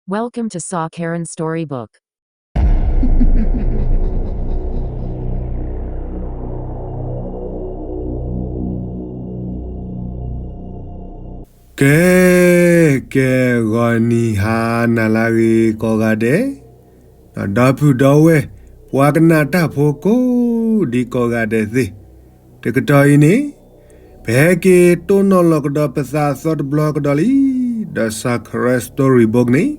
Welcome to Saw Karen Storybook. ကဲ ကဲ ဂီၤနံၤဟါနၤလၢအဂ့ၤကိးဂၤဒဲး, ဒီပုၢ်ဒီဝဲၢ် ပှၤကနၣ်တၢ်ဖိကိးဒံကိးဂၤဒဲးသ့ၣ်, တကတီၢ်အံၤန့ၣ် ပဟဲက့ၤတိၢ်နီၣ်လီၤကဒီးပသးအသီတဘျီကဒီးလံ, ဒီး Saw Karen Storybook န့ၣ်,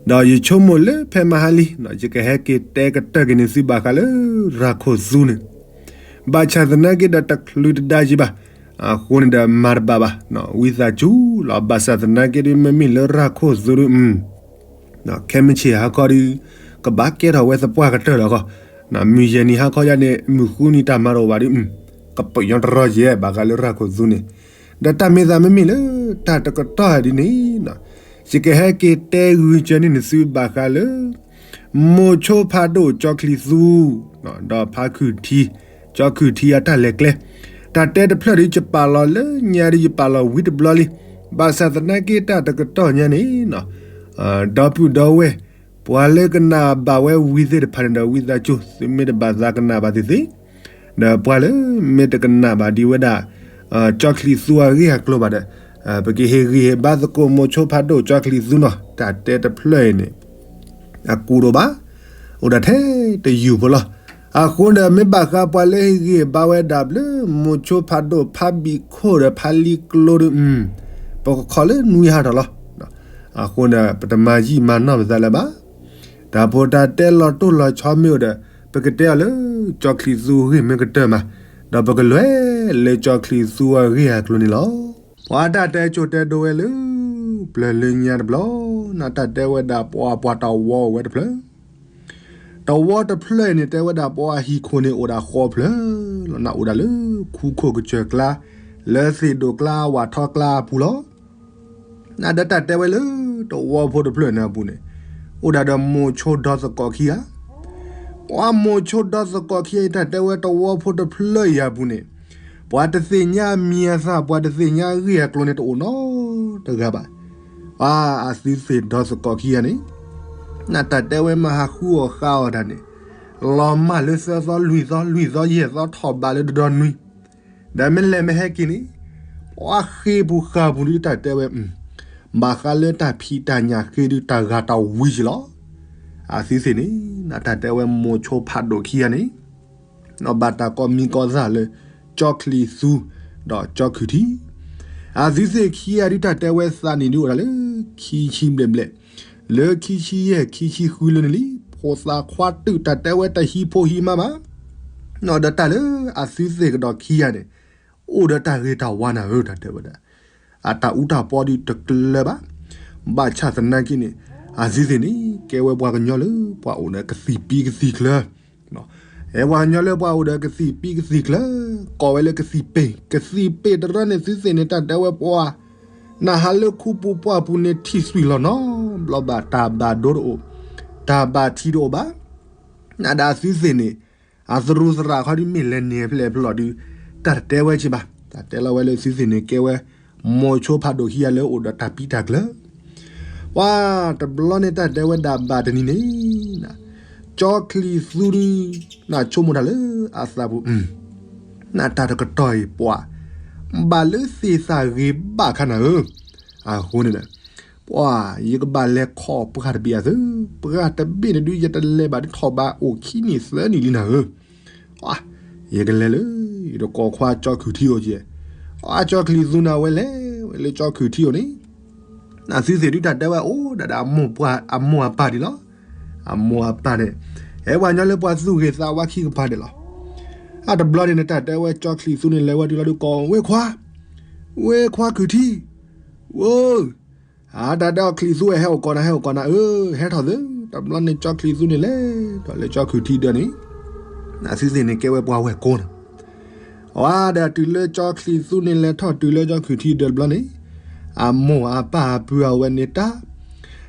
ဒီးယဆိကမိၣ်လၢဖဲမဟါလံ ယကဟဲက့ၤတဲကတၢၢ်က့ၤန့ၢ်သုဘၣ်ဃးလၢရၤခိၣ်သူန့ၣ်, ဘၣ်ဆၣ်သနာ်က့ဒီးတချုးတဒါယံၤဘၣ်, အဃိန့ၣ်ဒီးမၤတဘၣ်ဘၣ်, ဝံသးစူၤလီၤ. ဘၣ်ဆၣ်သနာ်က့ဒီး မ့မ့ၢ်လၢရၤခိၣ်သူဒီး ခဲမုၢ်ဆ့ၣ်ဟါခီဒီး ကဘၣ်ကဲထီၣ်ဝဲသပှၢ်ကတၢၢ်လီၤခီ, မုၢ်ယဲၢ်နံၤဟါခီယါန့ၣ် မုၢ်ဃုနံၤတၢ်မၤတအိၣ်ဘၣ်ဒီး ကပယီတရီယဲၢ် ဘၣ်ဃးလၢရၤခိၣ်သူန့ၣ်, ဒီးတၢ်မ့ၢ်သးမ့မ့ၢ်လၢတၢ်တကတီၢ်ဒ်န့ၣ်, ယကဟဲက့ၤတဲဂုာ်ကၢန့ၢ်နသုဘၣ်ဃးလၢ မိၤဆိဖးဒိၣ်ကၠီချံသူ ဒီးဖးခုၣ်ထံ, ကၠီခုၣ်ထံအတၢ်လဲၤကျဲ, တၢ်တဲတဖျၢၣ်ဒီးယပာ်လီၤလၢညါဒီးယပာ်လီၤဝံၤတဘျီလံ, ဘၣ်ဆၣ်သနာ်က့တၢ်တကတီၢ်ညါန့ၣ် ဒီပုၢ်ဒီဝဲၢ် ပှၤလၢကနၣ်ဘၣ်ဝဲဝံၤသ့ၣ်တဖၣ်န့ၣ်ဒီး ဝံသးစူၤ သုမ့ၢ်တဘၣ်သးကနၣ်ဘၣ်သ့ၣ်သ့ၣ်, ဒီးပှၤလၢမ့ၢ်တကနၣ်ဘၣ်ဒ်ဝဲဒၣ် ကၠီချံသူအဂ့ၢ်အကျိၤဘၣ်ဒီး ပကဟ့ၣ်ဂံၢ်ဟ့ၣ်ဘါသကိးမိၤဆိဖးဒိၣ်ကၠီချံသူနီၤ, တၢ်တဲတဖျၢၣ်အံၤန့ၣ် အကူတအိၣ်ဘၣ်, အိၣ်ဒၣ်ထဲတယုၢ်ဖိလီၤ. အဃိန့ၣ်ဒီး မ့ၢ်ဘၣ်ဃးပှၤလၢဟ့ၣ်ဂံၢ်ဟ့ၣ်ဘါဝဲဒၣ်ဘျုး မိၤဆိဖးဒိၣ်ဖးဘံၣ်ခိၣ်ဒီးဖးလံၤကျိဒီး ပကခိးလၢနွံဟးထီၣ်လီၤ. အဃိန့ၣ်ဒီး ပတမၤယံာ်မၤနီၢ်ပသးလၢၤဘၣ်. တၢ်ဖိတၢ်တဲလီၤတိၢ်လီၤဆီမ့ၢ်အိၣ်ဒီး ပကတဲအီၤလၢကၠီချံသူအဂ့ၢ်မ့ၢ်ကတၢၢ်မး, ဒီးပကလဲၤလၢကၠီချံသူအဂ့ၢ်အကျိၤန့ၣ်လီၤ. ပှၤတၢ်တဲကၠိတဲဒိဝဲလၢ ပျၢၤလၢညါတဘျီ, နတၢ်တဲဝဲဒၣ်ပှၤ ပှၤတဝီအိၣ်ဝဲတဖျၢၣ်, တဝီတဖျၢၣ်အံၤန့ၣ် တဲဝဲဒၣ်ပှၤဟံၣ်ခိၣ်န့ၣ်အိၣ်ဒၣ်ဃီဖျၢၣ်လီၤ. နအိၣ်ဒၣ်လၢခူခိၣ်ကစၢၢ်ကျါ, လၢသ့ၣ်ဒိၣ်ကျါ ဝၣ်ထီကျါအပူၤလီၤ. နဒီးတၢ်တဲဝဲလၢ တဝီဖိတဖျၢၣ်န့ၣ်အပူၤန့ၣ် အိၣ်ဒၣ်ဒီးမိၤဆိဒီသကိးခံဂၤ, ပှၤမိၤဆိဒီသကိးခံဂၤအံၤ တၢ်တဲဝဲတဝီဖိတဖျၢၣ်အံၤအပူၤန့ၣ် ပှၤတသ့ၣ်ညါအမံၤအသၣ် ပှၤတသ့ၣ်ညါအဂ့ၢ်အကျိၤန့ၣ် တအိၣ်နီတဂၤဘၣ်. ပှၤအသုသ့ၣ်ဒီသကိးခံဂၤန့ၣ် နတၢ်တဲဝဲမၤဟးဃုအီၣ်ဃါအီၣ်တၢ်န့ၣ် လီၤမၢ်လၢသၢသီလွံၢ်သီ လွံၢ်သီယဲၢ်သီ ထီၣ်ဘးလၢတဒီနွံ, ဒီးမ့ၢ်လဲၤမ့ၢ်ဟဲက့ၤန့ၣ် ပှၤဃ့ပူၤဃာ်ပူၤဒုး တၢ်တဲဝဲ ဘၣ်ဃးလၢတၢ်ဖံးတၢ်ညၣ်ဃ့ဒုး တၢ်ဂၤတၢ်ဝံၤက့ၤလီၤ. အသုသ့ၣ်န့ၣ် နတၢ်တဲဝဲမိၤဆိဖးဒိၣ်ခံဂၤန့ၣ် ဘၣ်တၢ်ကိးမံၤကိးသၣ်လၢ ကၠီချံသူ ဒီးကၠီခုၣ်ထံ, အသုသ့ၣ်ခံဂၤဒုး တၢ်တဲဝဲသးနံၣ်ဒုးအိၣ်ဒၣ်လၢ ခံဆံဘျဲၣ်ဘျဲၣ်, လၢခံဆံယဲၢ် ခံဆံဃုလၢန့ၣ်လံ. ဖိသၣ်ခွါတုာ် တၢ်တဲဝဲတဟံးဖိဟံးမါဘၣ်, ဒီးတၢ်လၢအသုသ့ၣ်ကဒီးခံဂၤန့ၣ် အိၣ်ဒီးတၢ်ဂ့ၤတၢ်ဝါနၤဧၢ တၢ်တဲဝဲဒၣ်, အတၢ်အူတၢ်ပီဒုးတကျၢၤဘၣ်. ဘၣ်ဆၣ်သနာ်က့န့ၣ် အသုသ့ၣ်န့ၣ် ကဲဝဲပှၤကညီလၢပှၤအိၣ်ဒီးကသံၣ်ပံကသံၣ်ကျၢၤ, အဲ ပှၤကညီလၢပှၤအိၣ်ဒီးကသံၣ်ပံကသံၣ်ကျၢၤ, ကိးဝဲလၢကသံၣ်ပ့ၢ်, ကသံၣ်ပ့ၢ်တရၢန့ၣ် သုသ့ၣ်န့ၣ် တၢ်တဲဝဲပှၤ နဟးလၢခူပူၤပှၢ်ပူၤန့ၣ် ထံၣ်သွံၣ်လီၤနီၤ, ဘျီဘၣ်တၢ်ဘၣ်ဒိတအိၣ်, တၢ်ဘၣ်ထံးတအိၣ်ဘၣ်. နဒီးအသုသ့ၣ်န့ၣ် အသရူးသရၣ်ခီဒုး မ့ၢ်လဲၤန့ၢ်ဖျဲၣ်ဖျီၣ်ဒုး တၢ်တတဲဝဲက့ၤဘၣ်. တၢ်တဲလီၤဝဲလၢသုသ့ၣ်န့ၣ် ကဲဝဲ မိၤဆိဖးဒိၣ်ခံဂၤလၢအိၣ်ဒီးတၢ်ပံတၢ်ကျၢၤ, ပှၤတဘျီန့ၣ် တၢ်တဲဝဲဒၣ်ဘၣ်တနံၤန့ၣ် ကၠီချံသူဒုး နဆိကမိၣ်တၢ်လၢအသးပူၤ, နတၢ်တကတီၢ်အံၤပှၤ ဘၣ်လၢသ့ၣ်သၣ်ဂ့ၤဘၣ်ခါနၤဧၢ, အဃိန့ၣ်ဒီး ပှၤ ယကဘၣ်လဲၤခိးပှၢ်တဘ့ၣ်အသု, ပှၢ်တဘ့ၣ်န့ၣ်ဒုး ယတလဲၤဘၣ်ဒုးထီၣ်ဘးအိၣ်ခံနံၣ်သၢနံၣ်လံနၤဧၢ, ယကလဲၤလၢ ယတကိးခွါကၠီခုၣ်ထံအိၣ်ကဲ, အကၠီချံသူန့ၣ် အဝဲလဲၤဝဲလၢကၠီခုၣ်ထံအိၣ်န့ၣ် အသုသ့ၣ်ဒုး တၢ်တဲဝဲအိၣ်ဒၣ်ဒီးအမိၢ်အပၢ်ဒံးလီၤ. အမိၢ်အပၢ်န့ၣ် ဟဲပှၤကညီလၢပှၤသူၣ်ဂ့ၤသးဝါခံကပၤဒံးလီၤ. အတဘျီန့ၣ် နတၢ်တဲဝဲကၠီချံသူန့ၣ် လဲၤဝဲတုၤလီၤဒုး ကိးဝဲခွါ, ဝဲခွါခုၣ်ထံ, ဝဲ အတၢ်တဲအီၤ ချံသူဝဲ ဟဲအိၣ်ကိးနၤ ဟဲအိၣ်ကိးနၤဧၢ, ဟဲထီၣ်သု. တဘျီန့ၣ် ကၠီချံသူန့ၣ်လဲၤထီၣ်လၢကၠီခုၣ်ထံဒၢးန့ၣ်, အသုသ့ၣ်န့ၣ် ကဲဝဲပှၤဝဲၢ်ကိန့ၣ် ဝဲဒီးတုၤလၢကၠီချံသူန့ၣ် လဲၤထီၣ်တုၤလၢကၠီခုၣ်ထံဒၢးတဘျီန့ၣ်, အမိၢ်အပၢ်အပုၢ်အဝဲၢ်န့ၣ်တၢ်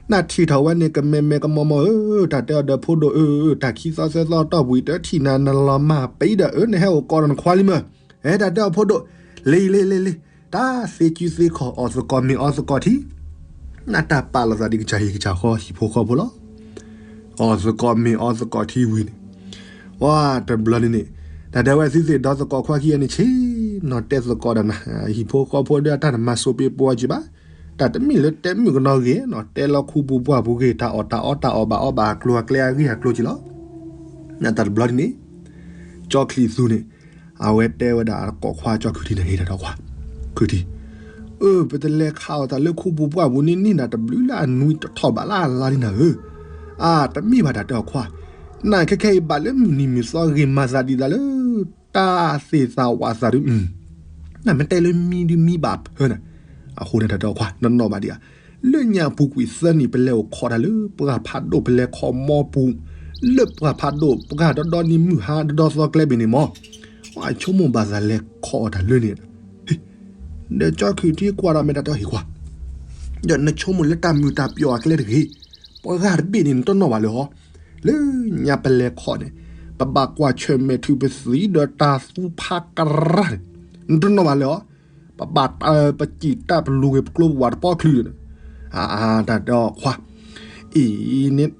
နထံၣ်ထီၣ်ဝဲန့ၣ် ကမဲာ်မဲာ်ကမီၤမီၤဧၢ, တၢ်တဲအီၤဒီးဖိဒိၣ်ဧၢ, တၢ်ခံသီသၢသီတီၢ်ပူၤအံၤ တထံၣ်နၤ နလီၤမၢ်ပံဒီးဧၢ, နဟဲအိၣ်ကိးဒီးနခွါလံမၢ်. အဲ တၢ်တဲအီၤဖိဒိၣ်, လ့လ့လ့လ့, တၢ်သ့ကုသ့ခီၣ် အီၣ်သကိးမ့ၤအီသကိးထံ နတၢ်ပာ်လီၤသးဒ်ကစၢ်ဟံၣ်ကစၢ်ဃီဟံၣ်ဖိဃီဖိလီၤ. အီၣ်သကိးမ့ၤအီသကိးထံဝံၤန့ၣ်, ဝါတဘျီန့ၣ်န့ၣ်, တၢ်တဲဝဲသုသ့ၣ်ဒီသကိးခွါခံဂၤန့ၣ်ဆ့ၣ်နီၤတဲသကိးဒီးနၤ, ဟံၣ်ဖိဃီဖိဒီးတၢ်နမၤစိးပ့ၤပှၤက့ၤဘၣ်, တၢ်တမ့ၢ်လၢတဲမုၣ်ကနီၤဂ့ၤနီၤ, တဲလီၤခူပူၤပှၢ်ပူၤဂ့ၤ, တၢ်အီၣ်တၢ်အီတၢ်အီဘၣ်အီဘၣ်အကျိၤအကျဲအဂ့ၢ်အကျိၤက့ၤလီၤ. နတၢ်တဘျီန့ၣ်န့ၣ်, ကၠီချံးသူန့ၣ်, အဝဲတဲဝဲဒၣ်အသကိးခွါကၠီခုၣ်ထံန့ၣ် ဟ့ၣ်တၢ်ဒီးခွါ, ခုၣ်ထံ, အၢ ပတလဲၤခးအီၣ်တၢ်လၢခူပူၤပှၢ်ပူၤန့ၣ်န့ၣ် နတဘျုးလၢအနွံတထီၣ်ဘၣ်လၢအလါဒ်နၤဧၢ, အါ တမ့ၢ်ဘၣ်တၢ်တဲအီၤခွါ, နခဲခဲအံၤဘၣ်လၢမုၢ်နံၤမုၢ်သီဂ့ၤမၤသးဒ်သးလၢ တၢ်သ့ၣ်သးဝးသးဒုး, နမ့ၢ်တဲလၢမံဒုးမံဘၣ်ဖၢနၤ, အဃိန့ၣ်တၢ်တဲအီၤခွါ နနီၣ်ဘၣ်ဒံးဧါ, လၢညါပူၤကွံာ်သၢနံၣ် ပလဲၤအိၣ်ခိးတၢ်လၢပှၢ်ဖးဒိၣ် ပလဲၤခီမီပူၤ, လၢပှၢ်ဖးဒိၣ် ပှၢ်ဒီဒီနံၤမုၢ်ဟါဒီဒီသီကျဲဘ့ၣ်န့ၣ်မီၢ်, ပှၤဆိကမိၣ်ဘၣ်သးလဲၤခီအီၣ်တၢ်လၢန့ၣ်, ဒီးကၠီခုၣ်ထံကွၢ်ဒီးမ့ၢ်တၢ်တဲအီၤဟ့ၣ်ခွါ, ဒီးနဆိကမိၣ်လၢတၢ်မုာ်တၢ်ပျီၣ်အကျဲတဂ့ၤ, ပှၤဂၤတဘ့ၣ်န့ၣ် နတနီၣ်ဘၣ်လၢၤဟီ, လၢညါပလဲၤခီန့ၣ်, ပဘၣ်ကွၢ်ဆၢၣ်မဲာ်ထုးပသံဒီးတၢ်သူဖးကရၢ်န့ၣ်, နတနီၣ်ဘၣ်လၢၤဟီ, ပဘၣ်တၢ်ပစံၣ်တၢ်ပလူၤဂ့ၤပကျိပဝးတပီချုးန့ၣ်, အါ တၢ်တဲအီၤခွါ, အံၤန့ၣ်,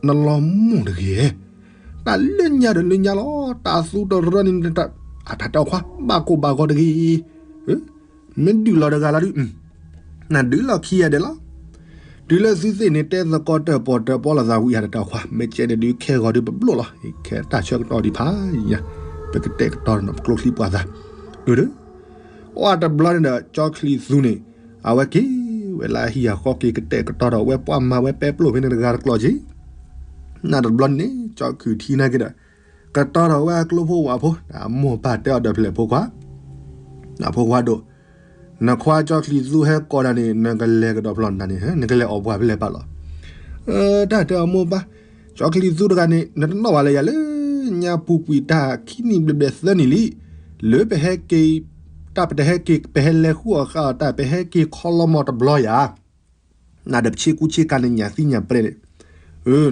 နလီၤမိၢ်တဂ့ၤ, တၢ်လၢညါဒီးလၢညါလီၤ, တၢ်သူတရၢန့ၣ်, အါ တၢ်တဲအီၤခွါ ဘၣ်ကိၢ်ဘၣ်ဂီၤတဂ့ၤ, မ့ၢ်ဒုးလီၤတဂၤလီၤဒုး, နဒုးလီၤခံဂၤဒဲးလီၤ. တုၤလၢသုသ့ၣ်န့ၣ် တဲသကိးတၢၣ်ပီၣ်တၢၣ်ပီလိာ်သးဝံၤ အါ တၢ်တဲအီၤခွါ မ့ၢ်ကဲန့ၣ်ဒုး ခဲဂီၤဒုးပဘျီၣ်လီၤ, ခဲတၢ်ဆၢကတီၢ်ဒံးဖးယံၤညါ, ပကတဲာ်ကတီၤဒီးပကျိချံပှၤသး, အၢ ဒီး အတဘျီန့ၣ်ဒီး ကၠီချံးသူန့ၣ်, အဝဲက့ၤဝဲလၢဟံၣ်အဃီက့ၤ ကတဲာ်ကတီၤဒီးဝဲပှၤမၤဝဲပဲပျိၢ်ဖဲန့ၣ်တဂၤတကျိာ်က့ၤ, နတဘျီန့ၣ်န့ၣ် ကၠီခုၣ်ထံနာ်က့ၤဒီး, ကတီၤထီၣ်ဝဲအကျိဖိဝဲဖိ, အမိၢ်အပၢ်တဲအီၤဒီးဖျဲၣ်ဖိခွါ, ဖိခွါဒိၣ်, နခွါကၠီချံးသူဟဲကိးတၢ်န့ၣ် နကလဲၤကဒီးဖျီၣ်နၤန့ၣ် နကလဲၤအီၣ်ပှၤဖဲလဲၣ်ပာ်လီၤ. တၢ်တဲအီၤမိၢ်ပၢ်, ကၠီချံးသူတဂၤန့ၣ် နတနီၣ်ဘၣ်လၢၤယၤလၢ ညါပူၤကွံာ်တၢ်ခံနံၣ်ဘျဲၣ်ဘျဲၣ်သၢနံၣ်လံ, လၢပဟဲက့ၤ, တၢ်ပတဟဲက့ၤ ပဟဲလဲၤဃုအီၣ်ဃုအီတၢ် ပဟဲက့ၤခီလီမီၤတဘျီယၤ နဒီးပဆ့ကူဆ့ကၤန့ၣ် ညၣ်သံညၣ်ပျဲန့ၣ်,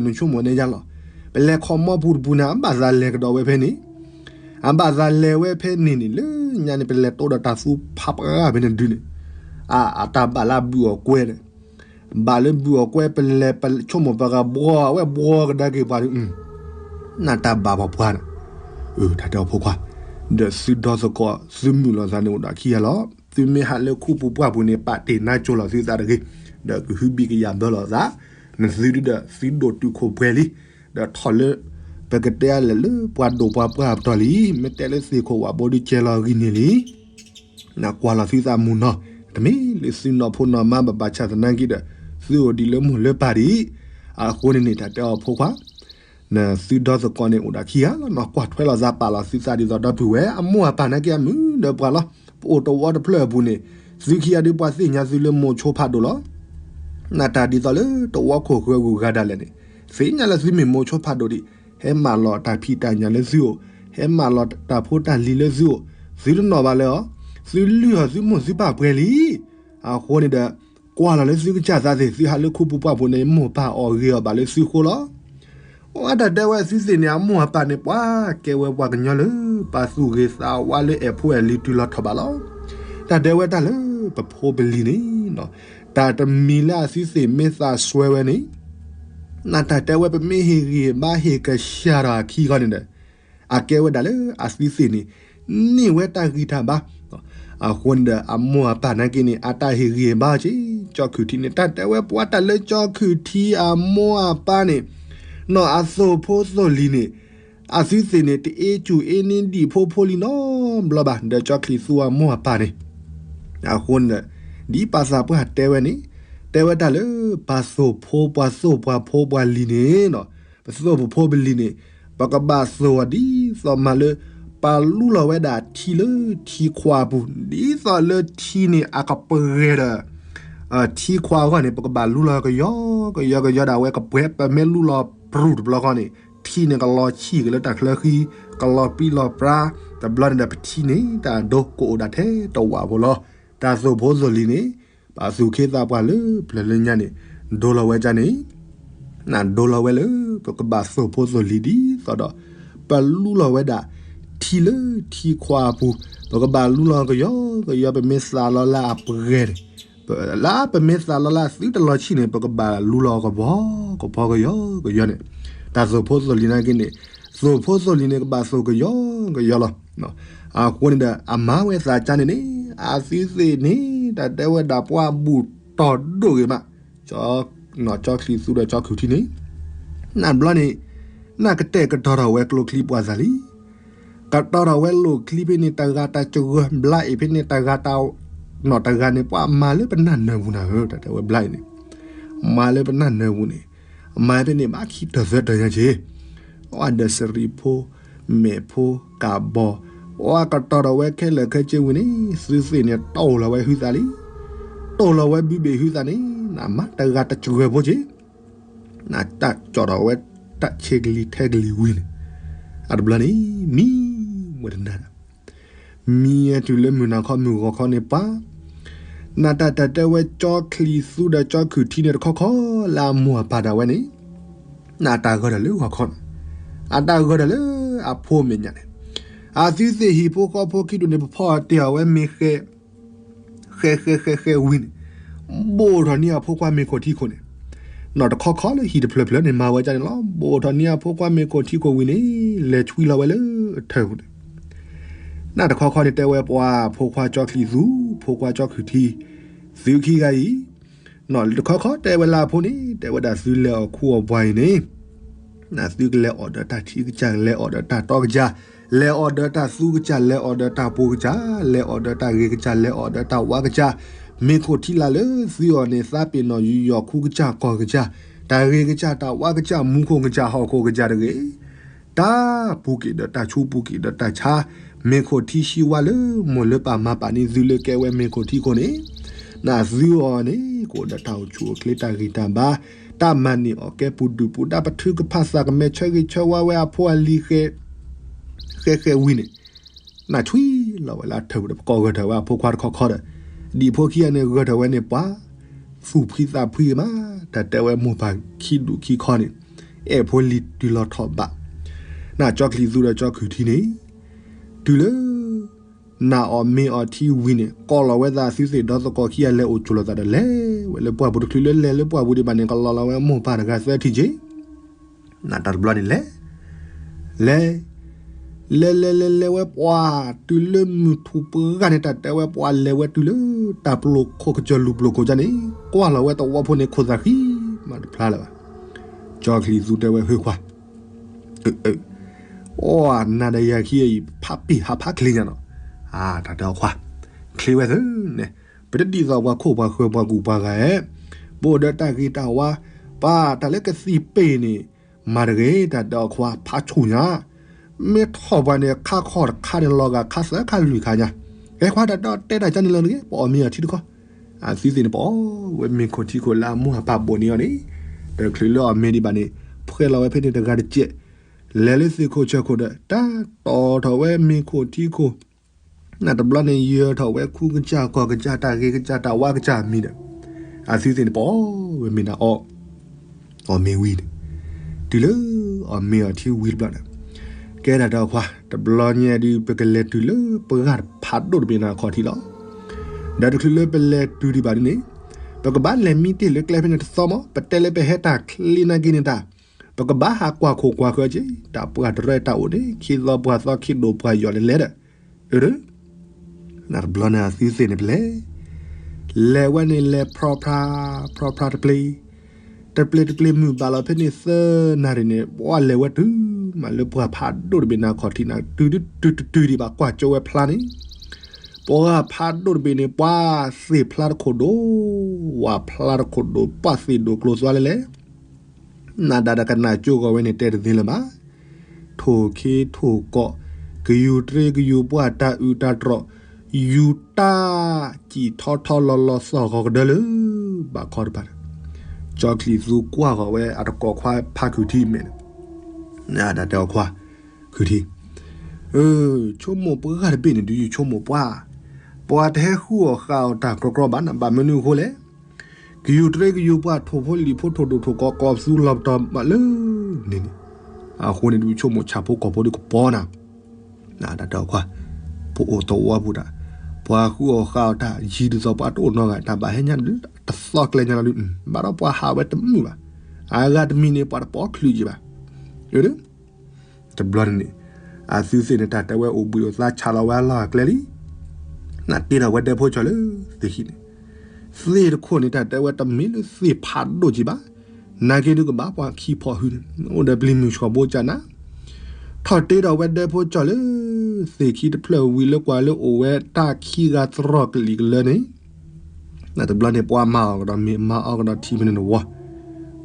နဆိကမိၣ်န့ၣ်ယါလီၤ. ပလဲၤခီမီပူၤတပူၤန့ၣ် အဘၣ်သးလဲၤကဒီးဝဲဖဲန့ၣ်, အဘၣ်သးလဲၤဝဲဖဲန့ၣ်န့ၣ် လၢညါန့ၣ် ပလဲၤတိဒီးတၢ်သူဖးပှၢ်ဖဲန့ၣ်ဒုးန့ၣ်, အ အတၢ်ဘၣ်လၢအဘုၣ်အီၣ်ကွဲန့ၣ်, ဘၣ်လၢဘုၣ်အီၣ်ကွဲ ပလဲၤပဆိကမိၣ်ပကဘှီအဝဲဘှီကဒါက့ၤပှၤဒုး, နတၢ်ဘၣ်ပှၤပှၢ်န့ၣ်, တၢ်တဲအီၤဖိခွါ, ဒီးသုဒီသကိး သုမုာ်လိာ်သးန့ၣ်အိၣ်ဒီးခံဂၤလီၤ. သုမ့ၢ်ဟးလၢခူပူၤပှၢ်ပူၤန့ၣ် ပာ်တ့ၢ်နါကိၤလီၤသုသးတဂ့ၤ, ဒီးကဟုဘံၣ်ကယာ်ဘၢလီၤသး, နသုဒုဒီးသုဒိၣ်တုာ်ခိၣ်ပှဲၤလံ, ဒီးထီၣ်လၢ ပကတဲအလဲၤလၢပှၤဒိၣ်ပှၤပှၢ်အပတီၢ်လံ, မ့ၢ်တဲလၢသ့ၣ်ခိၣ်ဝးဘိဒုကဲလီၤအဂံၢ်န့ၣ်လံ. နကွၢ်လီၤသုသးမုၢ်နီၤ, တမ့ၢ်လၢသုနီၢ်ဖိနီၢ်မါဘၣ်ဘၣ်ဆၣ်သနာ်က့ဒီး, သုအိၣ်ဒံးလၢမိၢ်လၢပၢ်ဒံး, အဃိန့ၣ်န့ၣ် တၢ်တဲအီၤဖိခွါ နသုဒီသကိးန့ၣ်အိၣ်ဒီးခံဂၤလီၤနီၤ, ကွၢ်ထွဲလိာ်သးပာ်လီၤသုသးဒ်သိးဒီပုၢ်ဝဲၢ် အမိၢ်အပၢ်နာ်က့အမုာ်ဒီးပှၤလီၤ. ပအိၣ်တဝီတဖျၢၣ်အပူၤန့ၣ်, သုခံဂၤဒုးပှၤသ့ၣ်ညါသုလၢမိၤဆိဖးဒိၣ်လီၤ. နတၢ်ဒ်သိးလၢတဝီခိၣ်ဃၢၤဂုၤဂၤဒၣ်လဲာ်န့ၣ်, သ့ၣ်ညါလၢသုမ့ၢ်မိၤဆိဖးဒိၣ်ဒံး, ဟဲမၤလီၤတၢ်ဖံးတၢ်ညၣ်လၢသုအိၣ်, ဟဲမၤလီၤတၢ်ဖိတၢ်လံၤလၢသုအိၣ်, သုတနီၣ်ဘၣ်လၢၤအီၤ, သုလုၢ်အီၤသုမိၢ်သုပၢ်ပှဲၤလံ. အဃိန့ၣ်ဒီး ကွၢ်လီၤလၢသုကစၢ်သးသ့ၣ် သုဟးလၢခူပူၤပှၢ်ပူၤန့ၣ် မိၢ်ပၢ်အီၣ်ဂ့ၤအီၤဘၣ်လၢသုဃိလီၤ. အတၢ်တဲဝဲသုသ့ၣ်န့ၣ် အမိၢ်အပၢ်န့ၣ် ပှၤကဲဝဲပှၤကညီလၢ ပာ်သူၣ်ဂ့ၤသးဝါလၢအဲၣ်ဖိအဲၣ်လံၤတုၤလီၤထီၣ်ဘးလီၤ. တၢ်တဲဝဲတၢ်လၢပဖိပလံၤန့ၣ်, တၢ်တမံၤလၢအသုသ့ၣ်မ့ၢ်သးစွဲဝဲန့ၣ်, နတၢ်တဲဝဲပမ့ၢ်ဟ့ၣ်ဂံၢ်ဟ့ၣ်ဘါဟ့ၣ်ကဆှၢဒီးအခံဂီၢ်န့ၣ်ဒီး အကဲဝဲဒၣ်လၢအသုသ့ၣ်န့ၣ် န့ၢ်ဝဲတၢ်ဂံၢ်တၢ်ဘါ. အဃိန့ၣ်ဒီး အမိၢ်အပၢ်နာ်က့န့ၣ် အတၢ်ဟ့ၣ်ဂံၢ်ဟ့ၣ်ဘါအီၤက့ၤ ကၠီခုၣ်ထံန့ၣ် တၢ်တဲဝဲပှၤတၢ်လၢကၠီခုၣ်ထံအမိၢ်အပၢ်န့ၣ်, နီၢ်အသိၣ်ဖိသိၣ်လံၤန့ၣ်, အသုသ့ၣ်န့ၣ် တအ့ၣ်ကူၣ်အ့ၣ်န့ၢ်ဒံးဖိဖိလံၤနီတဘျီဘၣ်. ဒီးကၠီချံးသူအမိၢ်အပၢ်န့ၣ် အဃိန့ၣ်ဒီး ဒ်ပၢ်သးပှၢ်တဲဝဲန့ၣ်, တဲဝဲတၢ်လၢ ပၢ်သိၣ်ဖိပှၤသိၣ်ပှၤဖိပှၤလံၤန့ၣ်, ပသိၣ်ပဖိပလံၤန့ၣ်, ပကဘၣ်သိၣ်အီၤဒ်သိးမးလၢ ပာ်လူလီၤဝဲဒၣ်ထံလၢထံခွါအပူၤ, ဒ်သိးလၢထံန့ၣ်အကပှဲၤဒီး ထံခွါအဂီၢ်န့ၣ် ပကဘၣ်လူလီၤကယီကယီကယီဒၣ်ဝဲကပှဲၤ, ပမ့ၢ်လူလီၤပြူၢ်တဘျီဃီန့ၣ် ထံန့ၣ်ကလီၤဆံၣ်က့ၤလၢတၢ်ချၢဃံ, ကလီၤပြံလီၤပြါ, တဘျီန့ၣ်ဒီးပထံန့ၣ် တၢ်ဒိကအိၣ်ဒၣ်ထဲတဝာ်ဖိလီၤ. တၢ်သိၣ်ဖိသိၣ်လံၤန့ၣ်, ပာ်သူၣ်ခ့သးပှၢ်လၢပျၢၤလၢညါန့ၣ်, ဒိလီၤဝဲဒ်န့ၣ်, နဒိလီၤဝဲလၢ ပကဘၣ်သိၣ်ဖိသိၣ်လံၤဒ်သိးဒီး ပလူလီၤဝဲဒၣ် ထံလၢထံခွါအပူၤ, ပကဘၣ်လူလီၤကယီကယီ ပမ့ၢ်သးလီၤလၢအပှဲၤန့ၣ်, ပ လၢပမ့ၢ်သးလီလၢအသုတလီၤဆံၣ်န့ၣ် ပကဘၣ်လူလီၤကပီၤကပီၤကယီကယီန့ၣ်, တၢ်သိၣ်ဖိသိၣ်လံၤနာ်က့န့ၣ်, သိၣ်ဖိသိၣ်လံၤန့ၣ် ကဘၣ်သိၣ်ကယီကယီလီၤ. အဃိန့ၣ်ဒီး အမၤဝဲသးကါန့ၣ်န့ၣ် အသုသ့ၣ်န့ၣ် တၢ်တဲဝဲဒၣ်ပှၤဘူၣ်တီၢ်ဒိၣ်ဂ့ၤမး, ကၠီချံးသူဒီးကၠီခုၣ်ထံန့ၣ် နဘျီန့ၣ် နကတဲာ်ကတီၤထီၣ်ဝဲကျိချံပှၤသးလံ. ကတီၤထီၣ်ဝဲလိၣ်ချံဖဲန့ၣ် တဂၤတၢ်စှၤဘျါအံၤဖဲန့ၣ် တဂၤတၢ် နီၢ်တဂၤန့ၣ် ပှၤမၤလၢပနၢ်နၢၤပူၤနၤဧၢ, တၢ်တဲဝဲဘျါအံၤန့ၣ် မၤလၢပနၢ်နၢၤပူၤန့ၣ်, မၤဖဲန့ၣ်ဘၣ်ခံတၢၢ်သၢတၢၢ်ညါက့ၤ, အဝဲဒီးစရံဖိ, မဲာ်ဖိ, ကးဘီ, အဝဲကတီၤထီၣ်ဝဲခဲလၢာ်ခဲဆ့ဝံၤန့ၣ် သုသ့ၣ်န့ၣ် တိၢ်လီၤဝဲဟုသးလံ. တိၢ်လီၤဝဲဘုဘ့ၣ်ဟုသးန့ၣ် နမၤတဂၤတစှၤဖိက့ၤ နတၢ်ကၠီၣ်ထီၣ်ဝဲတၢ်ဆ့ကလံၤထဲကလံၤဝံၤန့ၣ်, အတဘျီန့ၣ် မံဝဲတနၤဒီး, မံဝဲတုၤလၢမုၢ်နၤခီမုၢ်ဂီၤခီန့ၣ်ပှၤ, နတၢ်တၢ်တဲဝဲကၠီချံးသူဒီးကၠီခုၣ်ထံန့ၣ်တခီခီလၢအမိၢ်အပၢ်ဒၣ်ဝဲန့ၣ်, နတၢ်ဂၢၢ်ဒၣ်လၢဂီၤခီန့ၣ်, အတၢ်ဂၢၢ်ဒၣ်လၢအဖိမဲာ်ညါန့ၣ်, အသုသ့ၣ်ဟံၣ်ဖိဃီဖိခံဒူၣ်န့ၣ် ပဖီအီၤတ့ၢ်အီၤဝဲမ့ၢ်ဃဲ ဃဲဃဲဃဲဃဲဝံၤန့ၣ်, ဘိၣ်ထီၣ်န့ၢ်အဖိခွါမ့ၤခိၣ်ထံခိၣ်န့ၣ်, နီၢ်တခီခီလၢဟံၣ်တဖျၢၣ်ဖျၢၣ်န့ၣ် မၤဝဲဒ်န့ၣ်လီၤ. ဘိၣ်ထီၣ်န့ၢ်အဖိခွါမ့ၤခိၣ်ထံခိၣ်ဝံၤန့ၣ် လဲၤဆွံလီၤဝဲလၢအထၢၣ်ပူၤန့ၣ်, နတခီခီန့ၣ်တဲဝဲပှၤဖိခွါကၠီချံးသူ, ဖိခွါကၠီခုၣ်ထံ, သုခံဂၤအံၤ, နီၢ်တခီခီတဲဝဲလၢအဖိန့ၣ် တဲဝဲဒၣ်သုလဲၤအီၣ်ခူအီၣ်ပှၤအံၤန့ၣ် နသုကလဲၤအီၣ်ဒီးတၢ်ထံကစၢ်, လဲၤအီၣ်ဒီးတၢ်တီကစၢ်, လဲၤအီၣ်ဒီးတၢ်သူကစၢ်, လဲၤအီၣ်ဒီးတၢ်ပှိၤကစၢ်, လဲၤအီၣ်ဒီးတၢ်ဂ့ၤကစၢ်, လဲၤအီၣ်ဒီးတၢ်ဝါကစၢ်, မ့ၤခိၣ်ထံလာ်လၢသုအီၤန့ၣ် သးပ့ၤနီၣ်ယူးယီၣ်ခူကစၢ်ကီၢ်ကစၢ်, တၢ်ဂ့ၤကစၢ်, တၢ်ဝါကစၢ်, မူခိၣ်ကစၢ်, ဟီၣ်ခိၣ်ကစၢ်တဂ့ၤ တၢ်ပူၤက့ၤဒီးတၢ်ဆူးပူၤက့ၤဒီးတၢ်ဆါ, မ့ၤခိၣ်ထံဆှံဝါလၢမိၢ်လၢပၢ်မၤပာ်န့ၢ်သုလၢကဲဝဲမ့ၤခိၣ်ထံခိၣ်န့ၣ်, နသုအီၤန့ၣ် ကအိၣ်ဒီးတၢ်အိၣ်ဆူၣ်အိၣ်ချ့တၢ်ဂံၢ်တၢ်ဘါ, တၢ်မၤန့ၢ်အီၣ်ကဲပူၤဒုၣ်ပူၤဒါ ပထုကဖၣ်သးကမဲာ်ဆၢဂ့ၤဆၢဝါဝဲအဖိအလံၤဃဲ ဃဲဃဲဝံၤန့ၣ်, နဆွံလီၤဝဲလၢအထၢၣ်ပူၤဒီး ပကိးဂၢၢ်ထၢၣ်ဝဲအဖိခွါတခီခီဒီး, ဒံၣ်ဖိခံဂၤန့ၣ် ဂၢၢ်ထၢၣ်ဝဲန့ၣ် ပှၤသူၣ်ဖှံသးဖှံဂ့ၤမး, တၢ်တဲဝဲမိၢ်ပၢ်ခံဒူၣ်ခံခီန့ၣ် အဲၣ်ဖိလံၤတုၤလီၤထီၣ်ဘး, နကၠီချံးသူဒီးကၠီခုၣ်ထံန့ၣ်, တုၤလၢ နအီၣ်မ့ၤအီထံဝံၤန့ၣ် ကိးလီၤဝဲသးသုသ့ၣ်ဒီသကိးခံဂၤလဲၤအိၣ်ကၠိလိာ်သးဒီး လဲၤဝဲလၢပှၢ်ပူၤတချုးလၢလဲၤလၢပှၢ်ပူၤဒံးဘၣ်န့ၣ် ကလီၤလီၤဝဲမိၢ်ပၢ်တဂၤသၢထံၣ်က့ၤ နတၢ်တဘျီန့ၣ်လဲၤ, လဲၤ, လဲၤလဲၤလဲၤလဲၤဝဲပှၤ, တုၤလၢမုၢ်ထူၣ်ပှၢ်ဂၤန့ၣ် တၢ်တဲဝဲပှၤလဲၤဝဲတုၤလၢ တၢ်ပျိၤခိၣ်ကစၢၢ်လူၤပျိၤခိၣ်ကၢန့ၣ် ကွၢ်လီၤဝဲသဝီဖိန့ၣ် ခိၣ်သးဃံမးတဖျါလၢၤဘၣ်. ကၠီချံးသူတဲဝဲ ဟုခွါ အိၣ်နၤဒီးယၤခံအံၤ ဖးပ့ၢ်ဟးဖးချ့ညါနီၤ, တၢ်တဲအီၤခွါ, ချ့ဝဲသၢန့ၣ်, ပတဒ်သိးပှၤခိၣ်ပှၤဃၢၤပှၤကူၣ်ပှၤဂၤဧဲ, ပအိၣ်ဒီးတၢ်ဂ့ၤတၢ်ဝါ, ပှၤတၢ်လၢကသံၣ်ပ့ၢ်န့ၣ်, မၤတဂ့ၤ တၢ်တဲအီၤခွါ ဖးဆူၣ်ညါ, မ့ၢ်ထီၣ်ပှၤန့ၣ် ခါခီၣ်တခါန့ၣ် လီၤဂာ်ခါသၢခါလွံၢ်ခါညါ, ကဲခွါတၢ်တဲတၢ်ကၢန့ၣ်လီၤတဂ့ၤ ပအီၣ်မ့ၤအီထံတခီ, အသုသ့ၣ်န့ၣ် ပအီၣ်ဝဲမ့ၤခိၣ်ထံခိၣ်လၢအမိၢ်အပၢ်ဘိးန့ၢ်အီၤန့ၣ်, တချုးလၢအီၣ်မ့ၤဒံးဘၣ်န့ၣ် ဖှဲလီၤဝဲဖဲန့ၣ်တဂၤတစဲး, လဲၤလၢသ့ၣ်ခိၣ်ဆၢခိၣ်ဒီး တၢ်တီၣ်ထီၣ်ဝဲမ့ၤခိၣ်ထံခိၣ် နတဘျီန့ၣ် ယၢၤထီၣ်ဝဲခူကစၢ်ကီၢ်ကစၢ် တၢ်ဂ့ၤကစၢ်တၢ်ဝါကစၢ်အမံၤဒီး, အသုသ့ၣ်န့ၣ် ပအီၣ်ဝဲမ့ၤနၤအီၣ်, အီၣ်မ့ၤဝံၤန့ၣ်, တုၤလၢအီၣ်မ့ၤအီထံဝံၤတဘျီဒီး, ကဲဒၣ်တၢ်ခွါ တဘျီညါဒုး ပကလဲၤတုၤလၢပှၢ်ဖးဒိၣ်တဘ့ၣ်န့ၣ်အခီၣ်ထံးလီၤ. ဒီးတချုးလၢပလဲၤတုၤဒံးဘၣ်ဒ်န့ၣ်, ပကဘၣ်လဲၤမံတ့ၢ်လၢကျဲဖဲန့ၣ်တသီမး ပတဲလၢပဟဲတၢ်ချ့နာ်က့န့ၣ်တၢ် ပကဘၣ်ဟးကွၢ်ခိၣ်ကွၢ်ဃၢက့ၤ တၢ်ပှၢ်တရၢတၢ်အိၣ်န့ၣ် ခံသီပှၢ်သီခံဒိၣ်ပှၢ်ယီၣ်လဲၤလဲၤဒီး, အၢ, နတဘျီန့ၣ်အသုသ့ၣ်န့ၣ်ပလဲၤ, လဲၤဝဲန့ၣ်လဲၤဖြီဖြါ, ဖြီဖြါတပျ့ၤ, တပျ့ၤတပျ့ၤမုၢ်ဘၣ်လီၤဖဲန့ၣ်သၢနၣ်ရံၣ်န့ၣ် ပှၤလဲၤဝဲတုၤမးလၢပှၢ်ဖးဒိၣ်တဘ့ၣ်န့ၣ်အခီၣ်ထံးန့ၣ် တုၤတုၤတုၤတုၤဒံးဘၣ်ကွၢ်ကၠိဝဲဖျါန့ၣ်, ပှၢ်ဖးဒိၣ်တဘ့ၣ်န့ၣ် ပှၢ်သ့ၣ်ဖျါတခိၣ်ဒိၣ်, ဝၣ်ဖျါတခိၣ်ဒိၣ် ပှၢ်သ့ၣ်ဒိၣ်ကျိၤသွါလဲၣ်လဲၣ် နၤဒါဒီးကနၣ်ကၠိဂီၤဝဲန့ၣ်တဲတသ့လၢၤဘၣ်. ထိၣ်ခ့ထိၣ်ကီး, ကယူၤတရ့ကယူၤပှၢ်တၢ်အုးတၢ်တြီး, ယူၤတၢ်စံၣ်ထီထီလီၤလီၤသီၣ်ဂီၤကဒၢလၢ ဘၣ်ခီတဖၣ်ဒီး, ကၠီချံးသူကွၢ်ဂီၤဝဲအတကိးခွါဖးခုၣ်ထံမဲာ်န့ၣ်, နၤဒါတဲအီၤခွါ, ခုၣ်ထံ, ဆိကမိၣ်ပှၢ်တဘ့ၣ်န့ၣ် ဒုးယဆိကမိၣ်ပှၢ်, ပှၤတဟဲဃုအီၣ်ဃာ်အီၣ်တၢ်ကြီကြီဘၣ်နၤ ဘၣ်မနုၤအဃိလဲၣ် ကယူၤတရ့ကယူၤပှၢ်ထိၣ်ဖိလံၣ်ဖိထိၣ်ဒိၣ်ထိၣ်ကီး ကိးပသူလီၤပတီၢ်မးလၢန့ၣ်န့ၣ်, အဃိန့ၣ်ဒုးဆိကမိၣ်ဆၣ်ဖိကီၢ်ဖိဒုးကပီၤနၤ, နတၢ်တဲအီၤခွါ, ပအိၣ်သဝီပူၤဒၣ်, ပ ပှၤဃုအီၣ်ဃုအီတၢ်ယံၤဒ်သိးပှၤတအိၣ်နီတဂၤ တၢ်ဘၣ်ဟဲညါတသီကျဲညါလီၤဒုး ဘၣ်ဒီးပှၤဟးဝဲတမုာ်ဘၣ်. အဂၤတမံၤန့ၣ် ပှၤတပိာ်ချုးက့ၤဘၣ်. အၢ တဘျီန့ၣ်န့ၣ် အသုသ့ၣ်န့ၣ် တၢ်တဲဝဲအိၣ်ဘှံးအိၣ်သါဆးလီၤဝဲအလီၢ်အကျဲလံ. နတ့ထီၣ်ဝဲဒၢဖိကၠီၣ်လၢသ့ၣ်ခံန့ၣ်, သ့ၣ်တခိၣ်န့ၣ် တၢ်တဲဝဲတမ့ၢ်လၢသ့ၣ်ဖးဒိၣ်က့ၤဘၣ်. နာ်က့ဒုးကဘၣ်ပှၤခံဖီၣ်ဟုန့ၣ် အိၣ်ဒီးပျံၤမုၢ်ဆှီဘိကနၤ ထီၣ်တ့ထီၣ်ဝဲဒၢဖိကၠီၣ်လၢ သ့ၣ်ခံတဖျၢၣ်ဝံၤလၢကွၢ်လၢအိၣ်ဝဲတၢ်ခံဂၤတြီၢ်ကလံၤကလၢန့ၣ်, တဘျီန့ၣ် ပှၤမၤအီၣ်ကဒီးမ့ၤ မၤအီၣ်ကဒီးထံဖဲန့ၣ်နဝီ,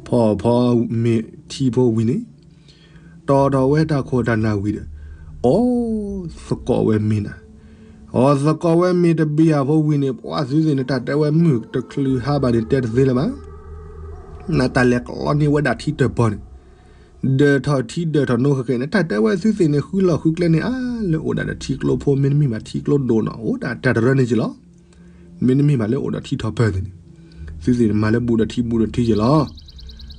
ဖီၣ်ဖီမ့ၤထံဖိဝံၤန့ၣ်, တီၢ်ထီၣ်ဝဲတၢ်ခိၣ်တၢ်နၢ်ဝံၤဒီး အီၣ်သကိးဝဲမ့ၤနၤ, အီၣ်သကိးဝဲမ့ၤတဘ့ၣ်အဖိဝံၤန့ၣ် ပှၤသုသ့ၣ်န့ၣ် တၢ်တဲဝဲမုၢ်တချုးဟါဘၣ်န့ၣ် တဲတသ့လၢၤဘၣ်. နတၢ်လဲၤကျီန့ၢ်ဝဲဒၣ်ထံတပီၤန့ၣ် ဒၢးထီၣ်ထံဒၢးထီၣ်နိဃဲၤဃဲၤန့ၣ် တၢ်တဲဝဲသုသ့ၣ်န့ၣ် ဃုလီၢ်ဃုကျဲန့ၣ် အါလၢအိၣ်ဒၣ်ဒီးထံကျိဖိ မ့တမ့ၢ်ဘၣ်ထံကျိဒိၣ်နီၤ အိၣ်ဒၣ်တၢ်တရၢန့ၣ်က့ၤလီၤ. မ့တမ့ၢ်ဘၣ်လၢအိၣ်ဒီးထံထီၣ်ပၢၢ်သ့ၣ်န့ၣ် သုသ့ၣ်န့ၣ်မၤလၢဘူးဒီးထံဘူးဒီးထံက့ၤလီၤ.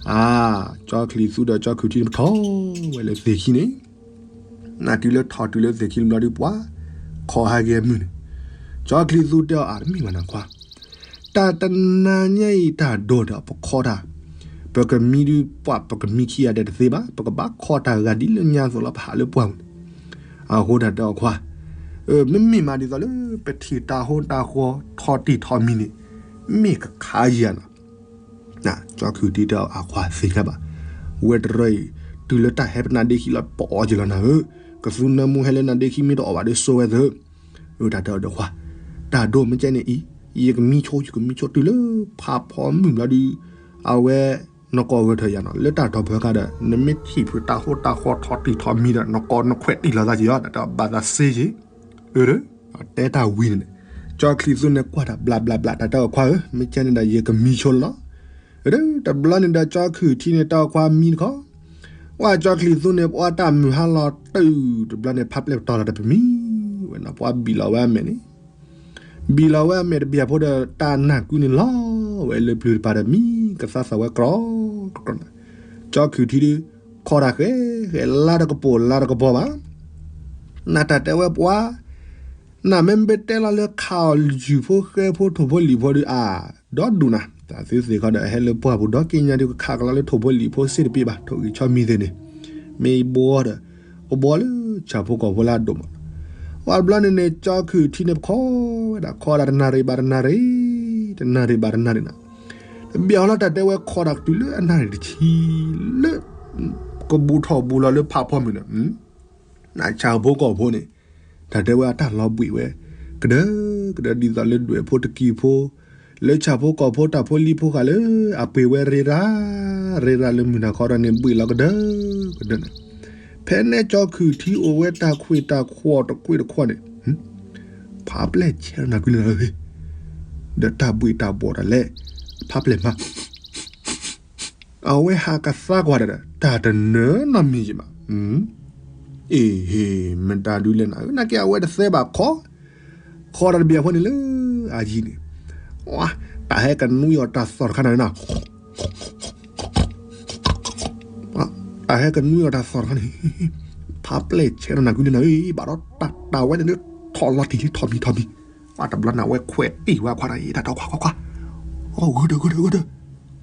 အါ ကၠီချံးသူဒီးကၠီခုၣ်ထံန့ၣ် ပထီၣ်ဝဲလၢသ့ၣ်ခံန့ၣ် နတုၤလၢထီၣ်တုၤလၢသ့ၣ်ခံတဘျီဒုး ပှၤခီဟးဂ့ၤအမုၢ်န့ၣ်, ကၠီချံးသူတဲအီၤ အါ တမ့ၢ်ဘၣ်နၤခွါ, တၢ်တနၤညါအံၤတၢ်ဒိၣ်ဒီးပခီတၢ်, ပကမံဒုးပှၤ ပကမံခံဂၤဒီးတသ့ဘၣ်, ပကဘၣ်ခီတၢ်ဂၤဒ်လၢညါအသိးလီၤ ပဟးလၢပှၢ်ပူၤန့ၣ်. အဃိတၢ်တဲအီၤခွါ, မ့မ့ၢ်မးဒ်သိးလၢ ပထံၣ်တၢ်ဟိတၢ်ဃီထီၣ်တံၢ်ထီၣ်မံၤန့ၣ် မ့ၢ်ကခးယၤနီၤ ကၠီခုၣ်ထံတဲအီၤ အခွါသ့ၣ်ညါဘၣ်, ဝဲတရၢအံၤ တုၤလၢတၢ်ဟဲပနါဒ့ခံလီၤ ပအီၣ်က့ၤလီၤနၤဧၢ, ကသူနၢမူဟဲလၢနါဒ့ခံမ့ၢ်တအီၣ်ဘၣ်ဒီးစိဝဲသၢ, အတၢ်တဲအီၤဒီးခွါ, တၢ်ဒိၣ်မ့ၢ်ကဲန့ၣ်အံၤ ယကမံဆိ ယကမံဆိတုၤလၢဖးဖီမုၢ်ဘျီဒုး, အဝဲ နကိးဂဲၤထၢၣ်ယၤနီၤ လၢတၢ်တီၢ်ပၢၤခါဒီး နမ့ၢ်ထံၣ်ဖုးတၢ်ဟိတၢ်ဃီထီၣ်တံၢ်ထီၣ်မံၤဒီး နကိးနခွဲးတံၢ်လီၤသးက့ၤအီၤ တၢ်တဲအီၤဘၣ်သးစ့က့ၤ, အၢ တဲတၢ်ဝံၤန့ၣ်န့ၣ်, ကၠီချံးသူန့ၣ်ကွၢ်တၢ်ဘျးဘျးဘျး တၢ်တဲအီၤခွါဧၢ မ့ၢ်ကဲန့ၣ်ဒီး ယကမံဆိလီၤလီၤ. တဘျီန့ၣ်ဒီး ကၠီခုၣ်ထံန့ၣ် တဲအီၤခွါမံတခီ, ဝဲကၠီချံးသူန့ၣ် ပှၤတၢ်မုၢ်ဟါလီၤတုၤ တဘျီန့ၣ် ဖးပျဲၢ်ပတီၢ်လီၤတပမံၤဝဲနီၤ ပှၤဘံၣ်လီၤဝဲအမဲာ်န့ၣ် ဘံၣ်လီၤဝဲအမဲာ်တဘ့ၣ်အဖိဒီး တၢ်နၢ်ကုန့ၣ်လီၤဝဲလၢပျၢၤတပၤဒီး မံကသါသီၣ်ဝဲကြီကြီန့ၣ်, ကၠီခုၣ်ထံဒုး ခီတၢ်ဃဲဃဲ လါတကပိာ်လါတကပီၤဘၣ်. နတၢ်တဲဝဲပှၤ, နမ့ၢ်မ့ၢ်တဲလီၤလၢခးအီၣ်ယုၢ်ဖိဃဲဖိထိၣ်ဖိလံၣ်ဖိဒုး အါ ဒီဒူၣ်နၤ, တၢ်သုသ့ၣ်ခီဒီး ဟဲလၢပှၢ်ပူၤဒီးက့ညါဒုး ကခးကလီလၢထိၣ်ဖိလံၣ်ဖိစ့တပ့ၢ်ဘၣ် ထိၣ်ဂံၢ်ဆီမံၤသ့ၣ်န့ၣ်, မ့ၢ်ဘှီဒီး ကဘှီလၢဆၣ်ဖိကီၢ်ဖိလၢအဒိၣ်မး, ဝဲတဘျီန့ၣ်န့ၣ် ကၠီခုၣ်ထံန့ၣ် ပခီဝဲဒၣ် ခီဒၣ်တနၣ်ရံၣ်ဘၣ်တနၣ်ရံၣ်, တနၣ်ရံၣ်ဘၣ်တနၣ်ရံၣ်နၤ, တဘ့ၣ်အီၤလီၤ တၢ်တဲဝဲခီဒၣ်တုၤလၢအနၣ်ရံၣ်တဆံလၢ ကဘူးထီၣ်ဘူးလီၤလၢဖးဖီမုၢ်န့ၣ် နဆၣ်ဖိကီၢ်ဖိန့ၣ် တၢ်တဲဝဲအတၢ်လီၤဘှံးဝဲ ကဒၢကဒၢ ဒ်သိးလၢဒွဲၣ်ဖိတကံၢ်ဖိ လၢဆၣ်ဖိကီၢ်ဖိတၢ်ဖိလံၤဖိဃာ်လၢ အပှ့ၤဝဲရ့ရၣ် ရ့ရၣ်လၢမုၢ်နၤခီဒီးန့ၣ် ဘှံးလီၤကဒၢကဒၢန့ၣ်, ဖဲန့ၣ်ကၠီခုၣ်ထံအိၣ်ဝဲတၢ်ခွ့ၣ်တၢ်ခွီၣ်တခွ့ၣ်တခွီၣ်န့ၣ် ဖးပျဲၢ်ဆဲးနၤကွံန့ၣ်လီၤ, ဒီးတၢ်ဘှံးတၢ်ဘှီးတၢ်လဲၣ် ဖးပျဲၢ်မး အဝဲဟးကသါကွၢ်ဒီး တၢ်တနၢၤနီတမံၤယံၤဘၣ်. အ့ဟ့ မတၤဒုလဲၣ်နၤဧၢ, နာ်က့အဝဲတသဲဘၣ်ခီ, ခီဒီးတဘ့ၣ်အဖိန့ၣ်လၢအယံၤန့ၣ်, တၢ်ဟဲကနွံအီၤတၢ်သီၣ်တခါန့ၣ်နၤ, တၢ်ဟဲကနွံအီၤတၢ်သီၣ်တခါန့ၣ်, ဖးပျဲၢ်ဆဲးနီၢ်နၤကွံန့ၣ်နၤဧၢ, ဘၣ်ဒီးတၢ်တၢ်ဝဲန့ၣ်လၢထီၣ်လီၤတံၢ်လံထီၣ်မံၤထီၣ်မံၤ, ပှၤတဘျီန့ၣ် အဝဲခွဲးတံၢ်ဝဲခွါဒီး အ့ တၢ်တဲခွါခွါခွါ, ဂုာ်ဒီးဂုာ်ဒီးဂုာ်ဒီး,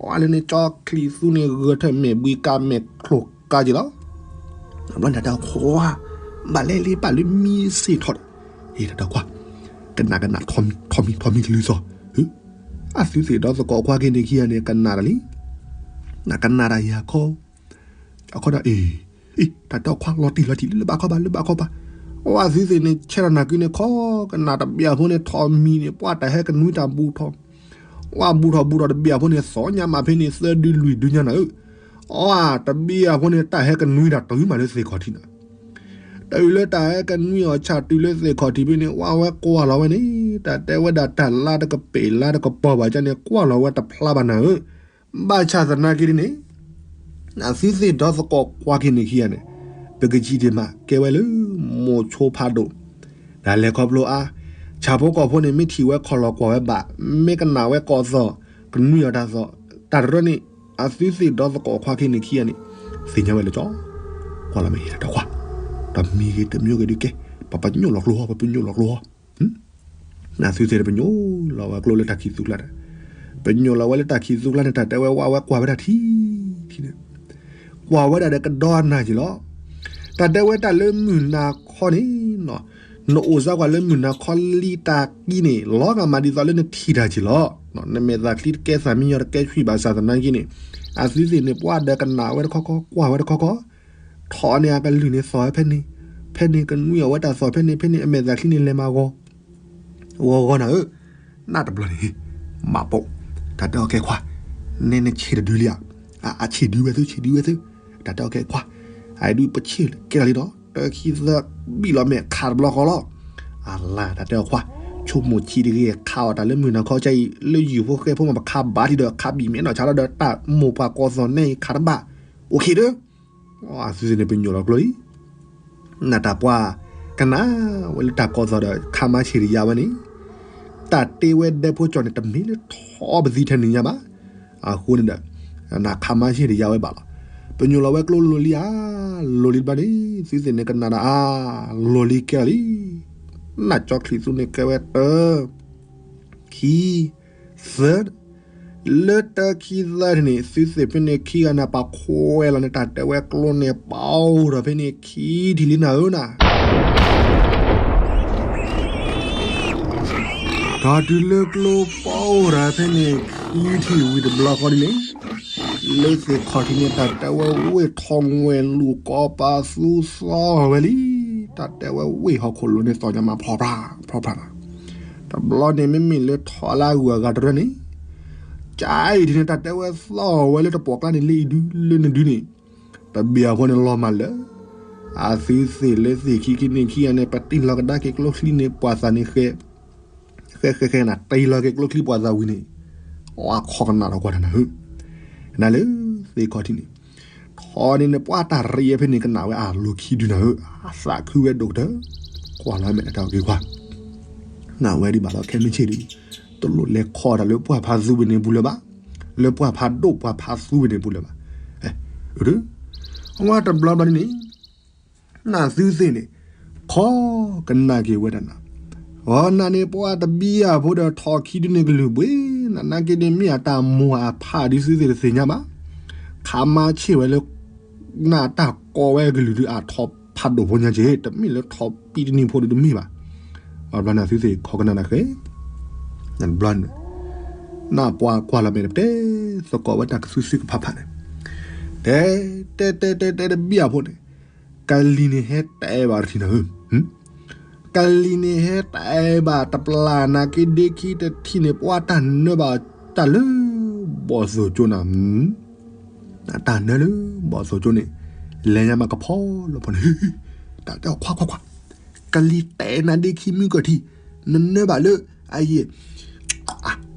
အလၢန့ၣ် ကၠီချံးသူန့ၣ် ဂဲၤထၢၣ်မဲာ်ဘှံးကါမဲာ်ချိၣ်ကါက့ၤလီၤ. တဘျီန့ၣ် တၢ်တဲခွါ, ဘၣ်လဲၣ်လံ ဘၣ်လၢမံစ့ၢ်ထီၣ်ဒီး, အ့ တၢ်တဲခွါ, ကနၣ်ကနၣ်ထီၣ်မံၤထီၣ်မံၤကလုၢ်သီၣ်, အသုသ့ၣ်ဒီးသကိးခွါက့ၤန့ၣ်ခံဂၤန့ၣ် ကနၣ်တၢ်လံ, နကနၣ်တၢ်ယၤခီ အခီဒီး အ့ အ့ တၢ်တဲခွါလီၤတံၢ်လီၤတံၢ်လၢဘၣ်ခီဘၣ် လၢဘၣ်ခီဘၣ်, အဝဲသုသ့ၣ်န့ၣ် ဆဲးထီၣ်နၤကွံန့ၣ်ခီ, ကနၣ်တဘ့ၣ်အဖိန့ၣ် ထီၣ်မံၤန့ၣ် ပှၤတၢ်ဟဲကနွံတၢ်ဘူးထီၣ်, ပှၤဘူးထီၣ်ဘူးထီၣ်တဘ့ၣ်အဖိန့ၣ် သီၣ်ညါမးဖဲန့ၣ် သၢဒုလွံၢ်ဒုညါနၤဧၢ, အတဘ့ၣ်အဖိန့ၣ် တၢ်ဟဲကနွံတၢ်တုၤမးလၢသ့ၣ်ခီၣ်ထံးနၤ တုၤလၢတၢ်ဟဲကနွံအီၤဆၣ်တုၤလၢသ့ၣ်ခီၣ်ထံးဖဲန့ၣ် ဝဲဝဲကွၢ်လီၤဝဲန့ၣ် တၢ်တဲဝဲဒၣ်တၢ်လါတကပ့ၤလါတကပီၤဘၣ်ကန့ၣ် ကွၢ်လီၤဝဲတဖျါဘၣ်နၤဧၢ, ဘၣ်ဆၣ်သနာ်က့ဒ်န့ၣ် နသုသ့ၣ်ဒီးသကိးကွၢ်က့ၤန့ၣ်ခံဂၤန့ၣ် ပကစံးဒံးမးကဲဝဲလၢ မိၤဆိဖးဒိၣ်, တၢ်လဲၤခီဖျိအါ, ဆၣ်ဖိကီၢ်ဖိန့ၣ် မ့ၢ်ထံၣ်ဝဲခီၣ်လီၤကွၢ်ဝဲဘၣ်, မ့ၢ်ကနၣ်ဝဲကိးသီၣ်, ကနွံအီၤတၢ်သီၣ်, တၢ်တရၢန့ၣ် အသုသ့ၣ်ဒီးသကိးခွါက့ၤန့ၣ်ခံဂၤန့ၣ် သ့ၣ်ညါဝဲလၢကၠီ, ကွၢ်လီၤမ့ၢ်ဟ့ၣ်တၢ်တခွါ, တမံၤဂ့ၤတမံၤဂ့ၤဒုးကဲ, ပပညိၣ်လီၤကျိဟီ ပပညိၣ်လီၤကျိဟီ, နသုသ့ၣ်န့ၣ် ပညိၣ်လီၤဝဲကျိလၢတၢ်ခံးသူကျါန့ၣ်, ပညိၣ်လီၤဝဲလၢတၢ်ခံးသူကျါန့ၣ် တၢ်တဲဝဲဝဲကွၢ်ဝဲဒၣ်ထံထံန့ၣ်, ကွၢ်ဝဲဒၣ်ဒီးကဒီနၤက့ၤလီၤ. တၢ်တဲဝဲတၢ်လၢမုၢ်နၤခီန့ၣ်, နအိၣ်စါကွၢ်လၢမုၢ်နၤခီလံတၢ်ကံန့ၣ် လီၤဂာ်မးဒ်သိးလၢနထံၣ်တၢ်က့ၤလီၤ. နမဲာ်သၣ်ချံတကဲသးမံညီ တကဲဆှံဘၣ်ဆၣ်သနာ်က့န့ၣ်, အသုသ့ၣ်န့ၣ် ပှၤဒီးကနၣ်ဝဲတခီခီ ကွၢ်ဝဲတခီခီ, ထီၣ်န့ၢ်အကလုၢ်န့ၣ်သီၣ်ဝဲဖဲန့ၣ်, ဖဲန့ၣ်ကနွံအီၣ်ဝဲတၢ်သီၣ်ဖဲန့ၣ် ဖဲန့ၣ် အမဲာ်သၣ်ချံန့ၣ်လဲၤမၤဂီၤ ဂီၤဂီၤနၤဧၢ, နတဘျီန့ၣ်, မၤပိာ်, တၢ်တဲအီၤကဲခွါ, နဲနဆံးတဒုလံဧါ, အဆံးဒုဝဲသု ဆံးဒုဝဲသု, တၢ်တဲအီၤကဲခွါ, အဒုပဆံးကဲလီၤလံဒီး တခံသၢဘံၣ်လီၤမဲာ်ခးတဘျီဃီလီၤ, အလါတၢ်တဲအီၤခွါ, ဆိကမိၣ်ဆံးတဂ့ၤ ခးအီၣ်တၢ်လၢမုၢ်နၤခီကါအံၤ လၢယုၢ်ဖိဃဲဖိမး ပခးဘၣ်ထံးဒီး ခးဘံၣ်မဲနီၢ်ဆါလီၤဒီး တၢ်မိၢ်ပှၢ်ကီၢ်သီၣ်နဲအံၤခးတဘၣ်, အိၣ်ခံဒီး သုသ့ၣ်န့ၣ် ပညိၣ်လီၤကျိလံ နတၢ်ပှၤကနၣ်ဝဲလၢတၢ်ကီၢ်သီၣ်ဒီး ခးမါဆံးတယါဝဲန့ၣ်, တၢ်တ့ဝဲဒဲဖိကၠီၣ်န့ၣ် တမ့ၢ်လၢထီၣ်ပသံထဲန့ၣ်ညါဘၣ်. အဃိန့ၣ်ဒီး နခးမါဆံးတယါဝဲဘၣ်လီၤ. ပညိၣ်လီၤဝဲကျိလိၤလံဧါ, လိၤလံတဘျီန့ၣ် သုသ့ၣ်န့ၣ်ကနၣ်ဒီးအါ, လိၤလံကဲလီၤလံ. နကၠီချံးသူန့ၣ်ကဲဝဲတၢ ခံ သၢ လၢတၢခံသၢန့ၣ် သုသ့ၣ်ဖဲန့ၣ်ခံဂၤန့ၣ် ပာ်ခွဲးလီၤန့ၣ် တၢ်တဲဝဲကျိန့ၣ် ပာ်အိၣ်ထီၣ်ဖဲန့ၣ်ခံထံၣ်လံနၤဧၢနၤ. တၢ်တုၤလၢကျိပာ်အိၣ်ထီၣ်ဖဲန့ၣ်ခံထံၣ်ဝံၤတဘျီဃီဒ်န့ၣ်, လၢသ့ၣ်ခီၣ်ထံးန့ၣ် တၢ်တဲဝဲဝ့ၢ်ထီၣ်ငွဲၣ်လူၤကီးပာ်သူသီဝဲလံ. တၢ်တဲဝဲဝ့ၢ်ဟီၣ်ခိၣ်လိၤန့ၣ်သီၣ်ညါမးဖျီဖျါ ဖျီဖျါနၤ. တဘျီန့ၣ် မ့မ့ၢ်လၢထီၣ်လၢအဂုၤအဂၤတရၢန့ၣ် ကၠါအံၤဒ်န့ၣ် တၢ်တဲဝဲသီၣ်ဝဲလၢတပိာ်ကျါန့ၣ် လၢအံၤဒု လၢနဒုန့ၣ်, ပဘံၣ်အဖိန့ၣ်လီၤမၢ်လၢ အသုသ့ၣ်လၢသ့ၣ်ခံခံန့ၣ်ခံဂၤန့ၣ် ပတံၢ်လီၤကဒါက့ၤကျိချံန့ၣ် ပှၤသးန့ၣ်ဃဲ ဃဲဃဲဃဲနၤ တံၢ်လီၤက့ၤကျိချံပှၤသးဝံၤန့ၣ်, အခိးကနၣ်ဒီးကွၢ်တၢ်နၤဧၢ, နၤလၢသ့ၣ်ခီၣ်ထံးန့ၣ်, ထီၣ်န့ၣ်န့ၣ် ပှၤတၢ်ရံးဖဲန့ၣ် ကနၣ်ဝဲအလိၤခံဒုနၤဧၢ, အသးခုဝဲဒိၣ်ကတၢၢ်, ကွၢ်လီၤမဲာ်တၢ်က့ၤကွၢ် နဝဲဒံးဘၣ်ဒီး ခဲမုၢ်ဆ့ၣ်ဒု, တလိၣ်လဲၤခီတၢ်လၢပှၢ်ဖးသူဝ့ၢ်န့ၣ်ပူၤလၢၤဘၣ်, လၢပှၢ်ဖးဒိၣ်ပှၢ်ဖးသူဝ့ၢ်န့ၣ်ပူၤလၢၤဘၣ်. အဝဲတဘျီဘျီန့ၣ် နသုသ့ၣ်န့ၣ် ခိးကနၣ်က့ၤဝဲဒၣ်နၤ, အီနၤန့ၣ် ပှၤတဘံၣ်အဖိဒီးထီၣ်ခံဒုန့ၣ်ကလုၢ်ဘှ့ၣ်, နနာ်က့န့ၣ်မ့ၢ်အတၢ်မိၢ်အဖးဒု သုသ့ၣ်တသ့ၣ်ညါဘၣ်, ခးမါဆ့ၣ်ဝဲလၢ နတၢ်ကိးဝဲကလုၢ်ဒု အထီၣ်ဖးဒိၣ်ဖိညါက့ၤ, တမ့ၢ်လၢထီၣ်ပံတနံၤဖိဒုတမ့ၢ်ဘၣ်. ဘျီနသုသ့ၣ်ခိးကနၣ်နၤဃဲ, ဘျီ နပှၤကွၢ်လီၤမဲာ်တပတဲသကိးဝဲတၢ်ကသူစ့ကဖးဖးန့ၣ်, တဲ တဲတဲတဲတဲတဘံၣ်အဖိန့ၣ်, ကလံၤန့ၣ်ဟဲတဲဘၣ်တထံၣ်နၤဧၢ, ကလံၤန့ၣ်ဟဲတဲဘၣ်တပျၢ်နၤက့ဒ့ခံတထံၣ်န့ၣ် ပှၤတၢ်နၢဘၣ်တၢ်လၢ ဘီၣ်သိၣ်ကၠိနၤ, တၢ်နၢလၢ ဘီၣ်သိၣ်ကၠိန့ၣ် လဲၤညါမးကဖီလီၤဖီန့ၣ်, တၢ်တဲအီၤခွါခွါခွါ, ကလံၤတဲနၤဒ့ခံမုၢ်ကီၢ်ထံး, နနၢဘၣ်လၢ အယံၤ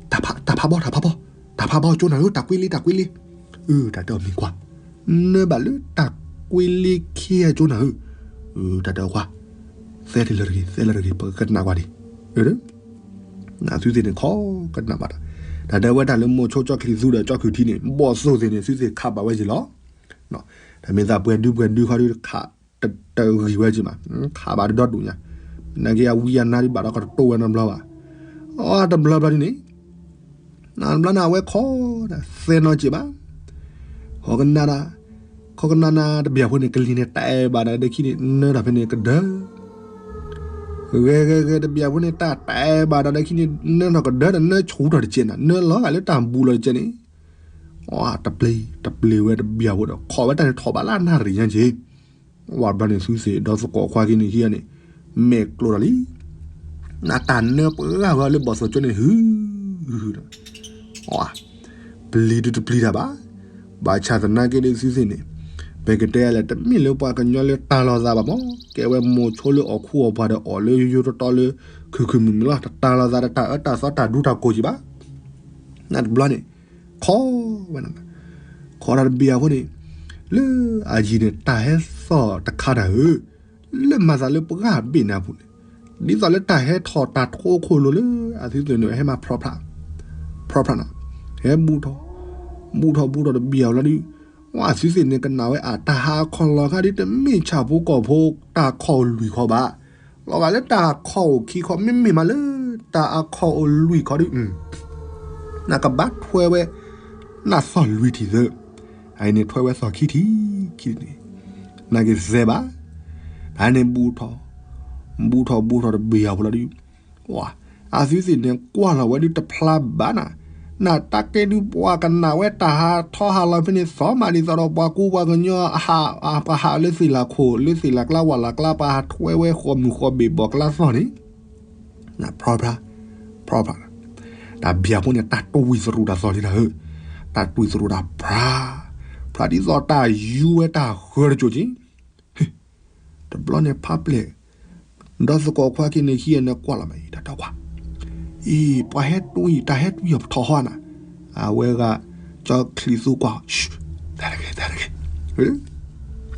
တၢ်ဖးဘီ တၢ်ဖးဘီ တၢ်ဖးဘီကၠိနၤဧၢ, တၢ်ကွ့လ့ တၢ်ကွ့လ့, တၢ်တဲအီၤမ့ၢ်ကွၢ်, နၢဘၣ်လၢတၢ်ကွ့လ့ခံအကၠိနၤဧၢ, တၢ်တဲအီၤကွၢ်, သဲတလၢတဂ့ၤ သဲလၢတဂ့ၤ ပကကနၣ်ကွၢ်ဒံး, နသုသ့ၣ်န့ၣ်ခိးကနၣ်ဘၣ်တၢ်, တၢ်တဲဝဲတၢ်လၢမိၤဆိကၠီချံးသူဒီးကၠီခုၣ်ထံန့ၣ် ဘီၣ်သိၣ်သ့ၣ်န့ၣ် သုသ့ၣ်ခးဘၣ်ဝဲက့ၤလီၤ. တၢ်မ့ၢ်သးပှဲၤဒုပှဲၤဒုခီဒုခး တဂ့ၤဝဲက့ၤမး, ခးဘၣ်တဒီဒူၣ်ညါ, နာ်က့အဝံအနါဒံးဘၣ်ဒီးကတတိၢ်ဝဲနီတဘျီဘၣ်, အတဘျီဘျီဒ်န့ၣ် နဘျီန့ၣ် အဝဲခိးဒီးသဲနီက့ၤဘၣ်, ခိးကနၣ်ဒၣ်, ခိးကနၣ်နၤတဘံၣ်အဖိန့ၣ် ကလံၤန့ၣ်တဲဘၣ်ဒီးဒ့ခံန့ၣ် နၢထီၣ်ဖဲန့ၣ်ကဒၢ, ဂဲၤဂဲၤဂဲၤတဘံၣ်အဖိန့ၣ် တၢ်တဲဘၣ်ဒီးဒ့ခံန့ၣ် နၢထီၣ်ကဒၢဒီးနၢဆူၣ်ထီၣ်တကဲးနၤ နၢလီၤဂာ်လၢတၢ်ဘူးလီၤတကဲးန့ၣ်, တပျ့ၤတပျ့ၤဝဲတဘံၣ်အဖိဒီး ခိးဝဲတၢ်န့ၣ်ထီၣ်ဘၣ်လၢအနၣ်ရံၣ်ညါက့ၤ ဝဲဘျီန့ၣ် သုသ့ၣ်ဒီးသကိးခွါခံန့ၣ်ခံဂၤန့ၣ် မဲာ်ကျိၤဒီးလံ, နတၢ်နၢပှၤဂၤလၢဘီၣ်သိၣ်ကၠိန့ၣ် ဟု ဒီး ပျံၤဒုတပျံၤတၢ်ဘၣ်, ဘၣ်ဆၣ်သနာ်က့ဒီးသုသ့ၣ်န့ၣ် ပကတဲလဲၣ် တမ့ၢ်လၢပှၤကညီလၢတၢ်လီၤသးဘၣ်မး, ကဲဝဲမိၤဆိလၢအိၣ်ခူအိၣ်ပှၤဒီးအီၣ်လၢယိယိတီတီလၢ ခုၣ်ခုၣ်မုာ်မုာ်လီၤ, တၢ်လီၤသးဒီးတၢ်အၢတၢ်သီတၢ်ဒူတၢ်ကိးက့ၤဘၣ်, နတဘျီန့ၣ် ခိးဝဲနၤ, ခိးတၢ်တဘံၣ်အဖိန့ၣ်, လၢအယံၤန့ၣ် တၢ်ဟဲသီၣ်တခါတၢ်ဧၢ, လၢမၤသးလၢပှၢ်ဘ့ၣ်န့ၣ်အပူၤန့ၣ်, ဒ်သိးလၢတၢ်ဟဲထီၣ်တၢ်ထိခိၣ်လိၤလၢ အသုသ့ၣ်န့ၣ် ဟဲမၤဖျီဖျါ, ဖျီဖျါနၤ, ဟဲဘူးထီၣ်, ဘူးထီၣ်ဘူးထီၣ်တဘံၣ်အလီၤဒုး, ဝဲသုသ့ၣ်န့ၣ်ကနၣ်ဝဲအတၢ်ဟးခီၣ်လီၤခါဒ်တမ့ၢ်ဆၣ်ဖိကီၢ်ဖိတၢ်ခီၣ်လွံၢ်ခီဘၣ်, လီၤဂာ်လၢတၢ်ခီၣ်အိၣ်ခံခီ မ့မ့ၢ်မးလၢ တၢ်အခီၣ်အိၣ်လွံၢ်ခီဒုး, နကဘၣ်ထွဲဝဲ နသီၣ်လွံၢ်ထံၣ်သၢ, အအံၤန့ၣ်ထွဲဝဲသီၣ်ခံထံၣ်, ခံန့ၣ်, နကသဲဘၣ်, အန့ၣ်ဘူးထီၣ်, ဘူးထီၣ်ဘူးထီၣ်တဘ့ၣ်အဖိလီၤဒုး, အသုသ့ၣ်န့ၣ်ကွၢ်လီၤဝဲဒုးတဖျါဘၣ်နၤ, နတၢ်ကဲဒုးပှၤကနၣ်ဝဲတၢ်ဟးထီၣ်ဟးလီၤဖဲန့ၣ် သီမးဒ်သိးဒီးပှၤကူပှၤကညီ ပှၤဟးလၢသ့ၣ်လၢခိၣ် လၢသ့ၣ်လၢကျါဝၣ်လၢကျါ ပှၤဟးထွဲဝဲဃီမုၢ်ဃီဘ့ၣ်ဘီၣ်ကျါသီၣ်န့ၣ် ဖျီဖျါ, ဖျီဖျါ, တၢ်ဘျၢဖိန့ၣ် တၢ်တွံၢ်သရူးတၢ်သီၣ်လံတၢ်ဧၢ, တၢ်တွံၢ်သရူးတၢ်ဖျါ, ဖျါဒ်သိးတၢ်ယူဝဲတၢ်ဃၢတကၠိၣ်က့ၤ, တဘျီန့ၣ်ဖးပျဲၢ်, ဒီးသကိးခွါက့ၤန့ၣ်ခံဂၤန့ၣ်ကွၢ်လီၤမး အံၤတၢ်တီခွါ, အံၤ ပှၤဟဲတွံၢ် တၢ်ဟဲတွံၢ်အီၤပထီၣ်ဟီနၤ, အဝဲဂၤ ကၠီချံသူကွၢ်, တၢ်တဂ့ၤ တၢ်တဂ့ၤ,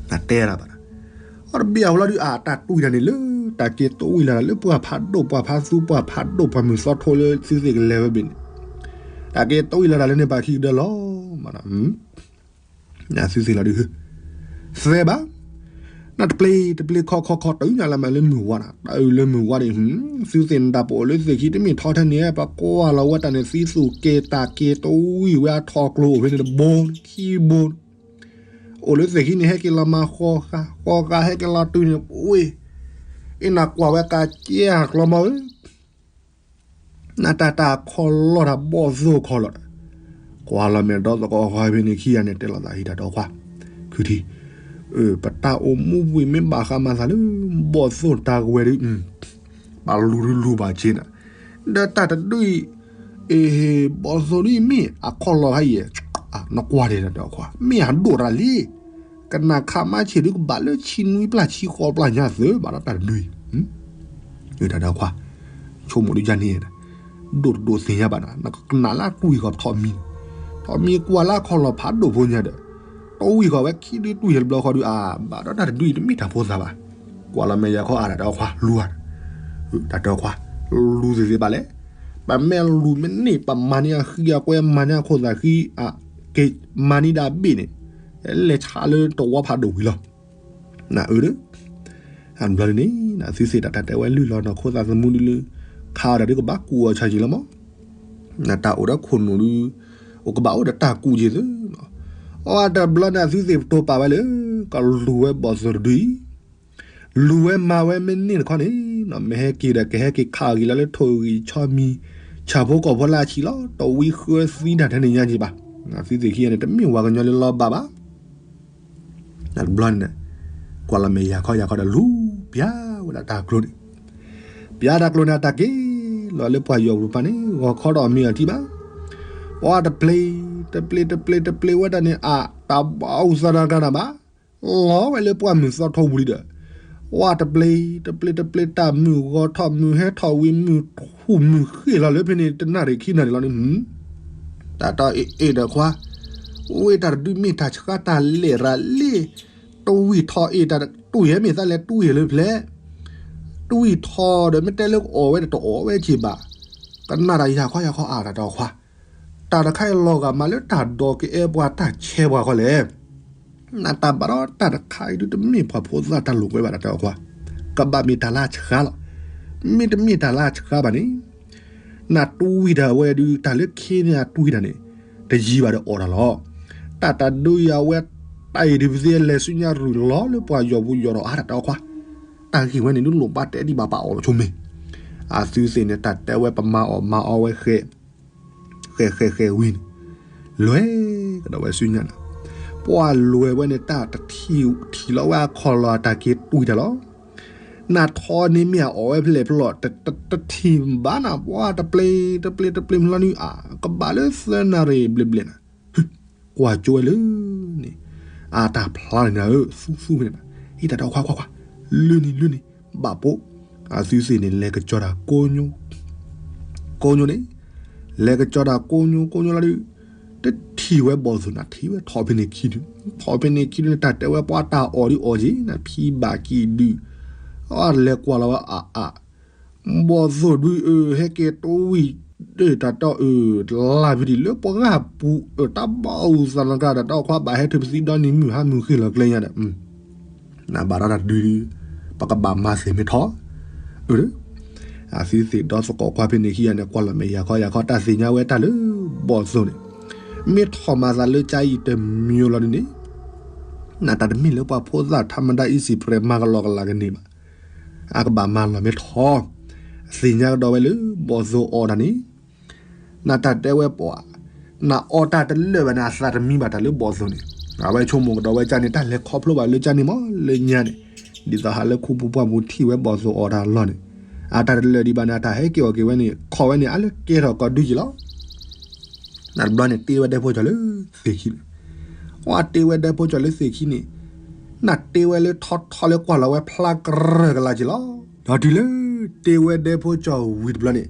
တၢ်တဲတၢ်ဘၣ်, အီၤတဘ့ၣ်အဝဲလီၤဒုး အတၢ်တွံၢ်တၢ်န့ၣ်လၢ တၢ်က့ၤတွံၢ်လၢ်တၢ်လၢပှၤဖးဒိၣ် ပှၤဖးသူ ပှၤဖးဒိၣ် ပှၤမုၢ်သီထိလၢသုသ့ၣ်ကလဲၤဝဲဘ့ၣ်န့ၣ်, တၢ်က့ၤတွံၢ်လၢ်တၢ်လၢန့ၣ်ဘၣ်ခံကဒၢလီၤမး သုသ့ၣ်လီၤဒုး, သဲဘၣ်, နတပျ့ၤ တပျ့ၤခီခီခီ တၢ်အုၣ်ညါလၢမးလၢမုၢ်ဝါနၤ တၢ်အုၣ်လၢမုၢ်ဝါန့ၣ်, သုသ့ၣ်နတၢ်ပအိၣ်လၢသ့ၣ်ခံတမ့ၢ်ထီထဲန့ၣ် ပကွၢ်လီၤဝဲတၢ်န့ၣ် သံသူၣ်က့ၤတၢ်က့ၤတွံၢ်ဝဲအထီၣ်ကျိၤအိၣ်ဖဲန့ၣ်တဘိ ခံဘိ, အိၣ်လၢသ့ၣ်ခံန့ၣ် ဟဲက့ၤလီၤမၤဃီဃာ် ဃီဃာ်ဟဲက့ၤလီၤတုၤန့ၣ် ဝ့ၢ်, အ့ၣ်နကွၢ်ဝဲကးကဲဟးကျီမီၤဧၢ နတၢ်တၢ်ခီလီၤတၢ်ဘီၣ်သိၣ်ခီလီၤတၢ်, ကွၢ်လီၤမဲာ်ဒီးသကိးဃီဖဲန့ၣ်ခံဂၤန့ၣ် တဲလိာ်သးဟံးတၢ်တီခွါ, ခုထံ, ပတၢ်အိၣ်မူဝံၤမ့ၢ်ဘၣ်ဃးမၤသးလၢ ဘီၣ်သိၣ်တၢ်ဝဲဒုး, ဘၣ်လူၤဒုးလူၤဘၣ်က့နၤ, ဒီးတၢ်တဒုအံၤ, ဘီၣ်သိၣ်ဒုးမ့ၢ်အခီၣ်လီၤခါအံၤ, နကွၢ်ဒဲးတၢ်တီခွါ မ့ၢ်အဒိၣ်တၢ်လံ ကနၣ်ခါမါဆ့ၣ်ဒုးကဘၣ်လၢဆံနွံပျၢ်ဆံဃိးပျၢ်ညါသၢဘၣ်ဒီးတၢ်တဒုအံၤ, တၢ်တီခွါ, ဆိကမိၣ်ဒုးယါန့ၣ်, ဒိၣ်တဒိၣ်သ့ၣ်ညါဘၣ်နၤ နကနၣ်လၢတွံၢ်ဃီၤထီၣ်မံ, ထီၣ်မံကွၢ်လၢခီၣ်လီၤဖးဒိၣ်ဖိညါဒီး, တဝံၢ်ဃီၤဝဲခံဒုတွံၢ်ယတဘျီဃီဒုးအါ, ဘၣ်ဒီးတၢ်တဒုအံၤတမ့ၢ်တၢ်ဖိသၣ်ဘၣ်, ကွၢ်လီၤမဲာ်ယၤခီအါတၢ်တီခွါလူၤ, တၢ်တီခွါ, လူၤသ့ၣ်သ့ၣ်ဘၣ်လဲၣ်, ပမ့ၢ်လူၤမ့ၢ်န့ၢ် ပမၤန့ၢ်အဃံအကွဲ မၤန့ၢ်အခိၣ်သးဃံ, က့ၤမၤန့ၢ်ဒၣ်ဘ့ၣ်န့ၣ်, လဲၤဆါလၢတဝီဖးဒိၣ်ဝံၤလီၤ, နအၢ, အဘျီန့ၣ် နသုသ့ၣ်တၢ်တၢ်တဲဝဲလုၢ်လီၤနီၢ်ခိသးသမူဒုလၢ, ခါအီၤဒီးဒုကဘၣ်ကူးအီၤဆါယံာ်လီၤမး, နတၢ်အိၣ်ဒီးခိၣ်နူာ်ဒု, အိၣ်ကဘၣ်အိၣ်ဒီးတၢ်ကူးယံာ်သ့, အီတဘျီန့ၣ် အသုသ့ၣ်ပတိၢ်ပာ်ဝဲလၢ, ကလူၤဝဲဘီၣ်သိၣ်တဒုအံၤ လူၤဝဲမၤဝဲမ့ၢ်န့ၢ်တခီန့ၣ်, မ့ၢ်ဟဲက့ၤဒီးကဟဲက့ၤခးအဂံၤလီၤလၢထိၣ်ဂံၢ်ဆီမံၤ, ဆၣ်ဖိကီၢ်ဖိလၢအဆံးလီၤ တဝံဃၢသံတၢ်ထဲန့ၣ်ညါက့ၤဘၣ်, သုသ့ၣ်ခံဂၤန့ၣ် တမ့ၢ်ဝၤကညီလၢလီၤဘၣ်ဘၣ် တဘျီန့ၣ်, ကွၢ်လီၤမဲာ်ယၤခီယၤခီဒီးလူၤ, ပျါဝဲဒၣ်တၢ်ကျိၤန့ၣ်, ပျါတၢ်ကျိၤန့ၣ် အတၢ်က့ၤလီၤလၢပှၤယီၤပူၤတဖၣ်န့ၣ် ဂီၤခီဒီးမ့ၢ်အထံၣ်ဘၣ်, ပှၤတပျ့ၤ, တပျ့ၤ တပျ့ၤ တပျ့ၤဝဲဒၣ်န့ၣ် အတၢ်ဘၣ်အိၣ်သးတဂၤနၤဘၣ်, လီၤဝဲလၢပှၢ်မုၢ်သီထီၣ်ဝံၤလံဒီး, ပှၤတပျ့ၤ, တပျ့ၤ တပျ့ၤ တၢ်မုၢ်ဂီၤထီၣ်မုၢ်ဟဲထီၣ်ဝံၤမုၢ်ထူၣ်မုၢ်ဃ့ၢ်လီၤလၢဖဲန့ၣ် တနၣ်ရံၣ်ခံနၣ်ရံၣ်လီၤန့ၣ် တၢ်တီအ့ၣ်အ့ၣ်ဒီးခွါ, ဝ့ၢ်တၢ်တဒုမ့ၢ်တၢ်ဆှါတၢ်လဲၢ်ရၤလ့ၣ်, တဝံၢ်ထီၣ်အ့ၣ်တၢ်တွံၢ်ဟဲမ့ၢ်သးလဲၤတွံၢ်ဟဲလၢဖျဲၣ်, တွံၢ်ထီၣ်ဒီးမ့ၢ်တဲလၢအီၣ်ဝဲဒီးတအီၣ်ဝဲက့ၤဘၣ်, ကနၣ်တၢ်ယၤခီယၤခီအါတၢ်တီခွါ, တၢ်တခါအံၤလီၤဂာ်မးလၢတၢ်ဒိးကအဲၣ်ပှၤတၢ်ဆဲးပှၤခီလဲၣ် နတၢ်ဘၣ်ဒီးတၢ်တခါအံၤဒုး တမ့ၢ်ပှၤဖိသၣ်တၢ်လိာ်ကွဲဘၣ်တၢ်တီခွါ, ကဘၣ်မ့ၢ်တၢ်လၢအဆှါလီၤ. မ့တမ့ၢ်တၢ်လၢအဆှါဘၣ်န့ၣ်, နတွံၢ်တၢ်ဝဲဒုး တၢ်လၢခဲန့ၣ်အတွံၢ်တၢ်န့ၣ်, တယံၤဘၣ်ဒီးအီၣ်တၢ်လီၤ. တၢ်တဒုးယၤဝဲ, တၢ်အံၤဒုးပသ့လဲၤဆူညါရူၢ်လီၤလၢပှၤယီၤပူၤယီၤဒီးအါတၢ်တီခွါ, တၢ်ဂ့ၢ်ဝဲန့ၣ်ဒုးလိၣ်ဘၣ်တဲဒံးဘၣ်ပာ်အီၤလီၤဆိမ့ၢ်, အသုသ့ၣ်န့ၣ် တၢ်တဲဝဲပမၤအီၣ်မၤအီဝဲဃဲ ဃဲဃဲဃဲဝံၤန့ၣ်, လဲၤကဒီးဝဲဆူညါနၤ, ပှၤလဲၤဝဲန့ၣ် တၢ်တထံၣ်ထံၣ်လီၤဝဲအခီၣ်လီၤအတၢ်က့ၤတွံၢ်တၢ်လီၤ. နထီန့ၣ်မ့ၢ်အအီၣ်ဝဲဖဲလဲၣ်ဖဲလဲၣ် တထံၣ်ဘၣ်နၤ ပှၤတပျ့ၤ တပျ့ၤ တပျ့ၤမလီၤနုၤ အကဘၣ်လၢသၢနၣ်ရံၣ်ဘျဲၣ်ဘျဲၣ်နၤ, ကွၢ်ကၠိဝဲလၢန့ၣ်, အတၢ်ဖျါန့ၣ်နၤဧၢ သူသူဖဲန့ၣ်နၤ, အံၤတၢ်တီခွါခွါခွါ, လၢန့ၣ်လၢန့ၣ်, ဘၣ်ပိာ်, အသုသ့ၣ်န့ၣ် လဲၤကစီၤတၢ်ကိညိ ကိညိန့ၣ်, လဲၤကစီၤတၢ်ကိညိကိညိလီၤဒုး, တထံၣ်ဝဲဘီၣ်သိၣ်နၤ ထံၣ်ဝဲထီၣ်ဖဲန့ၣ်ခံဒုး, ထီၣ်ဖဲန့ၣ်ခံဒုးန့ၣ် တၢ်တဲဝဲပှၤတၢ်အီၣ်ဒုးအီၣ်က့ၤ နဖံဘၣ်ကံၢ်ဒုး, အလဲၤကွၢ်လီၤဝဲအါအါ, ဘီၣ်သိၣ်ဒုးအၢ ဟဲက့ၤတဝံၣ်, တၢ်တီအၢ လၢပှၤဂၤပူၤအၢတၢ်ဘၣ်အိၣ်သးနကါဒီး တၢ်အီၣ်ခွါဘၣ်ဟဲထုးပသံဒီနံၤမုၢ်ဟါမုၢ်ဃ့ၢ်လီၤကျဲညါဒီး နဘၣ်ဒီးတၢ်တဒုဒုး, ပကဘၣ်မၤသ့ၣ်မ့ၢ်ထီၣ်, အၢ, အသုသ့ၣ်ဒီသကိးခွါဖဲန့ၣ်ခံဂၤန့ၣ် ကွၢ်လီၤမဲာ်ယၤခီယၤခီ တၢ်သ့ၣ်ညါဝဲတၢ်လၢဘီၣ်သိန့ၣ် မ့ၢ်ထီၣ်မၤသးလၢကါအံၤတမံၤလီၤဒ်န့ၣ် နတၢ်တမ့ၢ်လၢပှၤဖိသၣ်ထးမတၤအံၤစံးပြဲးမၤကလီကလီကန့ၢ်ဘၣ်. အကဘၣ်မၤလီၤမ့ၢ်ထီၣ် သ့ၣ်ညါကဒီးဝဲလၢဘီၣ်သိအီၣ်တၢ်န့ၣ် နတၢ်တဲဝဲပှၤ နအီၣ်တၢ်တလၢာ်ဘၣ်န့ၣ် အသးတမံဘၣ်တၢ်လၢဘီၣ်သိန့ၣ် အဝဲဆိကမိၣ်ကဒီးဝဲကါန့ၣ် တၢ်လဲၤခီဖျိဘၣ်လၢကါန့ၣ်မးလၢညါန့ၣ် ဒ်သိးဟးလၢခူပူၤပှၢ်ပူၤထံၣ်ဝဲဘီၣ်သိအီၣ်တၢ်လီၢ်န့ၣ် အတၢ်တလၢာ်ဒံးဘၣ်န့ၣ် အတၢ်ဟဲက့ၤအီၣ်က့ၤဝဲန့ၣ် ခီဝဲန့ၣ် အလၢကဲထီၣ်ကီးဒုက့ၤလီၤ. နတဘျီန့ၣ် တ့ဝဲဒဲဖိကၠီၤလၢသ့ၣ်ခံန့ၣ် အတ့ဝဲဒဲဖိကၠီၤလၢသ့ၣ်ခံန့ၣ် နတ့ဝဲလၢထီထီလၢကွၢ်လီၤဝဲဖျါကရၢၢ်ကလာ်က့ၤလီၤ. ဒီးတုၤလၢ တ့ဝဲဒဲဖိကၠီၤဝံၤတဘျီန့ၣ်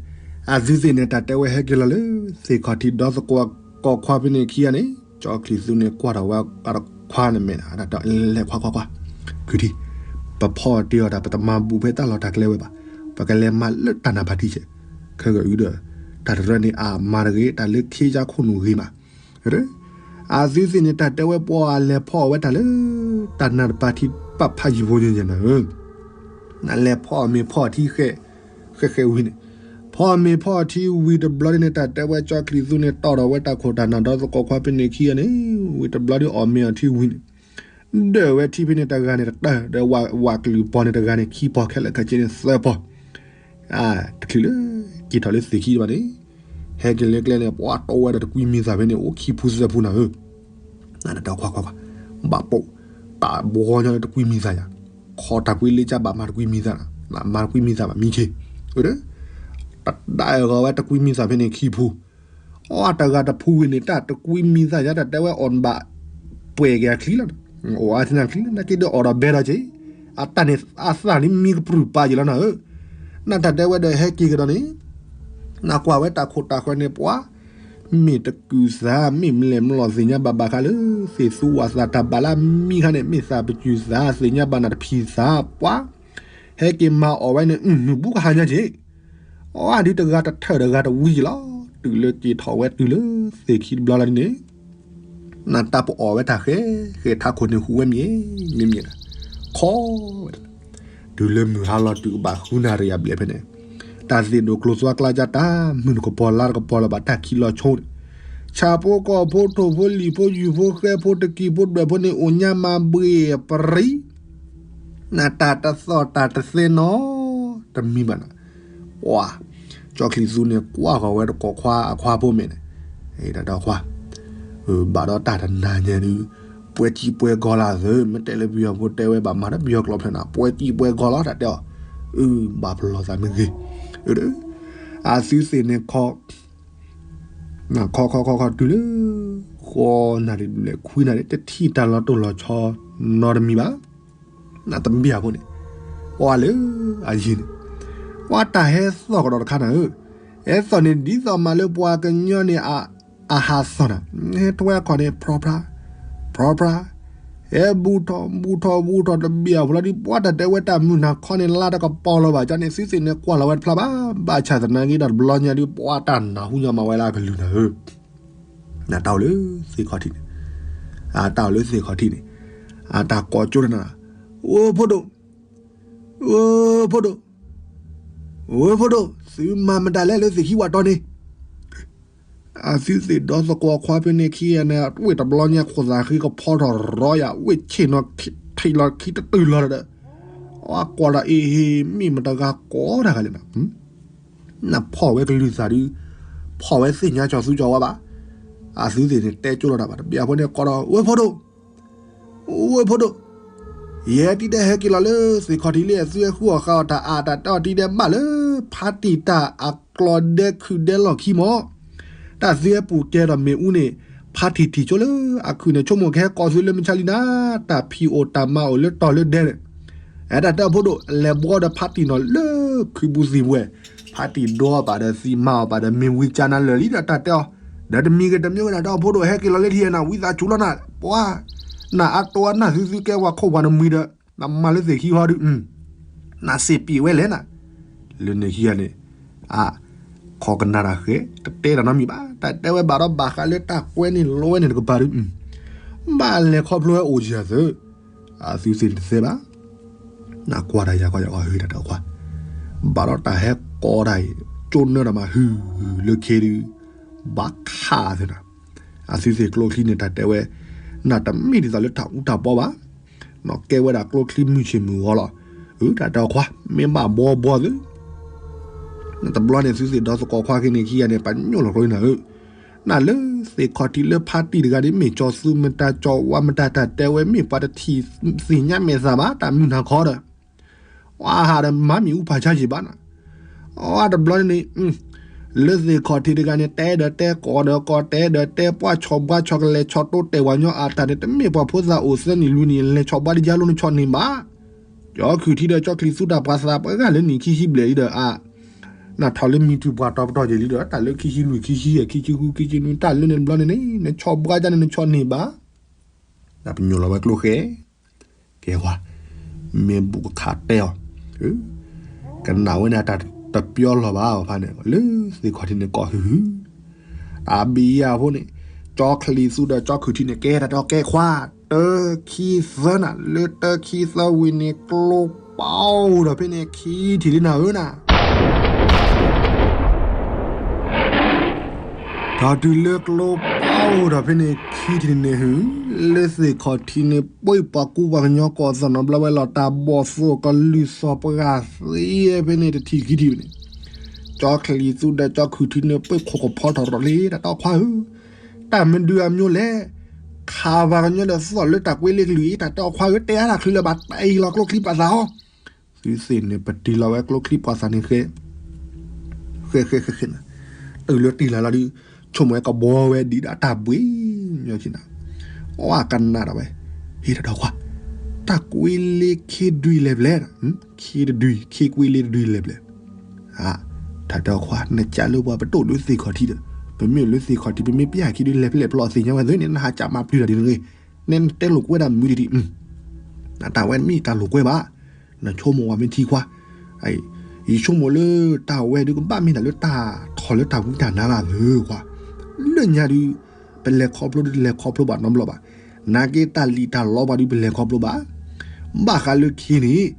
အသုသ့ၣ်န့ၣ် တၢ်တဲဝဲဟဲက့ၤလီၤလၢ သ့ၣ်ခီၣ်ထံးဒီသကိးခွါဖဲန့ၣ်ခံဂၤန့ၣ် ကၠီချံးသူန့ၣ်ကွၢ်ထီၣ်ဝဲအတခွါန့ၣ်မဲာ် အတၢ်လဲၤခွါခွါခွါ ကုထံ ပဖီၣ်တ့အီၣ်တၢ် ပတမၤဘူၣ်ဖဲတၢ်လီၢ်တၢ်ကျဲဝဲဘၣ်. ပကလဲၤမၤလၢတၢ်နၢ်ပၢၢ်ထံဆဲး ခဲကအုဒီး တၢ်တရၢန့ၣ် အမၤတဂ့ၤ တၢ်လၢခ့ယါခိၣ်နူာ်ဂ့ၤမး အသုသ့ၣ်န့ၣ် တၢ်တဲဝဲပှၤလဲၤဖီၣ်အီၣ်ဝဲတၢ်လၢ တၢ်နၢ်တပၢၢ်ထံပာ်ဖးယံၤဖိညါညါနၤဧၢ နလဲၤဖီၣ်မ့ၤဖီၣ်ထံဃဲ ဃဲဃဲဝံၤန့ၣ် ဖီၣ်မ့ၤဖီၣ်ထံဝံၤတဘျီန့ၣ် တၢ်တဲဝဲကၠီချံးသူန့ၣ် တီၢ်ထီၣ်ဝဲတၢ်ခိၣ်တၢ်နၢ်ဒီသကိးခွါဖဲန့ၣ်ခံဂၤန့ၣ် ဝံၤတဘျီဒီးအီၣ်မ့ၤအီထံဝံၤန့ၣ် ဒၢၣ်ဝဲထံဖဲန့ၣ်တဂၤန့ၣ်တတၢၢ် ဒီးဝးကျုၤပီန့ၣ်တဂၤန့ၣ်ခံပီ ခဲလၢာ်ခဲဆ့န့ၣ်သၢပီ တချုးလၢ က့ၤထီၣ်လၢသ့ၣ်ခံဘၣ်န့ၣ် ဟဲက့ၤလၢကျဲန့ၣ် ပှၤတီဝဲဒီးတကွံမံသၣ်ဖဲန့ၣ် အိၣ်ခံဖုသၢဖုနၤဧၢ နတၢ်ခွါခွါခွါ ဘၣ်ပိာ် တၢ်ဘှီညီလၢတကွံမံသၣ်ယၤ ခီၣ်တၢ်ကွံလ့ကၢ်ဘၣ်မၤတကွံမံသၣ် မၤတကွံမံသၣ်ဘၣ်မံခ့ တဒၣ်အဂီၤဝဲတကွံမံသၣ်ဖဲန့ၣ်ခံဖု အတဂၤတဖုဝံၤန့ၣ် တၢ်တကွံမံသၣ်ယၤ တၢ်တဲဝဲအီၣ်ဘၣ် ပှဲၤက့ၤအချံလီၤ အီၣ်အါထံနၤချံလီၤ နက့ၤဒီးအီၣ်ဒီးဘဲဒီးက့ၤ အတၢ်န့ၣ်အသၣ်န့ၣ်မံကပြုၢ်ပာ်က့ၤလီၤနၤဧၢ နတၢ်တဲဝဲဒီးဟဲက့ၤကဒီးန့ၣ် နကွၢ်ဝဲတၢ်ခိၣ်တၢ်ဃၢၤန့ၣ်ပှၤ မ့ၢ်တကုၢ်သး မ့ၢ်မလဲၣ်မလီၢ်သ့ၣ်ညါဘၣ်ဘၣ်ဃးလၢ သ့ၣ်သူဝၣ်သးတၢ်ဘၣ်လၢမံခါန့ၣ် မ့ၢ်သးပကုၢ်သး သ့ၣ်ညါဘၣ်နၤတဖံးသးပှၤ ဟဲက့ၤမၤအီၣ်ဝဲန့ၣ် မုၢ်ဘူးကဟါညါက့ၤ အီၣ်ဒုးတဂၤတထၢၣ်တဂၤတဝံၤက့ၤလီၤ တုၤလၢက့ၤထီၣ်ဝဲတုၤလၢသ့ၣ်ခံတဘျီလီၤဒ်န့ၣ် နတၢ်ပအီၣ်ဝဲတၢ်ဃဲ ဃဲထးခိၣ်န့ၣ်ဟူးဝဲမံၤ မံၤမံၤ ခီဝဲ တုၤလၢမုၢ်ဟါလီၤတုၤကဘၣ်ဃုနၣ်ရံၣ်အဘျဲၣ်ဖဲန့ၣ် တၢ်သ့ၣ်ဒိၣ်ကျိၤသွါကျါကၢ်တၢ် မုၢ်တကပီၤလါတကပီၤလၢၤဘၣ်တၢ်ခံးလီၤဆိန့ၣ် ဆၣ်ဖိကီၢ်ဖိထိၣ်ဖိလံာ်ဖိယုၢ်ဖိဃဲဖိတကံၤဖိဒွဲၣ်ဖိန့ၣ် အိၣ်ညါမၤဘှ့ၣ်ပရံ နတၢ်တသီၣ်တၢ်တသဲနီတမံၤဘၣ်နၤ ပှၤ ကၠီချံးသူန့ၣ် ကွၢ်ဃီၤဝဲတကိးခွါအခွါဖိမဲာ်န့ၣ် တၢ်ခွါ ဘၣ်ဒီးတၢ်တနၤညါဒုး ပှဲၤစံၣ်ပှဲၤကီၤလၢသၢ မ့ၢ်တဲလၢပယီၤဖိတဲဝဲဘၣ်မၤဒီးပယီၤကျိာ်ဖျဲးနၤ ပှဲၤစံၣ်ပှဲၤကီၤလီၤ တၢ်တဲအီၤ အဘၣ်ပလီၢ်သးမ့ၢ်ဂ့ၤ အသုသ့ၣ်န့ၣ်ခီ ခီခီခီခီတုၤလၢ ဃိးနၣ်ရံၣ်ဒုးလဲၣ် ခွံနၣ်ရံၣ် တထံၣ်တၢ်လီၤတိၢ်လီၤဆီနီတမံၤဘၣ် နတဘံၣ်အဖိန့ၣ် ပှၤလၢအယံၤန့ၣ် ပှၤတၢ်ဟဲသီၣ်ကဒီးတခါနၤဧၢ ဟဲသီၣ်န့ၣ် ဒ်သိးမးလၢပှၤကညီန့ၣ် အဟးသီၣ်နၤ ဟဲထွဲအခီၣ်န့ၣ် ဖြီဖြါ ဖြီဖြါ ဟဲဘူးထီၣ်ဘူးထီၣ်ဘူးထီၣ်တဘံၣ်အဖိလီၤဒ် ပှၤတၢ်တဲဝဲတၢ်မုၢ်နၤခီန့ၣ် လါတကပီၤလၢၤဘၣ် ကန့ၣ် သုသ့ၣ်န့ၣ် ကွၢ်လီၤဝဲတဖျါဘၣ် ဘၣ်ဆၣ်သနာ်က့ဒီးတဘျီညါဒုး ပှၤတၢ်နၢ်ဟူညီမးဝဲလၢအကလုၢ်နၤဧၢ နတၢ်အိၣ်လၢသ့ၣ်ခီၣ်ထံးန့ၣ် အတၢ်အိၣ်လၢသ့ၣ်ခီၣ်ထံးန့ၣ် အတၢ်ကိးကၠိတနၤ အိၣ်ဖိဒိၣ် အိၣ်ဖိဒိၣ် အိၣ်ဖိဒိၣ် သုမၤမတၤလဲၣ်လၢသ့ၣ်ခံဝးတီန့ၣ် အသုသ့ၣ်ဒီသကိးခွါဖဲန့ၣ်ခံဂၤန့ၣ် ဝ့ၢ်တဘျီညါခိၣ်သးဃ့ကဖီထီၣ်ရီယၤ ဝ့ၢ်ဆ့ၣ်နီၤထံၣ်လီၤခံတတုၤလီၤဒီး အကွၢ်ဒီးအ့ဟ့ မ့ၢ်မတၤဂၤကိးတၢ်ဂၤလဲၣ်နၤ နဖီၣ်ဝဲကလုၢ်သးဒုး ဖီၣ်ဝဲသ့ၣ်ညါကၠီၤသူကၠီၤဝါဘၣ် အသုသ့ၣ်န့ၣ်တဲကၠိလီၤတၢ်ဘၣ် တဘံၣ်အဖိန့ၣ်ကိးဒီး ဝ့ၢ်ဖိဒိၣ် ဝ့ၢ်ဖိဒိၣ် ယဲတံၤဒဲးဟဲက့ၤလီၤလၢသ့ၣ်ခီၣ်ထံးလံ အသုဟဲဃုအီၣ်ဃုအီတၢ်အါတၢ်တဲအီၤတံၤဒဲးဘၣ်လၢ ဖါတံၢ်တၢ်အကျီဒဲခုၣ်ဒဲလီၢ်ခံမး တၢ်သုဟဲပူၤကဲဒီးမ့ၣ်အူန့ၣ် ဖါတံၢ်ထံၣ်ကၠိလၢအခုၣ်န့ၣ် ဆိကမိၣ်ကဟဲကိးသုလၢမုၢ်ဆါလံနၤ တၢ်ဖံးအိၣ်တၢ်မၤအိၣ်လၢတီၤလၢဒဲန့ၣ် အဲၣ်တၢ်တဲအဖိဒိၣ် လဲၤဘှီဒီးဖါတံၢ်နီၤလၢခုးပူၤသံၣ်ပူၤဝဲ ဖါတံၢ်ဒိအီၤဘၣ်ဒီးသံမၤအီၤဘၣ်ဒီးမ့ၢ်ဝံၤကၢနၤလၢာ်လံဒီးတၢ်တဲအီၤ ဒီးတမံၤဂ့ၤတမံၤဂ့ၤနၤဒီးအဖိဒိၣ်ဟဲက့ၤလီၤလၢထံၣ်နၤ ဝံသးစူၤလီၤနၤ ပှၤ နအါတိအနၢ်သုသုကဲဝဲခိၣ်ပှၤနမှံၤဒီး နမၤလၢသ့ၣ်ခံဟီဒုး နစ့ပံးဝဲလဲၣ်နၤ လၢန့ၣ်ခံဂၤန့ၣ် အ ခီကနၣ်တၢ်ဃဲ တတဲတၢ်နီတမံၤဘၣ် တၢ်တဲဝဲဘၣ်ဒီးဘၣ်ဃးလၢတၢ်ကွဲန့ၣ်လိဝဲန့ၣ်တကပၤဒုး ဘၣ်လဲၤခီဖျိဝဲအိၣ်ယၤသၢ အသုသ့ၣ်န့ၣ်တသဲဘၣ် နကွၢ်တၢ်ယၤကီယၤကီဟ့ၣ်တၢ်တၢ်ခွါ ဘၣ်ဒီးတၢ်ဟဲ ကိးတၢ်အံၤ ကၠိနၢတၢ်မၤဟုၣ်လၢခ့ဒုး ဘၣ်ခးသနၤ, အသုသ့ၣ်ကျိချံန့ၣ် တၢ်တဲဝဲ နတမ့ၢ်ဒ်သိးလၢတၢ်အူတၢ်ပီဘၣ်, ကဲဝဲဒၣ်ကျိချံမုၢ်ဆ့ၣ်မုၢ်ဂီၤလီၤ. အၢ တၢ်တဲအီၤခွါ မ့ၢ်ဘၣ်ဘီဘီသု တဘျီန့ၣ် သုသ့ၣ်ဒီသကိးခွါက့န့ၣ်ခံဂၤန့ၣ် ပညိၣ်လီၤကျိနၤဧၢ, နလၢသ့ၣ်ခီၣ်ထံးလၢဖါတံၢ်တဂၤန့ၣ် မ့ၢ်ကၠီၤသူမတၤကၠီၤဝါမတၤ တၢ်တဲဝဲမ့ၢ်ပှၤတထံၣ်သ့ၣ်ညါမဲာ်သၣ်ဘၣ် တၢ်မုၢ်နၤခီဒီး ဝါဟးဒီးမၤမံၤအူဖးဆါယံာ်ဘၣ်နၤ, အတဘျီန့ၣ် လၢသ့ၣ်ခီၣ်ထံးတဂၤန့ၣ် တဲဒီးတဲ ကိးဒီးကိး တဲဒီးတဲ ပှၢ်ဆီၣ်ဘှါဆီၣ်ကလဲၤဆီၣ်တိတဲာ်ဝၤညီအတၢ်န့ၣ် တမ့ၢ်ပှၤဖိသၣ်အိၣ်သၢနံၣ်လွံၢ်နံၣ် လဲၤဆီၣ်ဘှါတယါလိၤနဆီၣ်န့ၢ်ဘၣ်, ကၠီခုၣ်ထံးဒီးကၠီချံးသူတၢ်ပှၤသးပှဲၤဂၤလၢနံၣ်ခံဆံဘျဲၣ်လံဒီးအါ နထီၣ်လၢမံၤထူၣ်ပှၢ်တီၤပတီၢ်ယံာ်လံဒီး တၢ်လၢခံဆံလွံၢ် ခံဆံယဲၢ် ခံဆံဃု ခံဆံနွံ တၢ်လၢန့ၣ်တဘျီန့ၣ်န့ၣ် နဆီၣ်ဘှါဒ်န့ၣ် နဆီၣ်န့ၢ်ဘၣ်, တၢ်ပညိၣ်လီၤဝဲကျိဃဲ ကဲဝဲ မ့ၢ်ဘူးကခးတဲအီၤ, ကနၣ်ဝဲန့ၣ် တၢ်တပျီလီၤဘၣ်အီၤဖဲန့ၣ် လၢသ့ၣ်ခီၣ်ထံးန့ၣ်ကိးဟုၣ်ဟုၣ်, တၢ်ဘံယၤဖိန့ၣ် ကၠီချံးသူဒီးကၠီခုၣ်ထံးန့ၣ် ကဲတၢ်တဲအီၤကဲခွါ တၢခံသၢနၤ လၢတၢခံသၢဝံၤန့ၣ် ကျိပီဒီးဖဲန့ၣ် ခံထံၣ်လံနၤဧၢနၤ တၢ်တုၤလၢကျိပီဒီးဖဲန့ၣ် ခံထံၣ်န့ၣ်ဟုၣ်, လၢသ့ၣ်ခီၣ်ထံးန့ၣ် ပှ့ၤပှၤကူပှၤကညီကိးသနီဘျီဝဲလီၤ တၢ်ဘီၣ်သိၣ်ကလုၢ်သီၣ်ပှၤသ့ဖဲန့ၣ် တထံၣ်ခံထံၣ်န့ၣ်, ကၠီချံးသူဒီးကၠီခုၣ်ထံးန့ၣ် ပှ့ၤခိၣ်ကဖီထီၣ်ထီၣ်လံ တၢ်တဲအီၤခွါဧၢ, တၢ်မနုၤအမျိုးလဲၣ်, ခးပှၤကညီဒီးသီၣ်လၢတၢ်ကွ့လ့ကလုၢ်အံၤ တၢ်တဲအီၤခွါဧၢ တဲအါတၢ်ချုးလၢၤဘၣ် တၢ်အံၤလီၤကျိချံပှၤသးဟီ သုသ့ၣ်န့ၣ် ပတံၢ်လီၤဝဲကျိချံပှၤသးန့ၣ်ဃဲ, ဃဲဃဲဃဲဃဲနၤ, တုၤလၢတံၢ်လီၤလီၤဒုး, ဆိကမိၣ်ဝဲကဘီဝဲဒံးဒၣ်တၢ်ဘှံးညီကနၤ, အကနၣ်ဒၣ်ဝဲ, ဟ့ၣ်တၢ်ဒီးခွါ, တၢ်ကွ့လ့ခ့ဒုးလဲၤဘျဲၣ်, ခ့တဒုး ခ့ကွ့လ့တဒုးလဲၤဘျဲၣ်, တၢ်တဲအီၤခွါ နကးလၢပှၤပတိၢ်လၢသ့ၣ်ခီၣ်ထံးဒီး, ပမ့ၢ်လၢသ့ၣ်ခီၣ်ထံး ပမ့ၢ်ပျၢ်ခံဒုးလဲၤဖျဲၣ်ဖျီၣ်သ့ၣ်ညါဝဲသ့ၣ်န့ၣ် နဟးကးမၤပျုၤတၢ်ဒ်န့ၣ်ဂ့ၤ, နဲနတဲလိာ်ကွဲဒၣ်မုာ်တံၢ်တံၢ်, နတၢ်ဝဲတမ့ၢ်တၢ်လိာ်ကွဲဘၣ်, နဆိကမိၣ်ဝဲမ့ၢ်ထံခွါ, ယဆိကမိၣ်လၢတၢ်ဝဲဒုးကဘၣ်မ့ၢ်တၢ်လၢတၢ်ထီၣ်လၢတၢ်ဝံတၢ်နါလၢအဂ့ၤခွါ, လၢညါဒုး, ပလဲၤခီဖျိဒုးလဲၤခီဖျိဘၣ်နီတဘျီဘၣ်, နာ်က့တၢ်လံၣ်တၢ်လီပှၤဒုးပလဲၤခီဖျိဘၣ်, ဘၣ်ဃးလၢခ့န့ၣ်,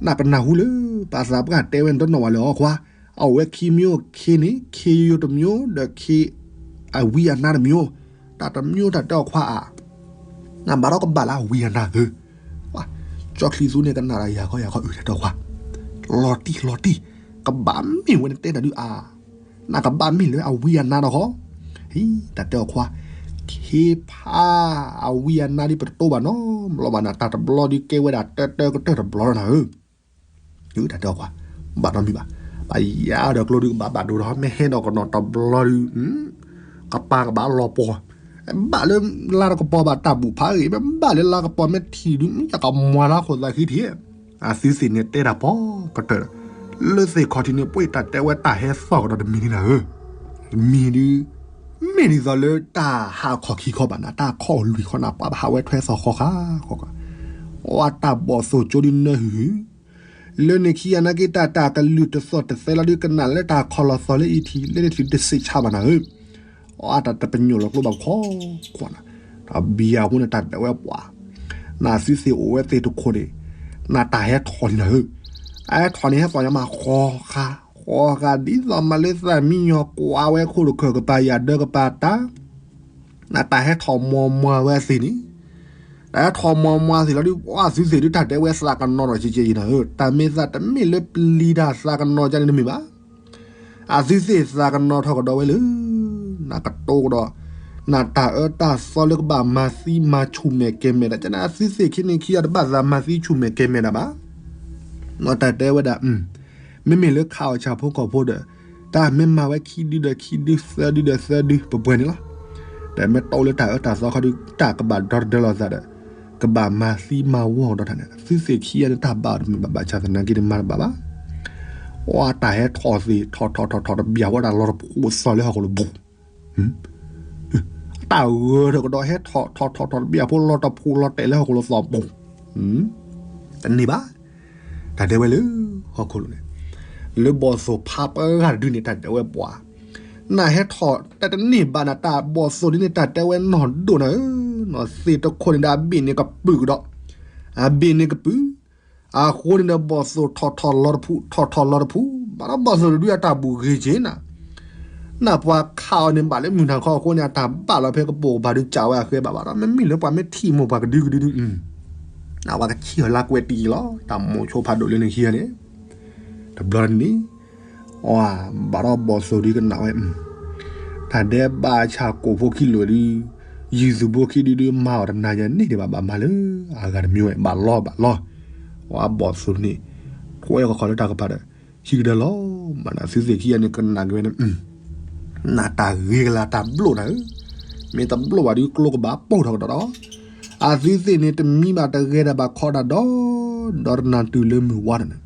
နပနၢ်ဟူလၢ ပှၤသးပှၢ်တဲဝဲတနီၣ်ဘၣ်လၢအီၤခွါ, အအိၣ်ဝဲခံမျိုး ခ့န့ၣ် ခ့ယိယိတမျိုး ဒီးခ့ အဝံအနါတမျိုး, တၢ်တမျိုးတၢ်တဲအီၤခွါဧါ နဘၣ်ဒီးကဘၣ်လၢအဝံအနါသၢ, ကၠီချံးသူန့ၣ်ကနၣ်ဒီးယၤခီယၤခီအုၣ်တၢ်တဲအီၤခွါ, လီၤတံၢ်လီၤတံၢ်, ကဘၣ်မ့ၢ်ဝဲနတဲနၤဒုးအါ, နကဘၣ်မ့ၢ်လၢအဝံအနါဒီးဃီ, တၢ်တဲအီၤခွါ, ခ့ဖး အဝံအနါဒ်ပတတိဘၣ်နီတဘျီဘၣ်နၤ တၢ်တဘျီဒုးကဲဝဲဒၣ်တၢတၢကတၢၢ်တဘျီလီၤနၤဧၢ တၢ်တဲအီၤခွါ, ဘၣ်နီတမံၤဘၣ်, ဘၣ်ယါဒီးကျိဒုးကဘၣ်ဘၣ်ဒိဒီး မ့ၢ်ဟဲဒီးကနီၤတဘျီဒုး, ကပၤကဘၣ်လီၤပှီၤ, ဘၣ်လၢလါတကပီၤဘၣ်တၢ်ဘူၣ်ဖးဂ့ၤ မ့ၢ်ဘၣ်လၢလါကပီၤမ့ၢ်ထံၣ်ဒုး မ့ၢ်ယကမွၤလၢဟီၣ်ခိၣ်သးခံထံၣ်, အသုသ့ၣ်န့ၣ်တဲတၢ်ပီကတၢၢ်, လၢသ့ၣ်ခီၣ်ထံးန့ၣ် ပှ့ၤတၢ်တဲဝဲတၢ်ဟဲသီၣ်ကဒီးတမံၤန့ၣ်နၤဧၢ, မံၤဒုး, မ့ၢ်ဒ်သိးလၢတၢ်ဟးခီၣ်ခံခီဘၣ်နၤ တၢ်ခီၣ်လွံၢ်ခီနၤ ပှၤဘၣ်ဟးဝဲထွဲသီၣ်ဃီဃာ်ဃီဃာ်, အတၢ်ဘီၣ်သိၣ်ကၠိဒုးနၢဟုၣ်ဟုၣ် လၢန့ၣ်ခံဂၤနာ်က့တၢ်တၢ်ကလုၢ်တသိၣ်တသဲလီၤဒုးကနၣ်လၢတၢ်ခီၣ်လီၤသီၣ်လၢအံၤထံး လၢန့ၣ်ထံးတစံးဆါဘၣ်နၤဧၢ, အတၢ်တပညိၣ်လီၤကျိဘၣ်ခီခွါနၤ, တၢ်ဘံယၤဖိန့ၣ်တၢ်တဲဝဲပှၤ, နသုသ့ၣ်အိၣ်ဝဲသ့ၣ်တခိၣ်န့ၣ်, နတၢ်ဟဲထီၣ်န့ၣ်နၤဧၢ, အဟဲထီၣ်န့ၣ်ဟဲသီၣ်ညါမးဃီဃာ်, ဃီဃာ်ဒ်သိးမးလၢသးမံညီၤကွၢ်ဝဲခိၣ်တခၢၣ်ကပၤယၤဒၢကပၤတၢ် နတၢ်ဟဲထီၣ်မီၤမွၤဝဲသ့ၣ်န့ၣ်, တၢ်ဟဲထီၣ်မီၤမွၤသ့ၣ်လီၤဒုး ပှၤသုသ့ၣ်ဒုးတၢ်တဲဝဲသးကနီၤဒီးကကဲယံၤနၤဧၢ, တၢ်မ့ၢ်သးတမ့ၢ်လၢပျံၤတၢ်သးကနီၤကန့ၣ်တမ့ၢ်ဘၣ်, အသုသ့ၣ်သးကနီၤထီၣ်ကဒီးဝဲလၢ နကတိကဒီး, နတၢ်အၢတၢ်သီလၢကဘၣ်မၤသံမၤဆူၣ်မဲာ်ကဲၤမဲာ်ဒၣ် ကနၣ်သုသ့ၣ်ခံန့ၣ်ခံဂၤတဘၣ်သးမၤသံဆူၣ်မဲာ်ကဲၤမဲာ်ဒၣ်ဘၣ် နီၢ်တၢ်တဲဝဲဒၣ်, မ့မ့ၢ်လၢခးအီၣ်ဆၣ်ဖိကီၢ်ဖိဒီး, တၢ်မ့ၢ်မၤဝဲခံဒုဒီးခံဒုသၢဒုဒီးသၢဒုပှဲၤပှဲၤန့ၣ်လီၤ. ဒီးမ့ၢ်တအိၣ်လၢတၢ်အၢတၢ်သီခီဒု တၢ်ကဘၣ်ဒီတဒၢလီၤသးဒီး, ကဘၣ်မၤသံမၤဝီကဒီးတၢ်န့ၣ် သုသ့ၣ်ခံဂၤန့ၣ်တၢ်ဘၣ်အီၤတမ့ၢ်ဘၣ် ဘၣ်ဆၣ်သနာ်က့န့ၣ်မၤတဘၣ်ဘၣ်. အတၢ်ဟဲထီၣ်သ့ၣ်ထီၣ်ထီၣ်ထီၣ်ထီၣ်တဘျီဖိတၢ်လီၤတဖိးသီၣ်လၢဟီၣ်ခိၣ်လိၤပူၤ တၢ်ဂၢၢ်ထီၣ်ကဒီးဟဲထီၣ်ထီၣ်ထီၣ်ထီၣ်တဘျီဖိလီၤတဖိးလီၤတဲာ်လၢဟီၣ်ခိၣ်လိၤသီၣ်ပူၤ, တန့ၢ်ဘၣ်. တၢ်တဲဝဲလၢ ဟီၣ်ခိၣ်လိၤန့ၣ်, လၢဘီၣ်သိၣ်ဖးပှၤဂၤတဒုန့ၣ် တၢ်တဲဝဲပှၤ, နဟဲထီၣ်တၢ်တန့ၢ်ဘၣ်နၤ တၢ်ဘီၣ်သိၣ်ဒ်န့ၣ် တၢ်တဲဝဲနီၢ်ဒိၣ်နၤဧၢ, နီၢ်သ့ၣ်တခိၣ်န့ၣ်ဒီးအဘ့ၣ်န့ၣ်ကပုာ်ကဒီး, အဘ့ၣ်န့ၣ်ကပုာ်, အဃိန့ၣ်ဒီးဘီၣ်သိၣ်ထီၣ်ထီၣ်လီၤတဖု ထီၣ်ထီၣ်လီၤတဖု ဘၣ်ဒီးဘီၣ်သိၣ်တဒုအတၢ်ဘူၣ်ဂ့ၤက့ၤနၤ, နၢ်ပှၤခးအီၤန့ၣ် ဘၣ်လၢမုၢ်နၤခီအဃိန့ၣ် အတၢ်ဘၣ်လီၤဖဲကပိာ်ကပၤဒုးကးဝဲအဃဲဘၣ်ဘၣ်ဒီး မ့မ့ၢ်လၢပှၤမ့ၢ်ထံၣ်မိၢ်ပှၤကဒုကဒုဒု နပှၤကဆံၣ်အီၤလၢကွဲးတံၢ်လီၤ တၢ်မိၤဆိဖးဒိၣ်လၢနခံဂၤန့ၣ်, တဘျီန့ၣ် အဘၣ်ဒီးဘီၣ်သိၣ်ဒုကနၣ်ဝဲ, တၢ်ဒဲးဘးဆၣ်ကိၣ်ဖိခံလိာ်ဒု, ယုၢ်သူၣ်ဖိခံဒုဒု မၤအီၤတနၤညါန့ၣ်ဒံးဘၣ် ဘၣ်မၤလၢအဂၤတမံၤဝဲ ဘၣ်လီၤဘၣ်လီၤ, အဘီၣ်သိၣ်န့ၣ် ကွဲကခီလၢတၢ်ကပၤဒီး ဟံၣ်ကဒၢလီၤ, မၤနသုသ့ၣ်ခံဂၤန့ၣ် ကနၣ်က့ၤဝဲန့ၣ် နတၢ်ဂ့ၤကလၤတၢ်ဘျိၣ်နၤဧၢ, မ့ၢ်တဘျိၣ်ဘၣ်ဒုးကျိကဘၣ်ပိၢ်ထီၣ်ကဒီးဒီး, အသုသ့ၣ်န့ၣ်တမံဘၣ်တဂဲၤဒၣ်ဘၣ်ခီတၢ်ဒီး, ဒီးတနၤတုၤလၢမုၢ်ဝါဒီးန့ၣ်,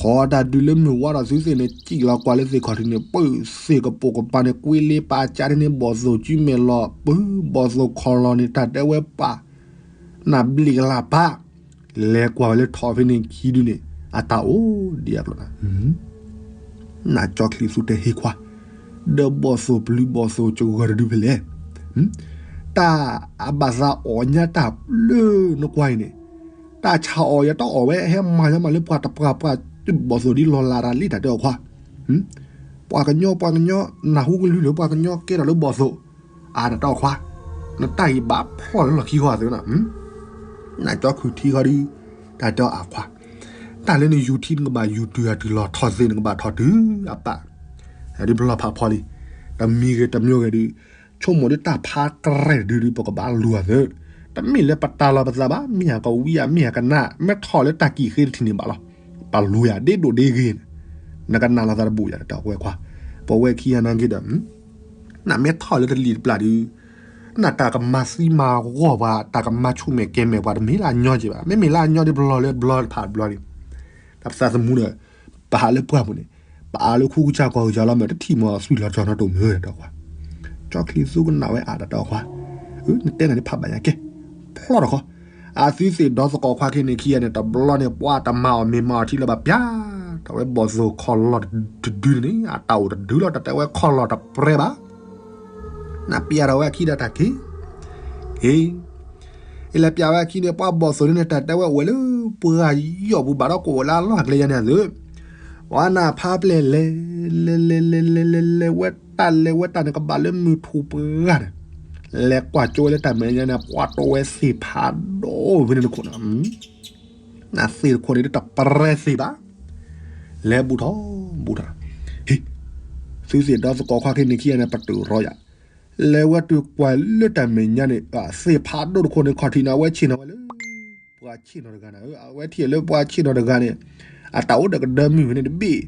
ခီတၢ်တုၤလၢမုၢ်ဝါဒီးသုသ့ၣ်န့ၣ် စံၣ်လီၤကွၢ်လၢသ့ၣ်ခီၣ်ထံးန့ၣ် ပၢၢ်သ့ၣ်ကပိာ်ကပၤန့ၣ် ကွ့လ့ပာ်ကၢ်န့ၣ် ဘီၣ်သိၣ်စုမဲာ်လီၤ ပုၢ်ဘီၣ်သိၣ်ခီၣ်လီၤန့ၣ် တၢ်တဲဝဲပာ် နဘျံးကလၤပၢ်, လဲၤကွၢ်ဝဲလၢထီၣ်ဖဲန့ၣ်ခံဒုန့ၣ် အတၢ်အိၣ်ဒံးအကျိၤနၤ, နကၠီချံးသူတဲဟ့ၣ်ခွါ, ဒီးဘီၣ်သိၣ်ပျုၤဘီၣ်သိၣ်ကဂၢၢ်တဒုဖဲလဲၣ်, တၢ်အဘၣ်သးအီၣ်ညါတၢ်လၢနကွၢ်အံၤန့ၣ်, တၢ်ဆၣ်အီၣ်ယတအီၣ်ဝဲဟဲမၤညါမးလၢပှၤတပှၢ်ပှၢ်, ဘီၣ်သိၣ်ဒ်လီၤလးတၢ်လံတၢ်တဲအီၤခွါ, ပှၤကညီပှၤကညီ နၢ်ဟူကလုၢ်လၢပှၤကညီကဲထီၣ်လၢဘီၣ်သိၣ်, အါတၢ်တဲအီၤခွါ, နတၢ်အံၤဘၣ်ဖျီၣ်လၢလီၢ်ခံဃီအသုးနၤ, နကၠီခုၣ်ထံဃီဒု, တၢ်တဲအီၤအခွါ, တၢ်လၢနယူၤထံနကဘၣ်ယူၤတုၤအတုၤ လီၤထီၣ်သ့နကဘၣ်ထီၣ်တုၤအပၢ်, ဒ်ပလီၢ်ဖးဖီလံ, တမံၤဂ့ၤတမံၤဂ့ၤဒု, ဆိကမိၣ်ဒ်တၢ်ဖးကရဲၣ်တဒုဒု ပကဘၣ်လူၤအသုး, တမ့ၢ်လၢပတၤလီၤပသးဘၣ် မ့ၢ်ယၤကဝံယၤ မ့ၢ်ယၤကနၣ် မ့ၢ်ထီၣ်လၢတၢ်ကံၣ်ဃ့တထံၣ်န့ၣ်ဘၣ်လီၤ, ပလူၤယၤဒ့ဒိၣ်ဒ့ဂ့ၤန့ၣ်, နကနၣ်လီၤသးတဘူၣ်ယၤတၢ်ဝဲခွါ, ပဝဲခံဂၤနာ်က့ဒီး နမ့ၢ်ထီၣ်လၢတလံၤတပျၢ်ဒု, နတၢ်ကမၤသံမၤဂီၢ်ပှၤ တၢ်ကမၤဆူၣ်မဲာ်ကဲမဲာ်ပှၤ တမ့ၢ်လၢအညီက့ဘၣ်, မ့မ့ၢ်လၢအညီဒ်ပလီၢ်လၢဘျီတဖၣ်တဘျီန့ၣ်, တၢ်ပသးသမူဒီး, ပဟးလၢပှၢ်ပူၤန့ၣ်, ပအါလၢခူကစၢ်ကီၢ်ကစၢ်လီၤ မ့ၢ်တထံၣ်မီၤသွံၣ်လီၤကၠီၤနီတအိၣ်မ့ၢ်တၢ်ခွါ, ကၠီချံးသူကနၣ်ဝဲအါတၢ်တဲအီၤခွါ, နတဲနၤန့ၣ်ဖးဘၣ်ညါကဲ, ဖျီၣ်တခီ, အသုသ့ၣ်ဒီသကိးခွါခံန့ၣ်ခံဂၤန့ၣ် တဘျီန့ၣ် ပှၤတမၤအီၣ်မ့ၤမၤအီၣ်ထံလၢၤဘၣ်ပျၢ်, တၢ်ဝဲဘီၣ်သိၣ်ခီၣ်လီၢ်တဒုန့ၣ် အတၢ်အိၣ်တဒုလီၤ တၢ်တဲဝဲခီၣ်လီၢ်တပြဲဘၣ်, နပျၢ်ထီၣ်ဝဲအခံဒီးတၢ်က့ၤ, က့ၤ အလဲၤပျၢ်ဝဲအခံန့ၣ် ပှၤဘီၣ်သိၣ်န့ၣ် တၢ်တဲဝဲအိၣ်ဝဲလၢပှၤယီၢ်ပူၤဘၣ်ဒီးကအိၣ်လၢအလီၢ်အကျဲယါန့ၣ်အသုး, ပှၤနၢ်ဖးပျဲၢ်လဲၤ, လဲၤလဲၤလဲၤလဲၤလဲၤလဲၤဝဲတၢ်လဲၤဝဲတၢ်န့ၣ် ကဘၣ်လၢမုၢ်ထူၣ်ပှၢ်န့ၣ်, လဲၤကွၢ်ကၠိဝဲလၢတၢ်မဲာ်ညါန့ၣ် ပှၤတိဝဲသ့ၣ်ဖးဒိၣ်ဖဲန့ၣ်တခိၣ်န့ၣ် နသ့ၣ်တခိၣ်န့ၣ် တတပရဲသ့ၣ်ဘၣ်, လဲၤဘူးထီၣ်, ဘူးထီၣ်, ဟ့ၣ်, သုသ့ၣ်ဒီသကိးခွါခံန့ၣ်ခံဂၤန့ၣ် ပတုာ်ရီယၤ, လဲၤဝဲတုၤကွၢ်လၢတၢ်မဲာ်ညါန့ၣ် သ့ၣ်ဖးဒိၣ်တခိၣ်န့ၣ် ခီၣ်ထံးန့ၣ် အဝဲဆ့ၣ်နီၤဝဲလၢ ပှၤဆ့ၣ်နီၤတဂၤန့ၣ်, အဝဲထံၣ်လၢပှၤဆ့ၣ်နီၤတဂၤန့ၣ်, အတၢ်အိၣ်ဒီးကဒၢမုၢ်ဖဲန့ၣ်တဘ့ၣ်,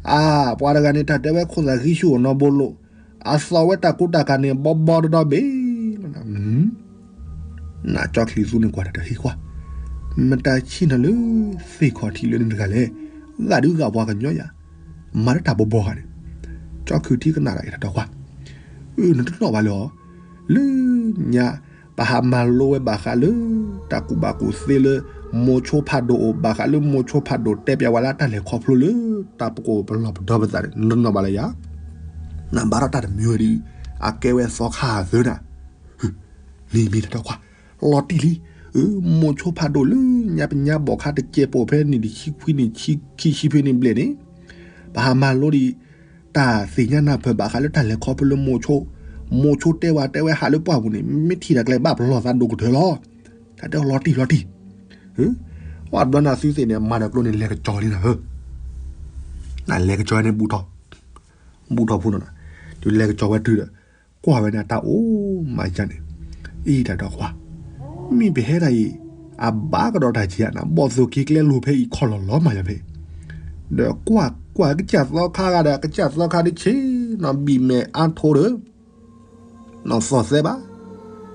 အါ, ပှၤတဂၤန့ၣ် တၢ်တဲဝဲခိၣ်သၣ်ဃံဆူၣ်အိၣ်နီတဘိလိာ်, အသီၣ်ဝဲတၢ်ကူတၢ်ကၤန့ၣ် ဘီဘီဒီဒီဘ့ၣ်လီၤ နကၠီချံးသူန့ၣ် ကွၢ်တၢ်တဟ့ၣ်ကွၢ်, မတၤဆ့ၣ်နီၤလၢသ့ၣ်ခီၣ်ထံးလၢန့ၣ်တဂၤလဲၣ်, ဂာ်ဒုးဂာ်ပှၤကညီယၤ, မၤလၢတၢ်ဘီဘီဂၤန့ၣ်, ကၠီခုၣ်ထံကနၣ်တၢ်အံၤတၢ်တီခွါ, နတနီၣ်ဘၣ်လၢအီၤ, လၢညါ, ပဟးမၤလိဝဲဘၣ်ဃးလၢ တၢ်ကူၣ်ဘၣ်ကူၣ်သ့လၢ မိၤဆိဖးဒိၣ်အိၣ် ဘၣ်ဃးလၢမိၤဆိဖးဒိၣ်တဲပျးဝဲလၢတၢ်လဲၤခီဖျိလၢ တၢ်ပကအိၣ်ပလီၢ်ပဒီပသးန့ၣ် နတနီၣ်ဘၣ်လၢယၤ, နဘၣ်ထီၣ်တၢ်တမံၤဝဲဒီး အကဲဝဲသီခါအသၢနၤ မ့ၢ်မ့ၢ်တၢ်တီခွါ, လီၤတံၢ်လံ, မိၤဆိဖးဒိၣ်လၢညါပညါဘီၣ်ခါတကဲးပိာ်ဖဲန့ၣ်တဆံခွံန့ၣ် ခံဆံဖဲန့ၣ်ဘျဲၣ်န့ၣ်, ပဟးမၤလိဒံး, တၢ်သ့ၣ်ညါနၢ်ပၢၢ်ဘၣ်ဃးလၢတၢ်လဲၤခီဖျိလၢမိၤဆိ, မိၤဆိတဲဝဲတဲဝဲဟးလၢပှၢ်ပူၤန့ၣ် မ့ၢ်ထံၣ်တၢ်ကျဲဘၣ်ပလီၢ်သးဒိၣ်ကတၢၢ်လီၤ, တၢ်တဲလီၤတံၢ်လီၤတံၢ်, ဝဲဘျီနသုသ့ၣ်န့ၣ် မၤတၢ်ကျိန့ၣ် လဲၤကစီၤလံနၤဧၢ, နလဲၤကစီၤန့ၣ်ဘူးထီၣ် ဘူးထီၣ်ဖိနီၤ, တုၤလဲၤကစီၤဝဲတုၤဒီး, ကွၢ်ဝဲန့ၣ် အတၢ်အိၣ်မးယါန့ၣ်, အံၤတၢ်တီခွါ, မ့ၢ်ပဟဲဒၣ်အံၤ, အဘၣ်ကဒီးတၢ်ကဲဧါနၤ ဘီၣ်သိၣ်က့ၤကျဲလိၤဖဲအံၤခီၣ်လီၢ်လီၤမးယါဖဲ, ဒီးကွၢ်ကွၢ်ကစၢ်သီခါဂၤဒီး ကစၢ်သီခါဒ်ဆ့ၣ်နီၤဘံၣ်မဲာ်အါထိဒီး နီၢ်သီၣ်သဲဘၣ်,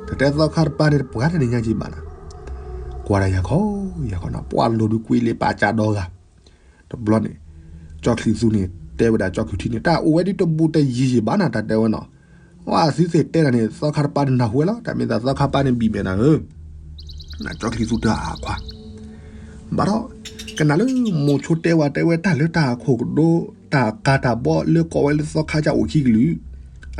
တၢ်တဲသီခါတပၤန့ၣ် တပှၢ်တၢ်န့ၣ်ညါက့ၤဘၣ်နၤ, ကွၢ်ဒၣ်ယၤခီ, ယၤခီနၤ ပှၢ်လိၤဒုးကွံလ့ပာ်ကၢ်ဒီဂၤ, တဘျီန့ၣ်, ကၠီချံးသူန့ၣ် တဲဝဲဒၣ်ကၠီခုၣ်ထံန့ၣ် တၢ်အိၣ်ဝဲဒ်တဘူးတယံၤယံၤဘၣ်နၤ တၢ်တဲဝဲနီၤ, အသုသ့ၣ်တဲတၢ်န့ၣ် သီခါတပၤန့ၣ်နၢ်ဟူဝဲလီၤ တၢ်မ့ၢ်သးသီခါပၤန့ၣ်ဘံၣ်မဲာ်နၤဧၢ, ကၠီချံးသူတဲအခွါ ဘၣ်ဒီး, ကနၣ်လၢမိၤဆိတဲဝဲတဲဝဲတၢ်လၢတၢ်အခိၣ်ကဒိ, တၢ်ကၤတၢ်ဘီလၢကိးဝဲလၢသီခါကၢ်အိၣ်ခံကလုာ်,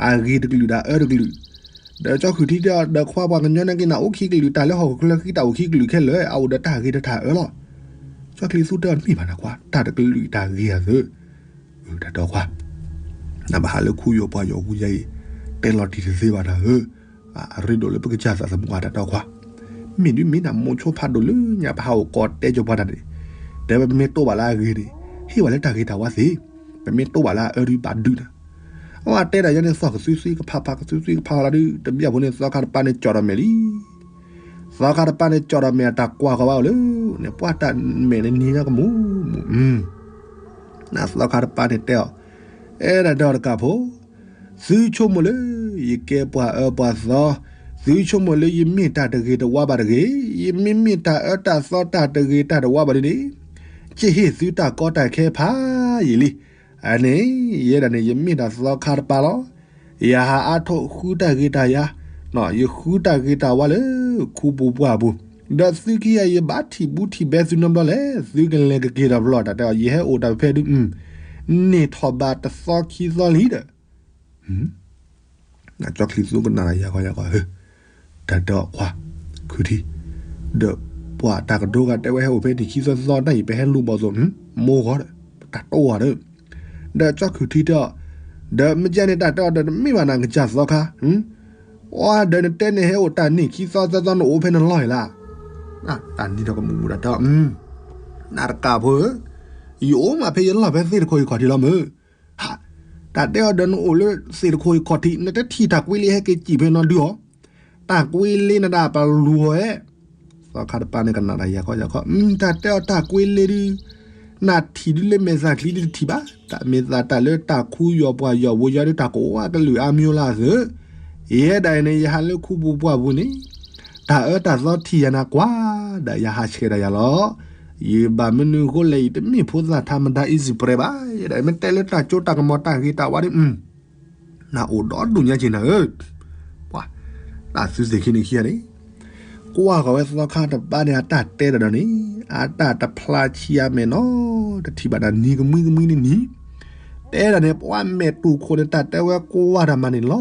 အဂ့ၤတကလုာ်ဒီးအၢတကလုာ်, ဒီးကၠီခုၣ်ထံတဲအီၤ ဒီးခွါပှၤကညီနာ်က့နၤအိၣ်ခံကလုာ် တၢ်လၢဟီၣ်ခိၣ်ချၢဃံတၢ်အိၣ်ခံကလုာ်ခဲလၢာ် အအိၣ်ဒီးတၢ်ဂ့ၤဒီးတၢ်အၢလီၤ. ကၠီချံးသူတဲအီၤတမ့ၢ်ဘၣ်နၤခွါ တၢ်တကလုာ်တၢ်ဂ့ၤအသုး တၢ်တဲအီၤခွါ, နဘၣ်ဟးလၢခူယီၤပှၤယီၤဝံၤယါအံၤ, တဲလီၤတံၢ်တသ့ဘၣ်နၤဧၢ, အရ့ဒိၣ်လၢပကစၢ်သးသမူအတၢ်တဲအီၤခွါ, မ့ၢ်ဒုးမ့ၢ်နမိၢ်ဆိဖးဒိၣ်လၢညါပဟးအိၣ်ကိးတဲကၠီၤပှၤတၢ်န့ၣ်, တဲဝဲပမ့ၢ်တိၢ်ဘၣ်လၢအဂ့ၤန့ၣ်, ဟ့ၣ်ဝဲလၢတၢ်ဂ့ၤတၢ်ဝါသ့, ပမ့ၢ်တိၢ်ဘၣ်လၢအအၢဒုးဘၣ်ဒုးနၤ အဝဲတဲဒၣ်ယဲန့ၣ် သီၣ်ကသုသံကဖးဖးကသုသံကဖးဖးလီၤဒုး တဘျီဖိန့ၣ် သီခါတပၤန့ၣ်ကၠီၣ်ဒီးမဲာ်လံ. သီခါတပၤန့ၣ်ကၠီၣ်ဒီးမဲာ်အတၢ်ကွၢ်ဃီၤဘၣ်အိၣ်လၢ, န့ၣ်ပှၤတၢ်မဲာ်န့ၣ်နံၤညါကမူးမူး, နသီခါတပၤန့ၣ်တဲအီၤ, အဲၣ်ဒိးဒီးတကးဖိ, သုဆိကမိၣ်လၢ, ယကဲပှၤအၢပှၤသီ, သုဆိကမိၣ်လၢယမ့ၢ်တၢ်တဂ့ၤတဝါဘၣ်တဂ့ၤ, ယမ့မ့ၢ်တၢ်အၢတၢ်သီတၢ်တဂ့ၤတၢ်တဝါဘၣ်ဒ်န့ၣ်, ကဟ့ၣ်သုတၢ်ကီတၢ်ခဲဖးယံာ်လံ. အန့ၣ်, ယဲဒၣ်န့ၣ် ယမ့ၢ်ဒၣ်သီခါတပၤလီၤ. ယဟးအါထီၣ်ဃုတၢ်ဂ့ၤတၢ်ယါ, ယဃုတၢ်ဂ့ၤတၢ်ဝါလၢခူပူၤပှၢ်ပူၤ, ဒီးသုခံဂၤယဘၣ်ထံၣ်ဘူးထံၣ်ဘဲသုနီတဘျီလဲၣ်, သုကလဲၤကက့ၤဒီးပလီၢ်တၢ်တဲအီၤ ယဟဲအိၣ်တၢ်ဖဲဒုး, န့ၢ်ထီၣ်ဘၣ်တသီခံသီလံဒီး ကၠီချံးသူကနၣ်ယၤခီယၤခီဧၢ, တၢ်တဲအီၤခွါ, ခုၣ်ထံ, ဒီးပှၤတၢ်ကဒိဂၤတဲဝဲဟဲအိၣ်ဖဲန့ၣ်ခံသီသီတၢ်အံၤ ပဟဲလူၤဘီၣ်သိး, မိၢ်ဂီၤဒီး, တၢ်တိၢ်ဝါဒီး, ဒီးကၠီခုၣ်ထံတဲအီၤ, ဒီးမ့ၢ်ကဲန့ၣ်တၢ်တဲအီၤဒီးတမ့ၢ်ဘၣ်နၤကစၢ်သီခါ, အီဒီးနတဲန့ၣ်ဟဲအိၣ်တၢ်န့ၢ်ခံသီသီသီနအိၣ်ဖဲနလီၢ်အံၤလၢ, တၢ်နံၤဒီးကမူးမူးတၢ်တဲအီၤ, နတကးဖိဧၢ, ယအိၣ်မးဖဲယလီၢ်ဖဲသ့ၣ်တခိၣ်ယခီၣ်ထံးလီၤမၢ် တၢ်တဲအီၤဒီးနအိၣ်လၢသ့ၣ်တခိၣ်ယခီၣ်ထံး နတထံၣ်တၢ်ကွ့လ့ဟဲက့ၤစံၣ်ဖဲနီၤဒုးအီၤ, တၢ်ကွ့လ့နဒၣ်ပလူၤအီၤဧဲ, သီခါတပၤန့ၣ်ကနၣ်တၢ်ယၤခီယၤခီ, တၢ်တဲအီၤတၢ်ကွ့လ့ဒုး, နထံၣ်ဒုးလၢမဲာ်သၣ်ချံဒုးတထံၣ်ဘၣ်, တၢ်မ့ၢ်သးတၢ်လၢတၢ်ခူယီၤပှၤယီၤဝိယီၤဒုးတၢ်ကဝါကလုာ်အါမံၤလၢအသၢ, ယဲဒၣ်အံၤန့ၣ် ယဟးလၢခူပူၤပှၢ်ပူၤန့ၣ် တၢ်အၢတၢ်သီထံၣ်ယၤနၤကွၢ်, ဒီးယဟးဆှဲးဒီးယၤလီၤ. ယဘၣ်မနုၤအဃိလဲၣ် ယတမ့ၢ်ဖိသၣ်ထးမတၤ easy prey ဘၣ်, ယဲဒၣ်မ့ၢ်တဲလၢတၢ်ကၠိတၢ်ကမီၤတၢ်ဂ့ၤတၢ်ဝါဒုး, နအိၣ်ဒီဒူၣ်ညါက့ၤနၤဧၢ, ပှၤ, တၢ်သုသ့ၣ်ခံန့ၣ်ခံဂၤန့ၣ်, ကွၢ်ဃီၤဝဲသီခါတပၤန့ၣ် အတၢ်တဲတၢ်ဒီးန့ၣ်, အတၢ်တဖျါဆံးအမဲာ်နီတထံၣ်ဘၣ်ဒီးနံၤကမှံကမှံန့ၣ်နံၤ တဲဒၣ်န့ၣ် ပှၤမဲာ်တူၢ်ခိၣ်န့ၣ် တၢ်တဲဝဲကွၢ်တၢ်မၤန့ၣ်လီၤ,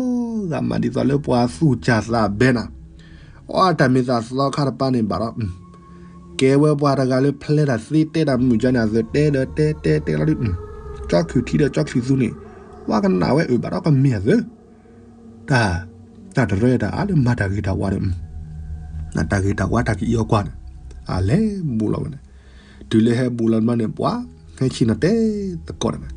ဂၤမၤဒ်သိးလၢပှၤသူၣ်စၢ်သးဘဲနၤ, အီတၢ်မ့ၢ်သးသီခါတပၤန့ၣ်ဘၣ်ဒီး, ကဲဝဲပှၤတဂၤလၢဖျဲတၢ်သ့တဲတၢ်မုာ်ကါန့ၣ် အသးတဲဒီးတဲတဲတဲလီၤဒုး, ကၠီခုၣ်ထံဒီးကၠီချံးသူန့ၣ်, ပှၤကနၣ်ဝဲအုၣ်ဘၣ်ဒီးကမ့ၢ်အသး တၢ်, တၢ်တရၢတၢ်အါလၢမၤတၢ်ဂ့ၤတၢ်ဝါဒီး, တၢ်ဂ့ၤတၢ်ဝါတၢ်ကအံၤအီၤကွၢ်န့ၣ်, အလဲၤဘူးလီၤဝဲန့ၣ်, တုၤလၢဟဲဘူးလီၤမးန့ၣ် ပှၤ, ဟဲဆ့ၣ်နီၤတဲသကိးတၢ်န့ၣ်,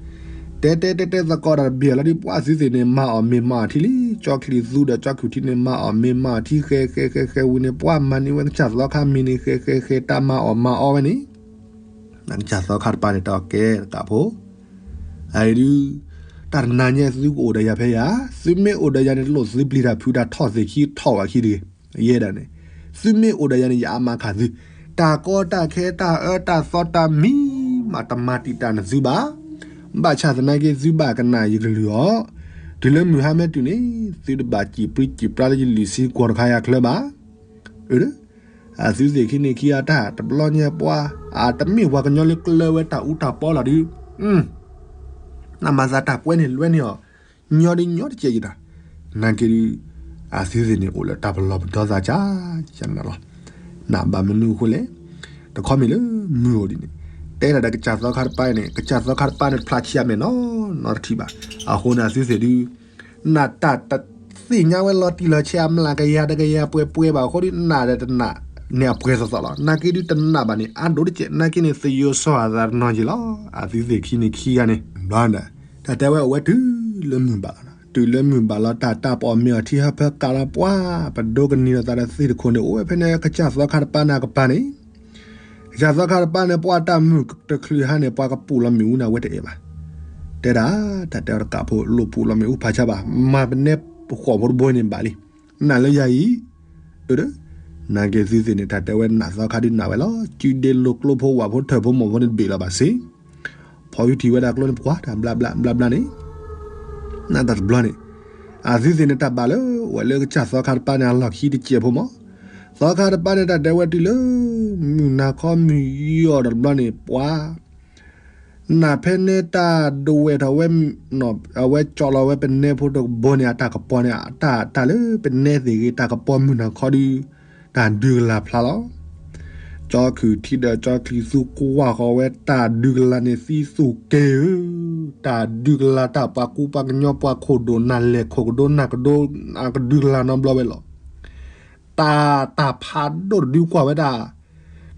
တဲတဲတဲတဲသကိးတၢ်တဘ့ၣ်လီၤဒုး ပှၤသုသ့ၣ်န့ၣ် မၤအီၣ်မ့ၤမၤအီၣ်ထံလံ, ကၠီချံးသူဒီးကၠီခုၣ်ထံန့ၣ် မၤအီၣ်မ့ၤမၤအီၣ်ထံဃဲဃဲဃဲဃဲဝံၤန့ၣ် ပှၤမၤန့ၢ်ဝဲကစၢ်သီခါမံၤန့ၣ် ဃဲဃဲဃဲတၢ်မၤအီၣ်မၤအီဝဲန့ၣ် ကစၢ်သီခါတပၤန့ၣ် တၢ်ကဲတကးဖိ, အအံၤဒုး, တၢ်တနၤညါသုကအိၣ်ဒီးယၤဖဲယၤ, သုမ့ၢ်အိၣ်ဒီးယၤန့ၣ် တလိၣ်သုပျံၤတၢ်ဖုးတၢ်ထီၣ်သ့ၣ်ခံထီၣ်ဝဲခံတဂ့ၤ, ယဲဒၣ်န့ၣ်, သုမ့ၢ်အိၣ်ဒီးယၤန့ၣ် ယအါမးခးသု, တၢ်ကီတၢ်ခဲတၢ်အၢတၢ်သီတၢ်မံၤမး တမၤတံာ်တာ်နသုဘၣ်, ဘၣ်ဆၣ်သနာ်က့သုဘၣ်ကနၣ်ယကလုၢ်အီၤ, တုၤလၢမုၢ်ဟါမ့ၢ်တုၤန့ၣ်, သုတဘၣ်စံၣ်ပြံစံၣ်ပြါလၢယလံာ်ဆံကွီၢ်တခါယၤချၢဘၣ် အသုသ့ၣ်ခံန့ၣ်ခံဂၤတၢ်တဘျီညါပှၤ, အတမ့ၢ်ပှၤကညီလၢကျၢၤဝဲတၢ်အူတၢ်ပီလီၤဒုး, နမၤသးတၢ်ကွဲန့ၣ်လွဲန့ၢ်အီၤ, ညီဒုးညီတကဲးယတၢ်, နာ်က့ဒုး, အသုသ့ၣ်န့ၣ်အိၣ်လၢတၢ်ပလီၢ်ပဒီသးကၢ်, နလီၤ, နဘၣ်မနုၤအဃိလဲၣ်, တခီမ့ၢ်လၢမုၢ်အိၣ်ဒ်န့ၣ်, တဲဒၣ်ဒီးကစၢ်သီခါတပၤန့ၣ် ကစၢ်သီခါတပၤန့ၣ် တဖျါဆံးအမဲာ်နီၢ်နီၢ်တထံၣ်ဘၣ်, အဃိန့ၣ်အသုသ့ၣ်ဒုး နတၢ်တသ့ၣ်ညါဝဲလီၤတံၢ်လီၤဆဲးအမျးကယၤတကယၤပှဲၤပှဲၤဘၣ်အဃိဒီး နးဒီးတနးန့ၣ်အပှဲၤသီသီလီၤ. နာ်က့ဒုးတနးဘၣ်န့ၣ် အါဒိၣ်တကဲး, နာ်က့န့ၣ် သယိၤစီၤအသးတနီၤက့ၤလီၤ. အသုသ့ၣ်ခံန့ၣ်ခံဂၤန့ၣ် ဘျီဒီး တၢ်တဲဝဲအိၣ်ဝဲတုၤလၢမုၢ်ဘၣ်လီၤ. တုၤလၢမုၢ်ဘၣ်လီၤ တၢ်တၢ်ပအီၣ်မ့ၤအီၣ်ထံဟၢဖၢကးလီၤပှၤ, ပဒိကနံၤဒီးသးဒီးသ့ၣ်တခိၣ်န့ၣ် အိၣ်ဝဲဖဲန့ၣ် ကစၢ်သီခါတပၤန့ၣ်အကပၤန့ၣ် ကစၢ်သီခါတပၤန့ၣ် ပှၤတၢ်မုာ်တချုးဟါန့ၣ် ပှၤကပူၤလီၤမ့ၣ်အူန့ၣ် အဝဲတအဲၣ်ဘၣ်. တဲဒၣ်, တၢ်တဲအီၤတကးဖိ လိၣ်ပူၤလီၤမ့ၣ်အူဖးဆါဘၣ်, မၤပနဲပဃိးဖိတဘိန့ၣ်ဘၣ်လံ. နးလၢယၤအံၤ, အၢ, နာ်က့သုသ့ၣ်န့ၣ် တၢ်တဲဝဲနးသီခါဒုးနးဝဲလီၤ. စုဒ့လိာ်ကျိဖိဝၣ်ဖိထၢၣ်ဖိမီၢ်ဖိန့ၣ်တဘ့ၣ်လီၤဘၣ်စ့ၢ် ဖီယူထံၣ်ဝဲဒၣ်ကျိန့ၣ် ပကွၢ်တၢ်ဘျါဘျါဘျါဘျါန့ၣ် နတၢ်တဘျီန့ၣ်, အသုသ့ၣ်န့ၣ်တၢ်ဘၣ်လၢ ဝဲလၢကစၢ်သီခါတပၤန့ၣ် အလီၢ်ခံတစဲးဖိမး. သီခါတပၤန့ၣ် တၢ်တဲဝဲတုၤလၢ မုၢ်နၤခီမုၢ်ယီၢ်ဒီးတဘျီန့ၣ် ပှၤ နးဖဲန့ၣ်တၢ်ဒဝဲၢ်ထီၣ်ဝဲ, အဝဲကၠီလီၤဝဲပနဲဖိတဘိန့ၣ် အတၢ်ကပီၤန့ၣ် တၢ်တၢ်လၢပနဲသ့ၣ်ဂ့ၤ တၢ်ကပီၤမုၢ်နၤခီဒုး တၢ်ဒုးကလၤဖျါလီၤ. ကၠီ ကၠီခုၣ်ထံဒီးကၠီချံသူကွၢ်ဃီၤဝဲတၢ်ဒုးကလၤန့ၣ် သံသူၣ်က့ၤဧၢ, တၢ်ဒုးကလၤတၢ်ပှၤကူပှၤကညီပှၤခိၣ်ဒိၣ်နၢ်လဲၢ်ခိၣ်ကဒိနၢ်ကဒိ အကဒုးကလၤနီတဘျီဝဲလီၤ. တၢ်တၢ်ဖးဒိၣ်တဒုကွၢ်ဝဲဒၣ်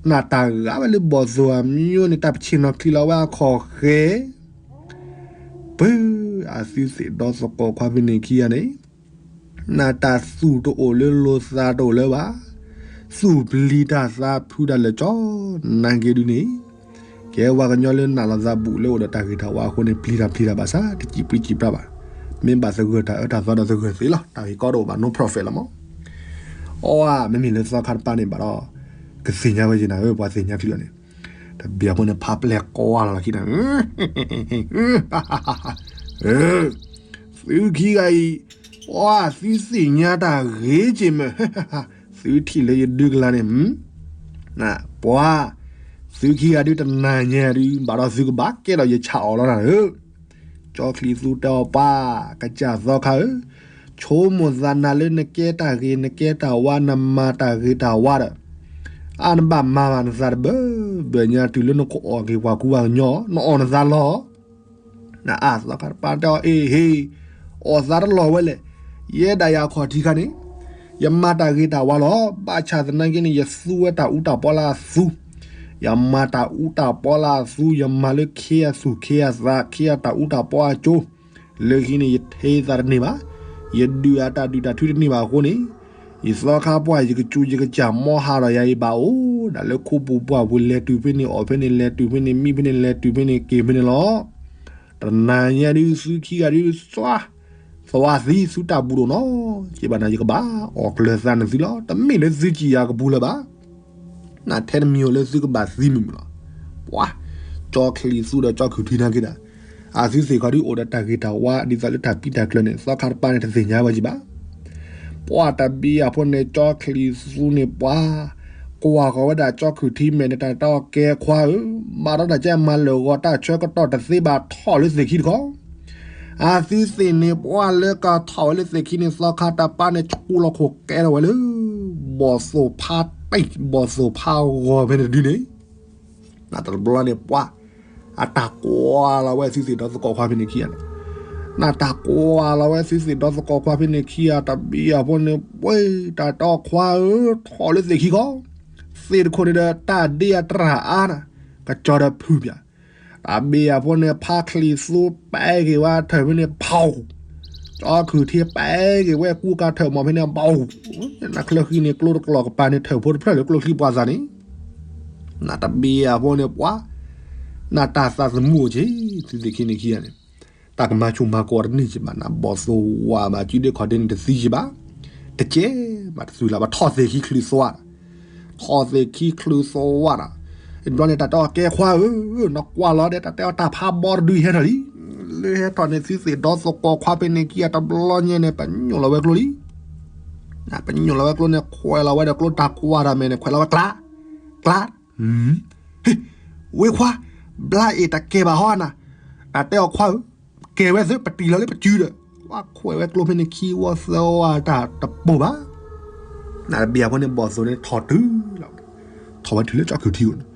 နၢ်တၢ်ဂၤဝဲလၢဘီၣ်သိၣ်အမံၤန့ၣ် တၢ်ပဆ့ၣ်နီၤချံလီၤဝဲအခီၣ်ဃဲ ပၢ အသုသ့ၣ်ဒီသကိးခွါဖဲန့ၣ်ခံဂၤန့ၣ် နၢ်တၢ်သူၣ်တအိၣ်လၢလိၤသးတအိၣ်လၢၤဘၣ်, သူၣ်ပျံၤတၢ်သးဖုးတၢ်လၢာ်ကၠီ နာ်က့ဒုန့ၣ် ကဲပှၤကညီလၢနးလီၤသးဘူးလၢအိၣ်ဒီးတၢ်ဂ့ၤတၢ်ဝါအဃိန့ၣ် ပျံၤတၢ်ပျံၤတၢ်ဘၣ်ဆၣ် တစံးပြံစံးပြါဘၣ်, မ့ၢ်ဘၣ်သဂၢၢ်တၢ်အၢတၢ်သီဒီးသဂၢၢ်သ့လီၤ. တၢ်ဂ့ၢ်ကီတအိၣ်ဘၣ် no profit လီၤမး. အီ မ့မ့ၢ်လၢသီခါတပၤန့ၣ်ဘၣ်ဒီး ကသ့ၣ်ညါဝဲက့ၤနၤဧၢ ပှၤသ့ၣ်ညါချံအီၤန့ၣ် တဘျီအဃိန့ၣ် ဖးပျဲၢ်ကွၢ်လီၤလီၤခံန့ၣ် သုခံဂၤအံၤ အီ သုသ့ၣ်ညါတၢ်ဂ့ၤက့ၤမး, သုထံၣ်လၢယဒုးကလၤန့ၣ် ပှၤ သုခံဂၤဒုးတနၤညါဒုး ဘၣ်ဒီးသုကဘၣ်ကဲထီၣ်ယဆၣ်အီၣ်လီၤနၤဧၢ. ကၠီချံသူတဲအီၤ ပှၤ ကစၢ်သီခါဧၢ, ဆိကမိၣ်သးနၤလၢနကဲတၢ်ဂ့ၤ နကဲတၢ်ဝါ နမၤတၢ်ဂ့ၤတၢ်ဝါဒီး အါနဘၣ်မၤဘၣ်နသးတဘၢဘၢညါ တုၤလၢနကအီၣ်က့ၤပှၤကူပှၤကညီ နအီၣ်နသးလီၤ. နအၢသီခါတပၤတဲအီၤ အ့ဟ့, အီၣ်သးတလီၢ်ဝဲလဲၣ်, ယဲဒၣ်ယၤခီၣ်ထံးခါန့ၣ် ယမၤတၢ်ဂ့ၤတၢ်ဝါလီၤ. ဘၣ်ဆၣ်သနာ်က့န့ၣ် ယသူဝဲတၢ်အူတၢ်ပီလၢအသူ, ယမၤတၢ်အူတၢ်ပီလၢအသူ, ယမၤလၢခ့အသူၣ်ခ့အသး ခ့အတၢ်အူတၢ်ပီအကၠိ, လၢခံန့ၣ် ယထံသးတန့ၢ်ဘၣ်, ယဒုးအတၢ်ဒုးတၢ်ထုတန့ၢ်ဘၣ်အဃိန့ၣ်, ယသီခါပှၢ် ယကစူးယကစၢ် မ်ဟးဒီးယၤအံၤဘၣ်အိၣ်ဒၣ်လၢခိပူၤပှၢ်ပူၤ လဲၤတုၤဖဲန့ၣ် အီၣ်ဖဲန့ၣ် လဲၤတုၤဖဲန့ၣ် မံဖဲန့ၣ် လဲၤတုၤဖဲန့ၣ် က့ၤဖဲန့ၣ်လီၤ. တနၤညါဒုး သုခံဂၤဒုး သွါသံ သုတၢ်ဘူးဒိၣ်နီၤ, က့ဘၣ်နၤ ယကဘၣ်အီၣ်ကျၢၤသးနသုလီၤ. တမ့ၢ်လၢသုစံးယၤကပူၤလၢၤဘၣ်. နထဲတမံၤဧိၤလၢသုကဘၣ်သံမုာ်မုာ်လီၤ. ပှၤ ကၠီချံသူဒီးကၠီခုၣ်ထံနာ်က့ဒၣ်, အသုသ့ၣ်ခီဒုးအိၣ်ဒီးတၢ်ဂ့ၤတၢ်ဝါ ဒ်သိးလၢတၢ်ပံတၢ်ကျၢၤန့ၣ် သီခါတပၤန့ၣ် တသ့ၣ်ညါဝဲက့ၤဘၣ်. ပှၤတဘျီအဖိန့ၣ် ကၠီချံသူန့ၣ် ပှၤ ကွၢ်ဃီၤဝဲဒၣ်ကၠီခုၣ်ထံမဲာ်န့ၣ် တၢ်တဲအီၤ ကဲခွါဧၢ, ဘၣ်ဒီးတၢ်ကဲမၤလၢာ်ဂီၤ တၢ်ဆၢကတီၢ်တသ့ဘၣ် ထီၣ်လၢသ့ၣ်ခံတခီ, အသုသ့ၣ်န့ၣ် ပှၤလၢကထီၣ်ဝဲလၢသ့ၣ်ခံန့ၣ် သီခါတပၤန့ၣ် ဆူလီၤခိၣ်ကဲထီၣ်ဝဲလၢ ဘီၣ်သိၣ်ဖးတံၢ် ဘီၣ်သိၣ်ဖးဂီၤဖဲန့ၣ်တဒုန့ၣ် နတဘျီန့ၣ် ပှၤ အတၢ်ကွၢ်လီၤဝဲသုသ့ၣ်ဒီသကိးခွါဖဲန့ၣ်ခံဂၤန့ၣ်, နတၢ်ကွၢ်လီၤဝဲသုသ့ၣ်ဒီသကိးခွါဖဲန့ၣ်ခံဂၤ တဘျီအဖိန့ၣ် ပှၤ တၢ်တဲအီၤ ခွါဧၢ, ထီၣ်လၢသ့ၣ်ခံခီ, သ့ၣ်တခိၣ်န့ၣ်ဒီး တၢ်ဒ့အတြၢ်အါနၤ, ကစီၤဒီးဖုၣ်ပၠး, တၢ်ဘျီအဖိန့ၣ် ဖါချံသူပဲက့ၤဝဲထၢၣ်ဖဲန့ၣ် ပီၣ်, ကၠီခုၣ်ထံပဲက့ၤဝဲကူကၤထၢၣ်မီၢ်ဖဲန့ၣ် ပီၣ်, နချၢဃံန့ၣ် ကျိတကျိာ်ကပၤန့ၣ် ထၢၣ်ဖိတဖျၢၣ်လၢကျိချံပှၤသးန့ၣ် နတဘျီအဖိန့ၣ် ပှၤ နတၢ်သးသမူအိၣ်က့ၤ သုသ့ၣ်ခံန့ၣ်ခံဂၤန့ၣ်, တၢ်ကမၤဆူၣ်မၤကိးတန့ၢ်က့ၤဘၣ် နဘီၣ်သိၣ်ဝါဘၣ် စုဒ့ခီၣ်ဒ့န့ၣ်တသံက့ၤဘၣ်, တကဲဘၣ်တသွံၣ်လၢၤဘၣ် ထီၣ်သ့ၣ်ခံချုးသွါ, ထီၣ်သ့ၣ်ခံချုးသွါဒီး, တဘျီန့ၣ် တၢ်တဲအီၤ ကဲခွါဧၢ, နကွၢ်လီၤဒီး တၢ်တဲအီၤတၢ်ဖးဘီတဒုဟဲထီၣ်လံ, လၢဟဲထီၣ်န့ၣ် သုသ့ၣ်ဒီသကိးခွါဖဲန့ၣ်ခံဂၤတဘျီညါန့ၣ် ပညိၣ်လီၤဝဲကျိလံ ပညိၣ်လီၤဝဲကျိန့ၣ် ခွဲးလီၤဝဲဒီးကျိတၢ်ကွၢ်တၢ်မဲာ်န့ၣ် ခွဲးလီၤဝဲကျါ, ကျါ, ဟ့, ဝ့ခွါ, ဘျါအ့ၣ်တကဲဘၣ်ဟီနၤ, တၢ်တဲအီၤခွါဧၢ, ကဲဝဲသ့ ပတံၢ်လီၤလၢပစုဒီး, ဝဲခွဲးဝဲကျိဖဲန့ၣ်ခံဝီသၢဝီတၢ်တပိၢ်ဘၣ်, နတဘျီအဖိန့ၣ် ဘီၣ်သိၣ်န့ၣ်ထီၣ်တုၤလီၤ, ထီၣ်ဝဲတုၤလၢကၠီခုၣ်ထံအိၣ်န့ၣ်,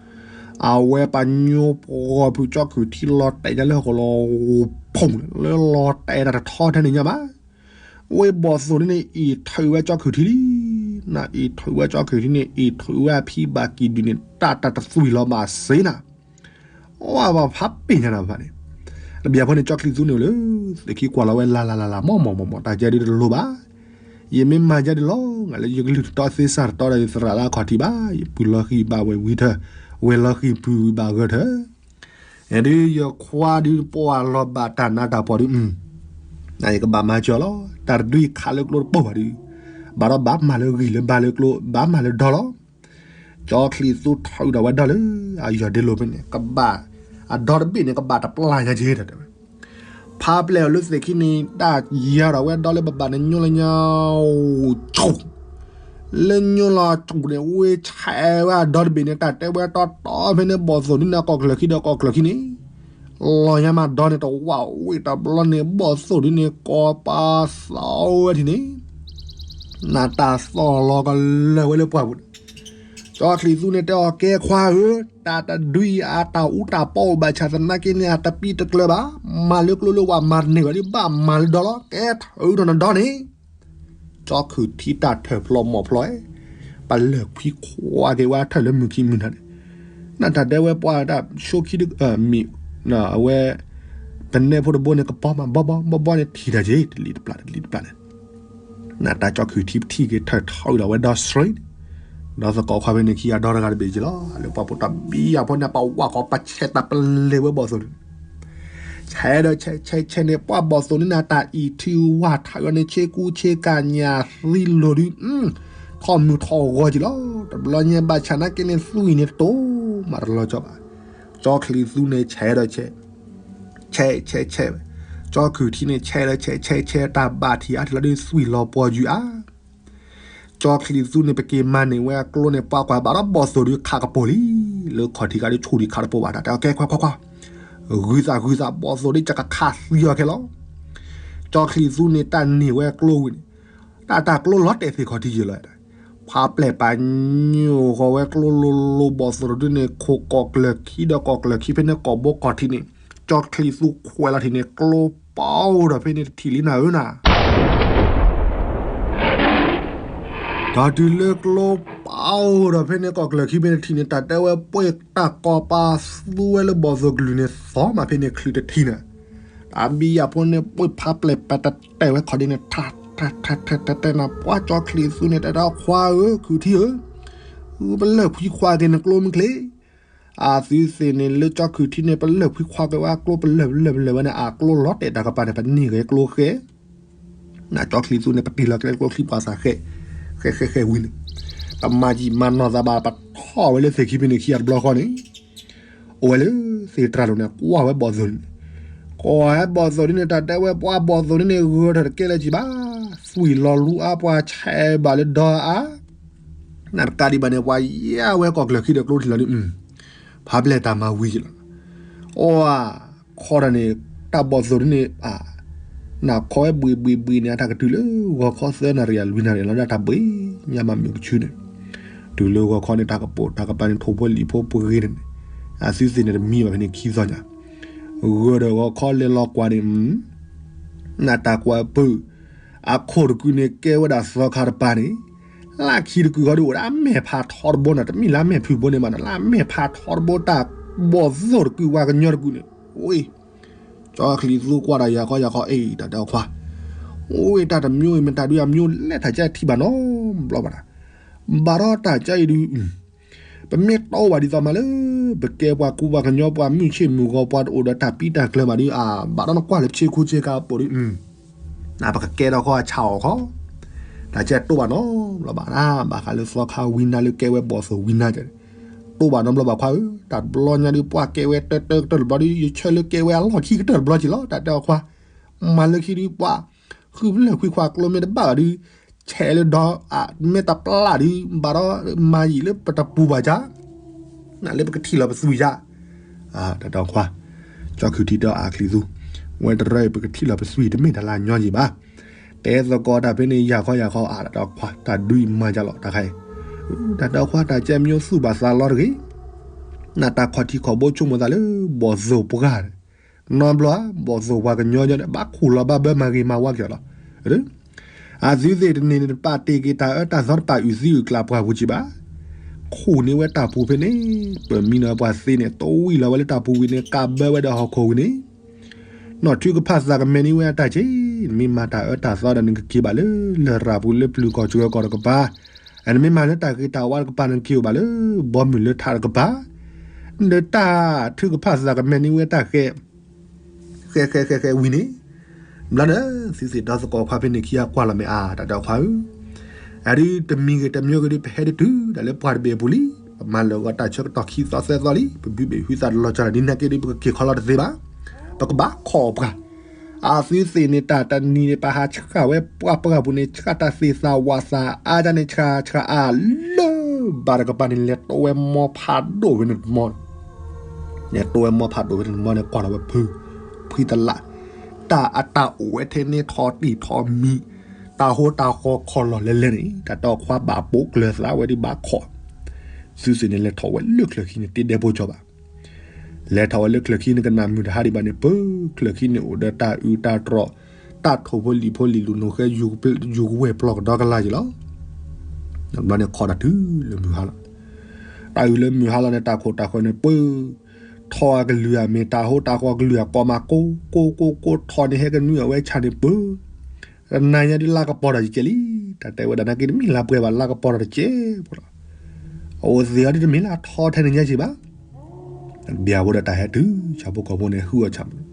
အဝဲပညိပှီၢ်ဖုးကၠီခုၣ်ထံလီၤတဲာ်ညါလၢဟီၣ်ခိၣ်လီၤဖီၣ်လၢလီၤတဲာ်တၢ်တထီထဲန့ၣ်ညါဘၣ် ဝ့ဘီၣ်သိၣ်န့ၣ်န့ၣ် အ့ၣ်ထုးဝဲကၠီခုၣ်ထံလံ, နအ့ၣ်ထုးဝဲကၠီခုၣ်ထံန့ၣ် အ့ၣ်ထုးဝဲအဖံဘၣ်ကံၢ်ဒုးန့ၣ် တၢ်တၢ်တသွံၣ်လီၤဘၣ်စ့နၤ, အဝဲဘၣ်ဖးပ့ၢ်ညါနၤဖးန့ၣ်, တဘျီအဖိန့ၣ် ကၠီချံသူန့ၣ်အိၣ်လၢ သ့ၣ်ခံကွၢ်လီၤဝဲလၢ်လၢ်လၢ်လၢ် မီၢ်မီၢ်မီၢ်မီၢ် တၢ်ကဲဒုးတလိၤဘၣ်, ယမ့ၢ်မၤယဲဒုးလီၤ ငါလၢယကလုၢ်တတီသ့စၢ်တတီဒီး ယသရၣ်လၢအခီၣ်ထံးဘၣ်, ယပုၢ်လီၤဃံၤဘၣ်ဝဲဝံၤထၢၣ်, ဝဲၢ်လီၤဃံၤပုၢ်ဘၣ်ဂၢၢ်ထၢၣ် ဒုးယခွါဒုးပှၢ်လီၤဘၣ်တၢ်နးတၢ်ဖှီၣ်ဒုး, နယကဘၣ်မၤစၢၤလီၤ, တၢ်တဒုယခးလၢကျိတပိၢ်ဘၣ်ဒုး, ဘၣ်ဒီးဘၣ်မၤလၢဂံၢ်လၢဘါလၢကျိ ဘၣ်မၤလၢဒီလီၤ, ကၠီချံသူထုးဒီးဝဲဒီလၢ အယီၢ်ဒ့လိာ်ဖဲန့ၣ် ကဘၣ်, အဒီတဘ့ၣ်န့ၣ် ကဘၣ်တပျၢ်ညါက့ၤတၢ်တဲဝဲ ဖးပျဲၢ်အီၤလၢသ့ၣ်ခံန့ၣ် တၢ်ယၤဒီးဝဲဒီလၢဘၣ်ဘၣ်န့ၣ် ညီလၢညါ ဆူၣ်, လၢညီလီၤဆူၣ်န့ၣ် ဝ့ဆဲးဝဲအဒီတဘ့ၣ်န့ၣ် တၢ်တဲဝဲတီတီဖဲန့ၣ် ဘီၣ်သိၣ်ဒ်န့ၣ် ကိးချၢခံဒီးကိးချၢခံန့ၣ်, လီၤညါမးဒီန့ၣ် တဝၢ်ဝ့ၢ်တဘျီန့ၣ် ဘီၣ်သိၣ်ဒ်န့ၣ် ကိးပာ်သီဝဲထံၣ်န့ၣ် နတၢ်သီၣ်လီၤကလၢာ်ဝဲလၢပှၢ်ပူၤန့ၣ်, ကၠီချံးသူန့ၣ်တဲအီၤ ကဲခွါဧၢ, တၢ်တဒုအံၤအတၢ်အူတၢ်ပီအိၣ်ဘၣ်ဆၣ်သနာ်က့န့ၣ် အတပံတကျၢၤဘၣ်, မၤလၢကျိလၢဝၤမၤတန့ၢ်ဘၣ်ဒ်ဘၣ်မၤလၢဒီလီၤ, ကဲထၢၣ်ဒီးနဒီန့ၣ် ကၠီခုၣ်ထံတၢ်ထၢၣ်ဖျိးမီၢ်ဖျိး, ပလၢၢ်ခွံခွါက့ၤဝဲထၢၣ်လၢမုၢ်ခံမုၢ်နၤန့ၣ်, နတၢ်တဲဝဲပှၤတၢ်ဆိခံဒ်, မံၤ, အဝဲ, ပနဲဖိတဘိန့ၣ် ကပီၤမးဘီဘီဘီဘီန့ၣ် ထံၣ်တၢ်က့ၤ တလံၤတပျၢ်တလံၤတပျၢ်န့ၣ်, နတၢ်ကၠီခုၣ်ထံပထံၣ်က့ၤထၢၣ်ထီၣ်ဝံၤဒီးဝဲဒီဆှံ, ဒီးသကိးခွါဖဲန့ၣ်ခံဂၤဒီတဂၤတဘ့ၣ်က့ၤလီၤ, လၢပှၤဖိတၢ်ဘံယၤဖိန့ၣ် ပဝၢ်ဃီပဆဲးတၢ်ပလဲၤဝဲဘီၣ်သိၣ်န့ၣ် ဆဲးဒီးဆဲးဆဲးဆဲးန့ၣ် ပှၤဘီၣ်သိၣ်န့ၣ်နၤ တၢ်အံၤထံဝၢ်ထးဂီၤန့ၣ် ဆ့ကူဆ့ကၤညၣ်သံလိၤဒုး, ထီၣ်မုၢ်ထီၣ်ဂီၤက့ၤလီၤ, တဘျီညါဘၣ်ဆၣ်နာ်က့န့ၣ် သွံၣ်န့ၣ်တတိၤမးတလီၤကၠီဘၣ်, ကၠီချံးသူန့ၣ်ဆဲးဒီးဆဲး, ဆဲးဆဲးဆဲး, ကၠီခုၣ်ထံန့ၣ်ဆဲးဒီးဆဲးဆဲးဆဲး တၢ်ဘၣ်ထံၣ်အါထံၣ်လီၤဒုးသွံၣ်လီၤပှီၤယုာ်အါ ကၠီချံးသူန့ၣ် ပက့ၤမၤန့ၢ်ဝဲအကျိန့ၣ် ပှၤကွၢ်ဘၣ်ဒီးဘီၣ်သိၣ်ဒုးခးကပိာ်လံ, လၢခီၣ်ထံးကဒီးဆူၣ်ဒံးခးတပိာ်ဘၣ် တၢ်တဲအီၤကဲခွါခွါခွါ, ဂုၤသးဂုၤသးဘီၣ်သိၣ်ဒုးကခးသံအီၤခဲလီၤ, ကၠီချံးသူန့ၣ် တၢ်န့ၢ်ဝဲအကျိဝံၤန့ၣ်, တၢ်တၢ်ကျိလီၤတဲာ်သ့ၣ်ခီၣ်ထံးယဲလီၤ, ဖးပျဲၢ်ပာ်ညိၣ်ဃီၤဝဲကျိလိၤလိၤဘီၣ်သိၣ်တဒုန့ၣ် ခိၣ်ကီၢ်ကျၢၢ်ခံဒီးကီၢ်ကျၢၢ်ခံဖဲန့ၣ်ကိာ်ဘိကီၢ်ထံးန့ၣ်, ကၠီချံးသူခွဲးလီၤထံးန့ၣ် ကျိပီၤအိၣ်ဒီးဖဲန့ၣ်တထံၣ်လံနၤဧၢနၤ တၢ်တုၤလၢကျိပီၤအိၣ်ဒီးဖဲန့ၣ်ကီၢ်ကျၢၢ်ခံဖဲန့ၣ်တထံၣ်န့ၣ် တၢ်တဲဝဲပှ့ၢ်တၢ်ကီၢ်ပၤသူဝဲလၢဘီၣ်သိၣ်ကလုၢ်န့ၣ် သီမးဖဲန့ၣ်ချုးတထံၣ်န့ၣ်, တၢ်ဘံယၤဖိန့ၣ် ပှ့ၢ်ဖးပျဲၢ်ပာ်တတဲာ်ဝဲခီၣ်ဒ်န့ၣ် ထးထးထးထးတဲနၤ ပှၤကၠီချံးသူန့ၣ် တၢ်တဲအီၤခွါဧၢ ခုၣ်ထံဧၢ, ပလၢၢ်ဖှံခွါက့ၤနကျိမ့ၢ်ချ့ အသုသ့ၣ်န့ၣ်လၢကၠီခုၣ်ထံန့ၣ် ပလၢၢ်ဖှံခွါက့ၤဝဲအကျိ ပလၢၢ်ပလၢၢ်ပလၢၢ်ဝဲန့ၣ် အကျိလီၤတဲာ်တၢ်ကပၤန့ၣ် ပန့ၢ်ဂ့ၤကျိဃဲ, နကၠီချံးသူန့ၣ် ပတ့ၢ်လီၤကျဲကျိချံပှၤသးဃဲ, ဃဲဃဲဃဲဝံၤန့ၣ်, ပမၤယံာ်မၤနီၢ်သးဘၣ် ပထီၣ်ဝဲလၢသ့ၣ်ခံဖဲန့ၣ်ခံဂၤတဘျီဃီန့ၣ်, အိၣ်ဝဲလၢသ့ၣ်တြၢ်လိၤန့ၣ် ကွၢ်ဝဲဘီၣ်သိၣ်န့ၣ်, ကွၢ်ဝဲဘီၣ်သိၣ်ဒ်န့ၣ် တၢ်တဲဝဲပှၤဘီၣ်သိၣ်ဒ်န့ၣ် ဂၢၢ်ထီၣ်တကဲလၢၤကံဘၣ်, သွံၣ်လီၤလူအါပှၤဆဲးဘၣ်လၢဒီအါ နတကးဒံးဘၣ်န့ၣ် ပှၤယါဝဲကီၢ်ကျၢၢ်ခံဒီးကျိထံၣ်လီၤဒုး, ဖးပျဲၢ်တၢ်မၤဝံၤက့ၤလီၤ, အိၣ်ဧါ, ခီတၢ်န့ၣ်, တၢ်ဘီၣ်သိၣ်ဒ်န့ၣ်, နခီဝဲဘှံးဘှံးဘှံးန့ၣ် အတၢ်ကတုၤလၢဂီၤခီသၢနၣ်ရံၣ် လွံၢ်နၣ်ရံၣ်လီၤဒၣ်တၢ်ဘှံး, ညါမးမုၢ်ကဆူန့ၣ်, တုၤလၢဂီၤခီန့ၣ် တၢ်ကပိာ်တၢ်ကပၤန့ၣ် ထိၣ်ဖိလံၣ်ဖိပှ့ၤန့ၣ်, အသုသ့ၣ်န့ၣ်တမံဘၣ်ဖဲန့ၣ်ခံသီညါ, ဂၢၢ်ဒီးဂီၤခီလဲၤလီၤကွၢ်န့ၣ် နတၢ်ကွၢ်ပုၢ်, အခိၣ်တကုာ်န့ၣ် ကဲဝဲဒၣ်သီခါတပၤန့ၣ်, လၢခံတကုာ်ဃီဒုးအိၣ်ဒၣ်မဲာ်ဖးထီတဘိန့ၣ် တမ့ၢ်လၢမဲာ်ဖုၣ်ဘိန့ၣ်ဘၣ်နီၤ လၢမဲာ်ဖးထီတဘိတၢ်ဘီၣ်သိၣ်တကုာ်ဝၤကညီတကုာ်န့ၣ်, ဝ့ၢ်, ကၠီချံးသူကွၢ်ဒီးယၤခီယၤခီ အ့ၣ် တၢ်တဲအီၤခွါ, ဝ့ၢ် တၢ်တမံၤအံၤမ့ၢ်တၢ်ဒုးအမံၤလဲၣ် တၢ်ကဲထံၣ်ဘၣ်နီတဘျီဘၣ်ဒီး, ဘၣ်ဒီးတၢ်ကဲအံၤဒုး ပမ့ၢ်တအိၣ်ဘၣ်ဒ်သိးမးလၢ ပကဲပှၤကူပှၤကညီပှၤမုၢ်ဆ့ၣ်မုၢ်ဂီၤပှၤတအိၣ်ဒီးတၢ်ပံတၢ်ကျၢၤဘၣ်ဒုး အါ ဘၣ်ဒီးနကွၢ်လၢပဆ့ကူဆ့ကၤအပူၤဒုး, နပကကဲထီၣ်ခီအဆၣ်အီၤခီ, တၢ်ကဲတိၢ်ဘၣ်နီတဘျီဘၣ်, ဘၣ်ဃးလၢသီခါဝံနါလၢကဲဝဲဘီၣ်သိၣ်ဝံနါကဲ, တိၢ်ဘၣ်နီတဘျီဘၣ်ခွါဧၢ, တၢ်တဘျီညါဒုးပှၤကဲဝဲတၢတၢကတၢၢ်တဘျီဒုး ယဆၢလၢကဲဝဲအလီၢ်ခံကတၢၢ်တဘျီက့ၤလီၤ တၢ်တဲအီၤခွါ, မၤလၢခံဒုးပှၤ ဃုပလၢၢ်ခွံခွါကျိမ့ၢ်တဘၣ်ဘၣ်ဒုး ဆဲးလၢဒီးအမ့ၢ်တပျၢ်ဒုး ဘၣ်ဒီးမၤယံာ်လၢပတပူၤဘၣ်ယါ, နလၢပကထံၣ်လီၤပသွံၣ်ယါ, တၢ်တဲအီၤခွါ, ကၠီခုၣ်ထံတဲအီၤအချံးသူ, ဝဲတရၢအံၤပကထံၣ်လီၤပသွံၣ်တမ့ၢ်တၢ်လၢအညီယံာ်ဘၣ်, တဲသကိးတၢ်ဖဲန့ၣ်ယၤခီယၤခီအါ တၢ်တဲအီၤခွါ တၢ်ဒုးအံၤမၤယါလီၤတၢ်ခါအံၤ, တၢ်တဲအီၤခွါတၢ်ကဲမံသူၣ်ဘၣ်သးလီၤတဂ့ၤ, နတၢ်ခီၣ်ထံးခီၣ်ဘိဆိကမိၣ်သးလၢ ဘီၣ်သိၣ်ပှၢ် နီတဘျီ ဘီၣ်သိၣ်ပှၤကညီညီန့ၣ် ဘၣ်ခူၣ်လီၤဘၣ်ဘၢမၤဂ့ၤမၤဝါက့ၤအီၤလီၤ. အသုသ့ၣ်တန့ၢ်န့ၣ် တပာ်တ့ၢ်က့ၤတၢ်အၢတၢ်သီတပာ်အုၣ်သံအုၣ်ကျၢ်ပှၢ်ပူၤကံဘၣ်. ခူၣ်န့ၢ်ဝဲတၢ်ပူၤဖဲန့ၣ်, ပမံနီၤပှၤသ့န့ၣ် တဝံၣ်လီၤဝဲလၢတၢ်ပူၤဝံၤန့ၣ် ကးဘၢဝဲဒီးဟီၣ်ခိၣ်ဝံၤန့ၣ်, နီၢ်ထုကဖၣ်သးကမဲာ်န့ၢ်ဝဲအတၢ်က့, နမ့ၢ်မၤတၢ်အၢတၢ်သီဒီးနကက့ၤဘၣ်လၢ လရာ်ပူၤလၢပျုၤကီၢ်စှၢၤကီၢ်တကပၤ, နမ့ၢ်မၤလၢတၢ်ဂ့ၤတၢ်ဝါတကပၤ နကက့ၤအိၣ်ဘၣ်လၢ ဘီမုၢ်လၢထးတကပၤ ဒီးတၢ်ထုကဖၣ်သးကမဲာ်န့ၢ်ဝဲတၢ်ဃဲ, ဃဲဃဲဃဲဃဲဝံၤန့ၣ်, ဘျီန့ၣ် သုသ့ၣ်ဒီသကိးခွါဖဲန့ၣ်ခံဂၤကွၢ်လီၤမ့ၢ်အါ တၢ်တဲအီၤခွါဧၢ, အဒုးတမံၤဂ့ၤတမံၤဂ့ၤဒုး ပဟဲဒုးတုၤဒၣ်လၢပှၤတဘ့ၣ်အပူၤလံ, ပမၤလၢာ်ဂီၤတၢ်ဆၢကတီၢ်ခံသီသၢသီလံ, ပဘုဘ့ၣ်ဟုသးတလီၤကၢ်ဒ်န့ၣ်က့ဒုး ပကက့ၤခီလီၤတသ့ဘၣ်, ပကဘၣ်ခိးပှၤ အသုသ့ၣ်န့ၣ် တၢ်တနံၤန့ၣ် ပဟးဆှၣ်ဝဲပှၢ်ပှၢ်ပူၤန့ၣ် ဆှၣ်တၢ်သ့ၣ်သးဝးသးအါဒၣ်န့ၣ် ဆှၣ်ဆှၣ်အါလၢ ဘၣ်တကပၤန့ၣ် လဲၤတိဝဲမီဖးဒိၣ်ဖဲန့ၣ်တမီၢ်, လဲၤတိဝဲမီဖးဒိၣ်ဖဲန့ၣ်တမီၢ်န့ၣ် ကွၢ်လီၤဝဲဖု, ဖှံသလၣ်, တၢ်အတၢ်အိၣ်ဝဲထဲန့ၣ်ထီၣ်တံၢ်ထီၣ်မံၤ, တၢ်ဟိတၢ်ဃီခီၣ်လီၢ်လဲၤလဲၤန့ၣ် တၢ်တဲအီၤခွါဘၣ်ပိာ်ကျၢၤသးဝဲဒုးဘၣ်ခိး, သုသ့ၣ်န့ၣ် လဲၤထီၣ်ဝဲလၢချၢၣ်ခံန့ၣ် တ့ဒဲဖိကၠီဘၣ်. လဲၤထီၣ်ဝဲလၢချၢၣ်ခံန့ၣ် ကနၣ်မုာ်တဟးဒံးဘၣ်န့ၣ် ပၢချၢၣ်ခံန့ၣ်အိၣ်ဒီးတၢ်အုးတၢ်တြီၢ်, တၢ်ထိၣ်ဖိလံာ်ဖိလံာ်လူၤနိၣ်ဃဲ ယူၤကဝဲၢ်ပျီကဒီကလါက့ၤလီၤ. ဘျီန့ၣ်ခီတၢ်တုၤလၢမုၢ်ဟါလီၤ. တၢ်အုးလၢမုၢ်ဟါလီၤန့ၣ် တၢ်ခိၣ်တၢ်ဃၢၤန့ၣ် ပၢ ထီအကလုၢ်ဧါ မ့ၢ်တၢ်ဟိတၢ်ဃီကလုၢ်ဧါ ကိးမးကိးကိးကိးကိး ထီန့ၣ်ဟဲကနွံအီၤဝဲဆၣ်န့ၣ် ပၢ တနၤညါဒ်လါကပီၤထီၣ်တကဲးလံ. တၢ်တဲဝဲဒၣ်နာ်က့တမ့ၢ်လါပှဲၤဘၣ် လါကပီၤထီၣ်တကဲးဖိလီၤ. အအိၣ်သ့ၣ်အီၤဒ်တမ့ၢ်လၢအထီထဲန့ၣ်ညါက့ၤဘၣ်. ဘၣ်ဘျီဒီးတၢ်ဟဲတုၤ ဆၣ်ဖိကီၢ်ဖိန့ၣ် ဟုအီၣ်ဆၣ်မး,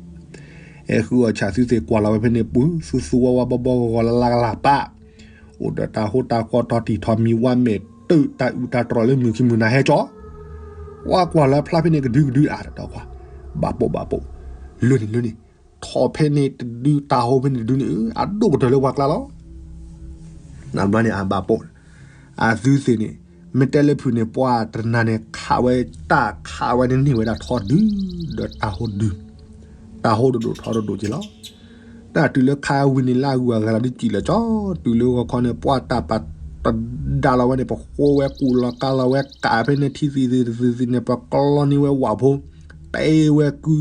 ဟဲဟုအီၣ်ဆၣ် သုသ့ၣ်ကွၢ်လီၤဝဲဖဲန့ၣ် ပူၤ သူသူဝါဝါဘီဘီဂီၤဂီၤလၢ်လၢ်လၢ်ပၢ်, အိၣ်ဒီးတၢ်ဟိတၢ်ဃီထီၣ်တံၢ်ထီၣ်မံၤဝါမဲာ်တၢၢ် တၢ်အုးတၢ်တြီၢ်လၢမုၢ်ခံမုၢ်နၤဟဲကၠီ, ဝဲကွၢ်လီၤဖျါဖဲန့ၣ်ကဒုကဒုအါတတီၢ်ကွၢ်, ဘၣ်ပိာ်ဘၣ်ပိာ်, လၢန့ၣ်လၢန့ၣ်, ထီၣ်ဖဲန့ၣ်တဒု တၢ်ဟိဖဲန့ၣ်တဒုန့ၣ် အဒိၣ်ကတၢၢ်လၢပှၤကျါလီၤ. နဘျီန့ၣ်အဘၣ်ပိာ်, အသုသ့ၣ်န့ၣ် မ့ၢ်တဲလၢဖုၣ်န့ၣ် ပှၤတနၤန့ၣ်ခးဝဲတၢ်ခးဝဲန့ၣ်န့ၢ်ဝဲဒၣ်ထီဒု, ဒီးတၢ်ဟိဒု, တၢ်ဟိတဒိၣ်ထီတဒိၣ်က့ၤလီၤ. တၢ်တုၤလၢခးဝံၤန့ၣ်လၢအဂုၤအဂၤလီၤဒ်စံၣ်လၢကၠီ, တုၤလၢဂီၤခီန့ၣ် ပှၤတၢ်ပာ်တဒါလီၤဝဲန့ၣ် ပဃိဝဲကူၣ်လီၤကါလီၤဝဲကးဖဲန့ၣ်ထံသံၣ်သံၣ်တသံၣ်သံၣ်န့ၣ် ပကျီန့ၢ်ဝဲဝၣ်ဖိ, တ့ဝဲကု,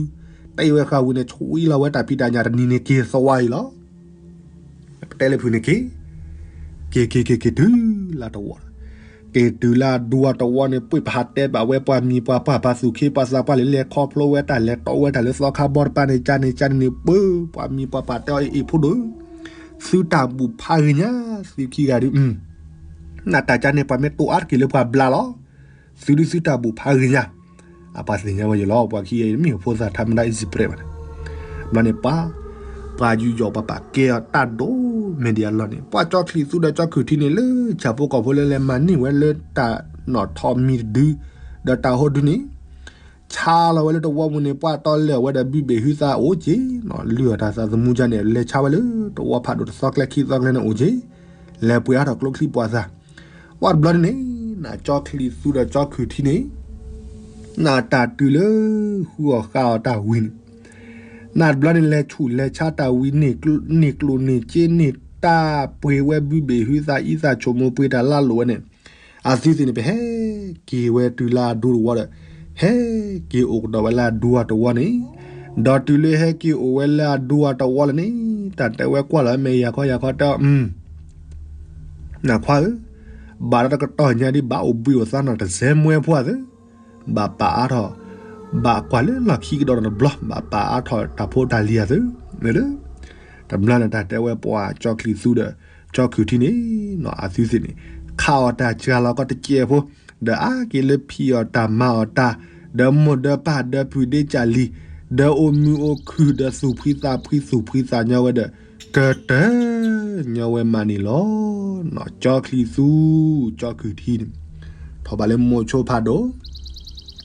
တ့ဝဲဃာ်ဝံၤန့ၣ် ဆွံလီၤဝဲတၢ်ဖံးတၢ်ညၣ်တနံၤန့ၣ်က့ၤသဝါအံၤလီၤ. ပတဲလၢဖုၣ်န့ၣ်က့ၤ, က့ၤက့ၤက့ၤက့ၤတုၤလၢတဝီ, က့ၤတုၤလၢအဒူအတဝီန့ၣ် ပှ့ၤပဟးတဲဘၣ်ဝဲပှၤမံၤပှၤပှၢ်ပှၤသူၣ်ခ့ပှၤသးပှၢ်လၢလဲၤခီဖျိဝဲတၢ်လဲၤတီဝဲတၢ်လၢသီခါဘီတပၤန့ၣ် ကန့ၣ်ကန့ၣ်န့ၣ် ပၢ ပှၤမံၤပှၤပှၢ်တဲအီၤအ့ၣ်အ့ၣ်ဖိဒိၣ်, သုတၢ်ဘူၣ်ဖးဂ့ၤညါ, သုခံဂၤဒုး နတၢ်ကန့ၣ် ပှၤမ့ၢ်တိၢ်အါတက့ၢ်လၢပှၤဘျါလီၤ. သုဒုးသုတၢ်ဘူၣ်ဖးဂ့ၤညါ, အပှၤသ့ၣ်ညါဝဲယလီၤ ပှၤခံဂၤအံၤတမ့ၢ်ဖိသၣ်ထးမတၤ easy prey ဘၣ်န့ၣ်, ဘျီန့ၣ်ပှၤ, ပှၤယူးယီၣ်ပှၤပာ်ကဲအီၤတၢ်ဒိၣ်မဲာ်ဒံးအလီၢ်န့ၣ် ပှၤကၠီချံးသူဒီးကၠီခုၣ်ထံန့ၣ် လၢဆၣ်ဖိကီၢ်ဖိလၢလဲၤမၤန့ၢ်ဝဲလၢတၢ်နီၣ်ထီၣ်မံၤတဒု, ဒီးတၢ်ဟိဒုန့ၣ် ဆါလီၤဝဲလၢတဝီပူၤန့ၣ် ပှၤတီလဲၢ်အီၤဝဲဒီးဘုဘ့ၣ်ဟုသးအိၣ်က့ၤ, လုၢ်အီၣ်တၢ်သးသမူကန့ၣ် လဲၤဆါဝဲလၢတဝီဖးဒိၣ်တသီကျဲခံသီကျဲန့ၣ်အိၣ်က့ၤ, လဲၤပှ့ၤအါထီၣ်ကျိချံမျိာ်သၣ်, ပှၤတဘျီန့ၣ်န့ၣ် နကၠီချံးသူဒီးကၠီခုၣ်ထံန့ၣ် နတၢ်တုၤလၢဃုအီၣ်ဃာ်အီၤတၢ်ဝံၤန့ၣ်, နတဘျီန့ၣ်လဲၤဆူၣ်လဲၤဆါတၢ်ဝံၤန့ၣ် ကျိၣ်န့ၢ်က့ၤန့ၢ်တၢ်ပှ့ၤဝဲဘုဘ့ၣ်ဟုသးအံသၣ်ဆိမိၣ်ပှ့ၤတၢ်လၢလိာ်ဝဲန့ၣ်, အသုသ့ၣ်န့ၣ် ပဟဲက့ၤဝဲတုၤလၢအဒူတဝီဒီး ဟဲက့ၤအိၣ်ကဒီးဝဲလၢအဒူအတဝီန့ၣ်, ဒီးတုၤလၢဟဲက့ၤအိၣ်ဝဲလၢအဒူအတဝီလၢန့ၣ် တၢ်တဲဝဲကွၢ်လီၤမဲာ်ယၤခီယၤခီတဲအီၤ နခွါဧၢ, ဘၣ်တၢ်တကတီၢ်ညါဒ်ဘၣ်အိၣ်ဘှံးအိၣ်သါနီၢ်တစဲးမွဲဖိဧါသၢ, ဘၣ်ပာ်အါထီၣ်, ဘၣ်ကွၢ်လၢလီၢ်ခံကဒီးတဘျီ ဘၣ်ပာ်အါထီၣ်တၢ်ဖိတၢ်လံၤဧါသၢ, တဘျီန့ၣ်တၢ်တဲဝဲပှၤကၠီချံးသူဒီးကၠီခုၣ်ထံန့ၣ်, အသုသ့ၣ်န့ၣ် ခးအီၣ်တၢ်စှၤလီၤကီတကဲးဖိ, ဒီးအါက့ၤလၢဖံးအီၣ်တၢ်မၤအီၣ်တၢ်, ဒီးမိၢ်ဒီးပၢ်ဒီးဖုၣ်ဒ့ကၢ်လံၤ, ဒီးအိၣ်မုာ်အိၣ်ခုၣ်ဒီးသူၣ်ဖှံသးဖှံသူၣ်ဖှံသးညီဝဲဒီး ကတၢၢ်ညီဝဲမးန့ၣ်လီၤ. ကၠီချံးသူ, ကၠီခုၣ်ထံန့ၣ်, ထီၣ်ဘၣ်လၢမိၢ်ဆိဖးဒိၣ်,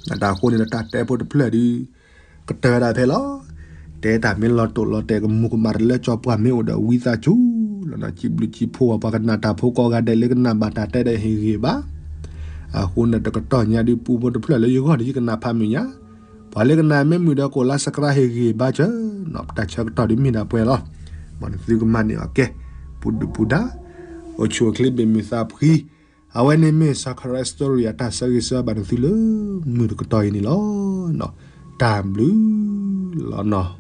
တၢ်ဃိန့ၣ်ဒီးတၢ်တဲဖိတဖျၢၣ်ဒီး ကတၢၢ်ဝဲဒၣ်ဖဲလီၤ. တဲတၢ်မ့ၢ်လီၤတိာ်လီၤတဲာ်ကမူၤကမၣ်တလၢကၠီပှၢ်မ့ၢ်အိၣ်ဒီးဝံသးစူၤလီၤနီၤ စံးဘျုးစံးဖှိၣ်ဝဲပှၤကနၣ်တၢ်ဖိကိးဂၤဒဲးလၢကနၣ်ဘၣ်တၢ်တဲဒီးဟ့ၣ်ဂ့ၤဘၣ်. အဃိန့ၣ်တကတီၢ်ညါဒုးပူဖိတဖျၢၣ်လၢယဂီၢ်ဒီးယကနၣ်ဖးမုာ်ညါ, ပှၤလၢကနၣ်မ့ၢ်မုာ်ဒီးကိးလါ subscribe ဟ့ၣ်ဂ့ၤဘၣ်စၢၤနီၤ ပတၢ်ဆၢကတီၢ်ဒုးမ့ၢ်ဒၣ်ပှဲၤလီၤ. မ်နသုကမၤန့ၢ်အီၤကဲ, ပူၤဒုၣ်ပူၤဒါ, အိၣ်ဆူၣ်အိၣ်ချ့ဘၣ်မုာ်သးဖှံ, အဝဲန့ၣ်မ့ၢ် Sacred Story အတၢ်ဆၢဂ့ၤဆၢဝါဘၣ်နသုလၢမုၢ်တကတီၢ်အံၤန့ၣ်လီၤ. တၢ်ဘျုးလီၤနီၤ.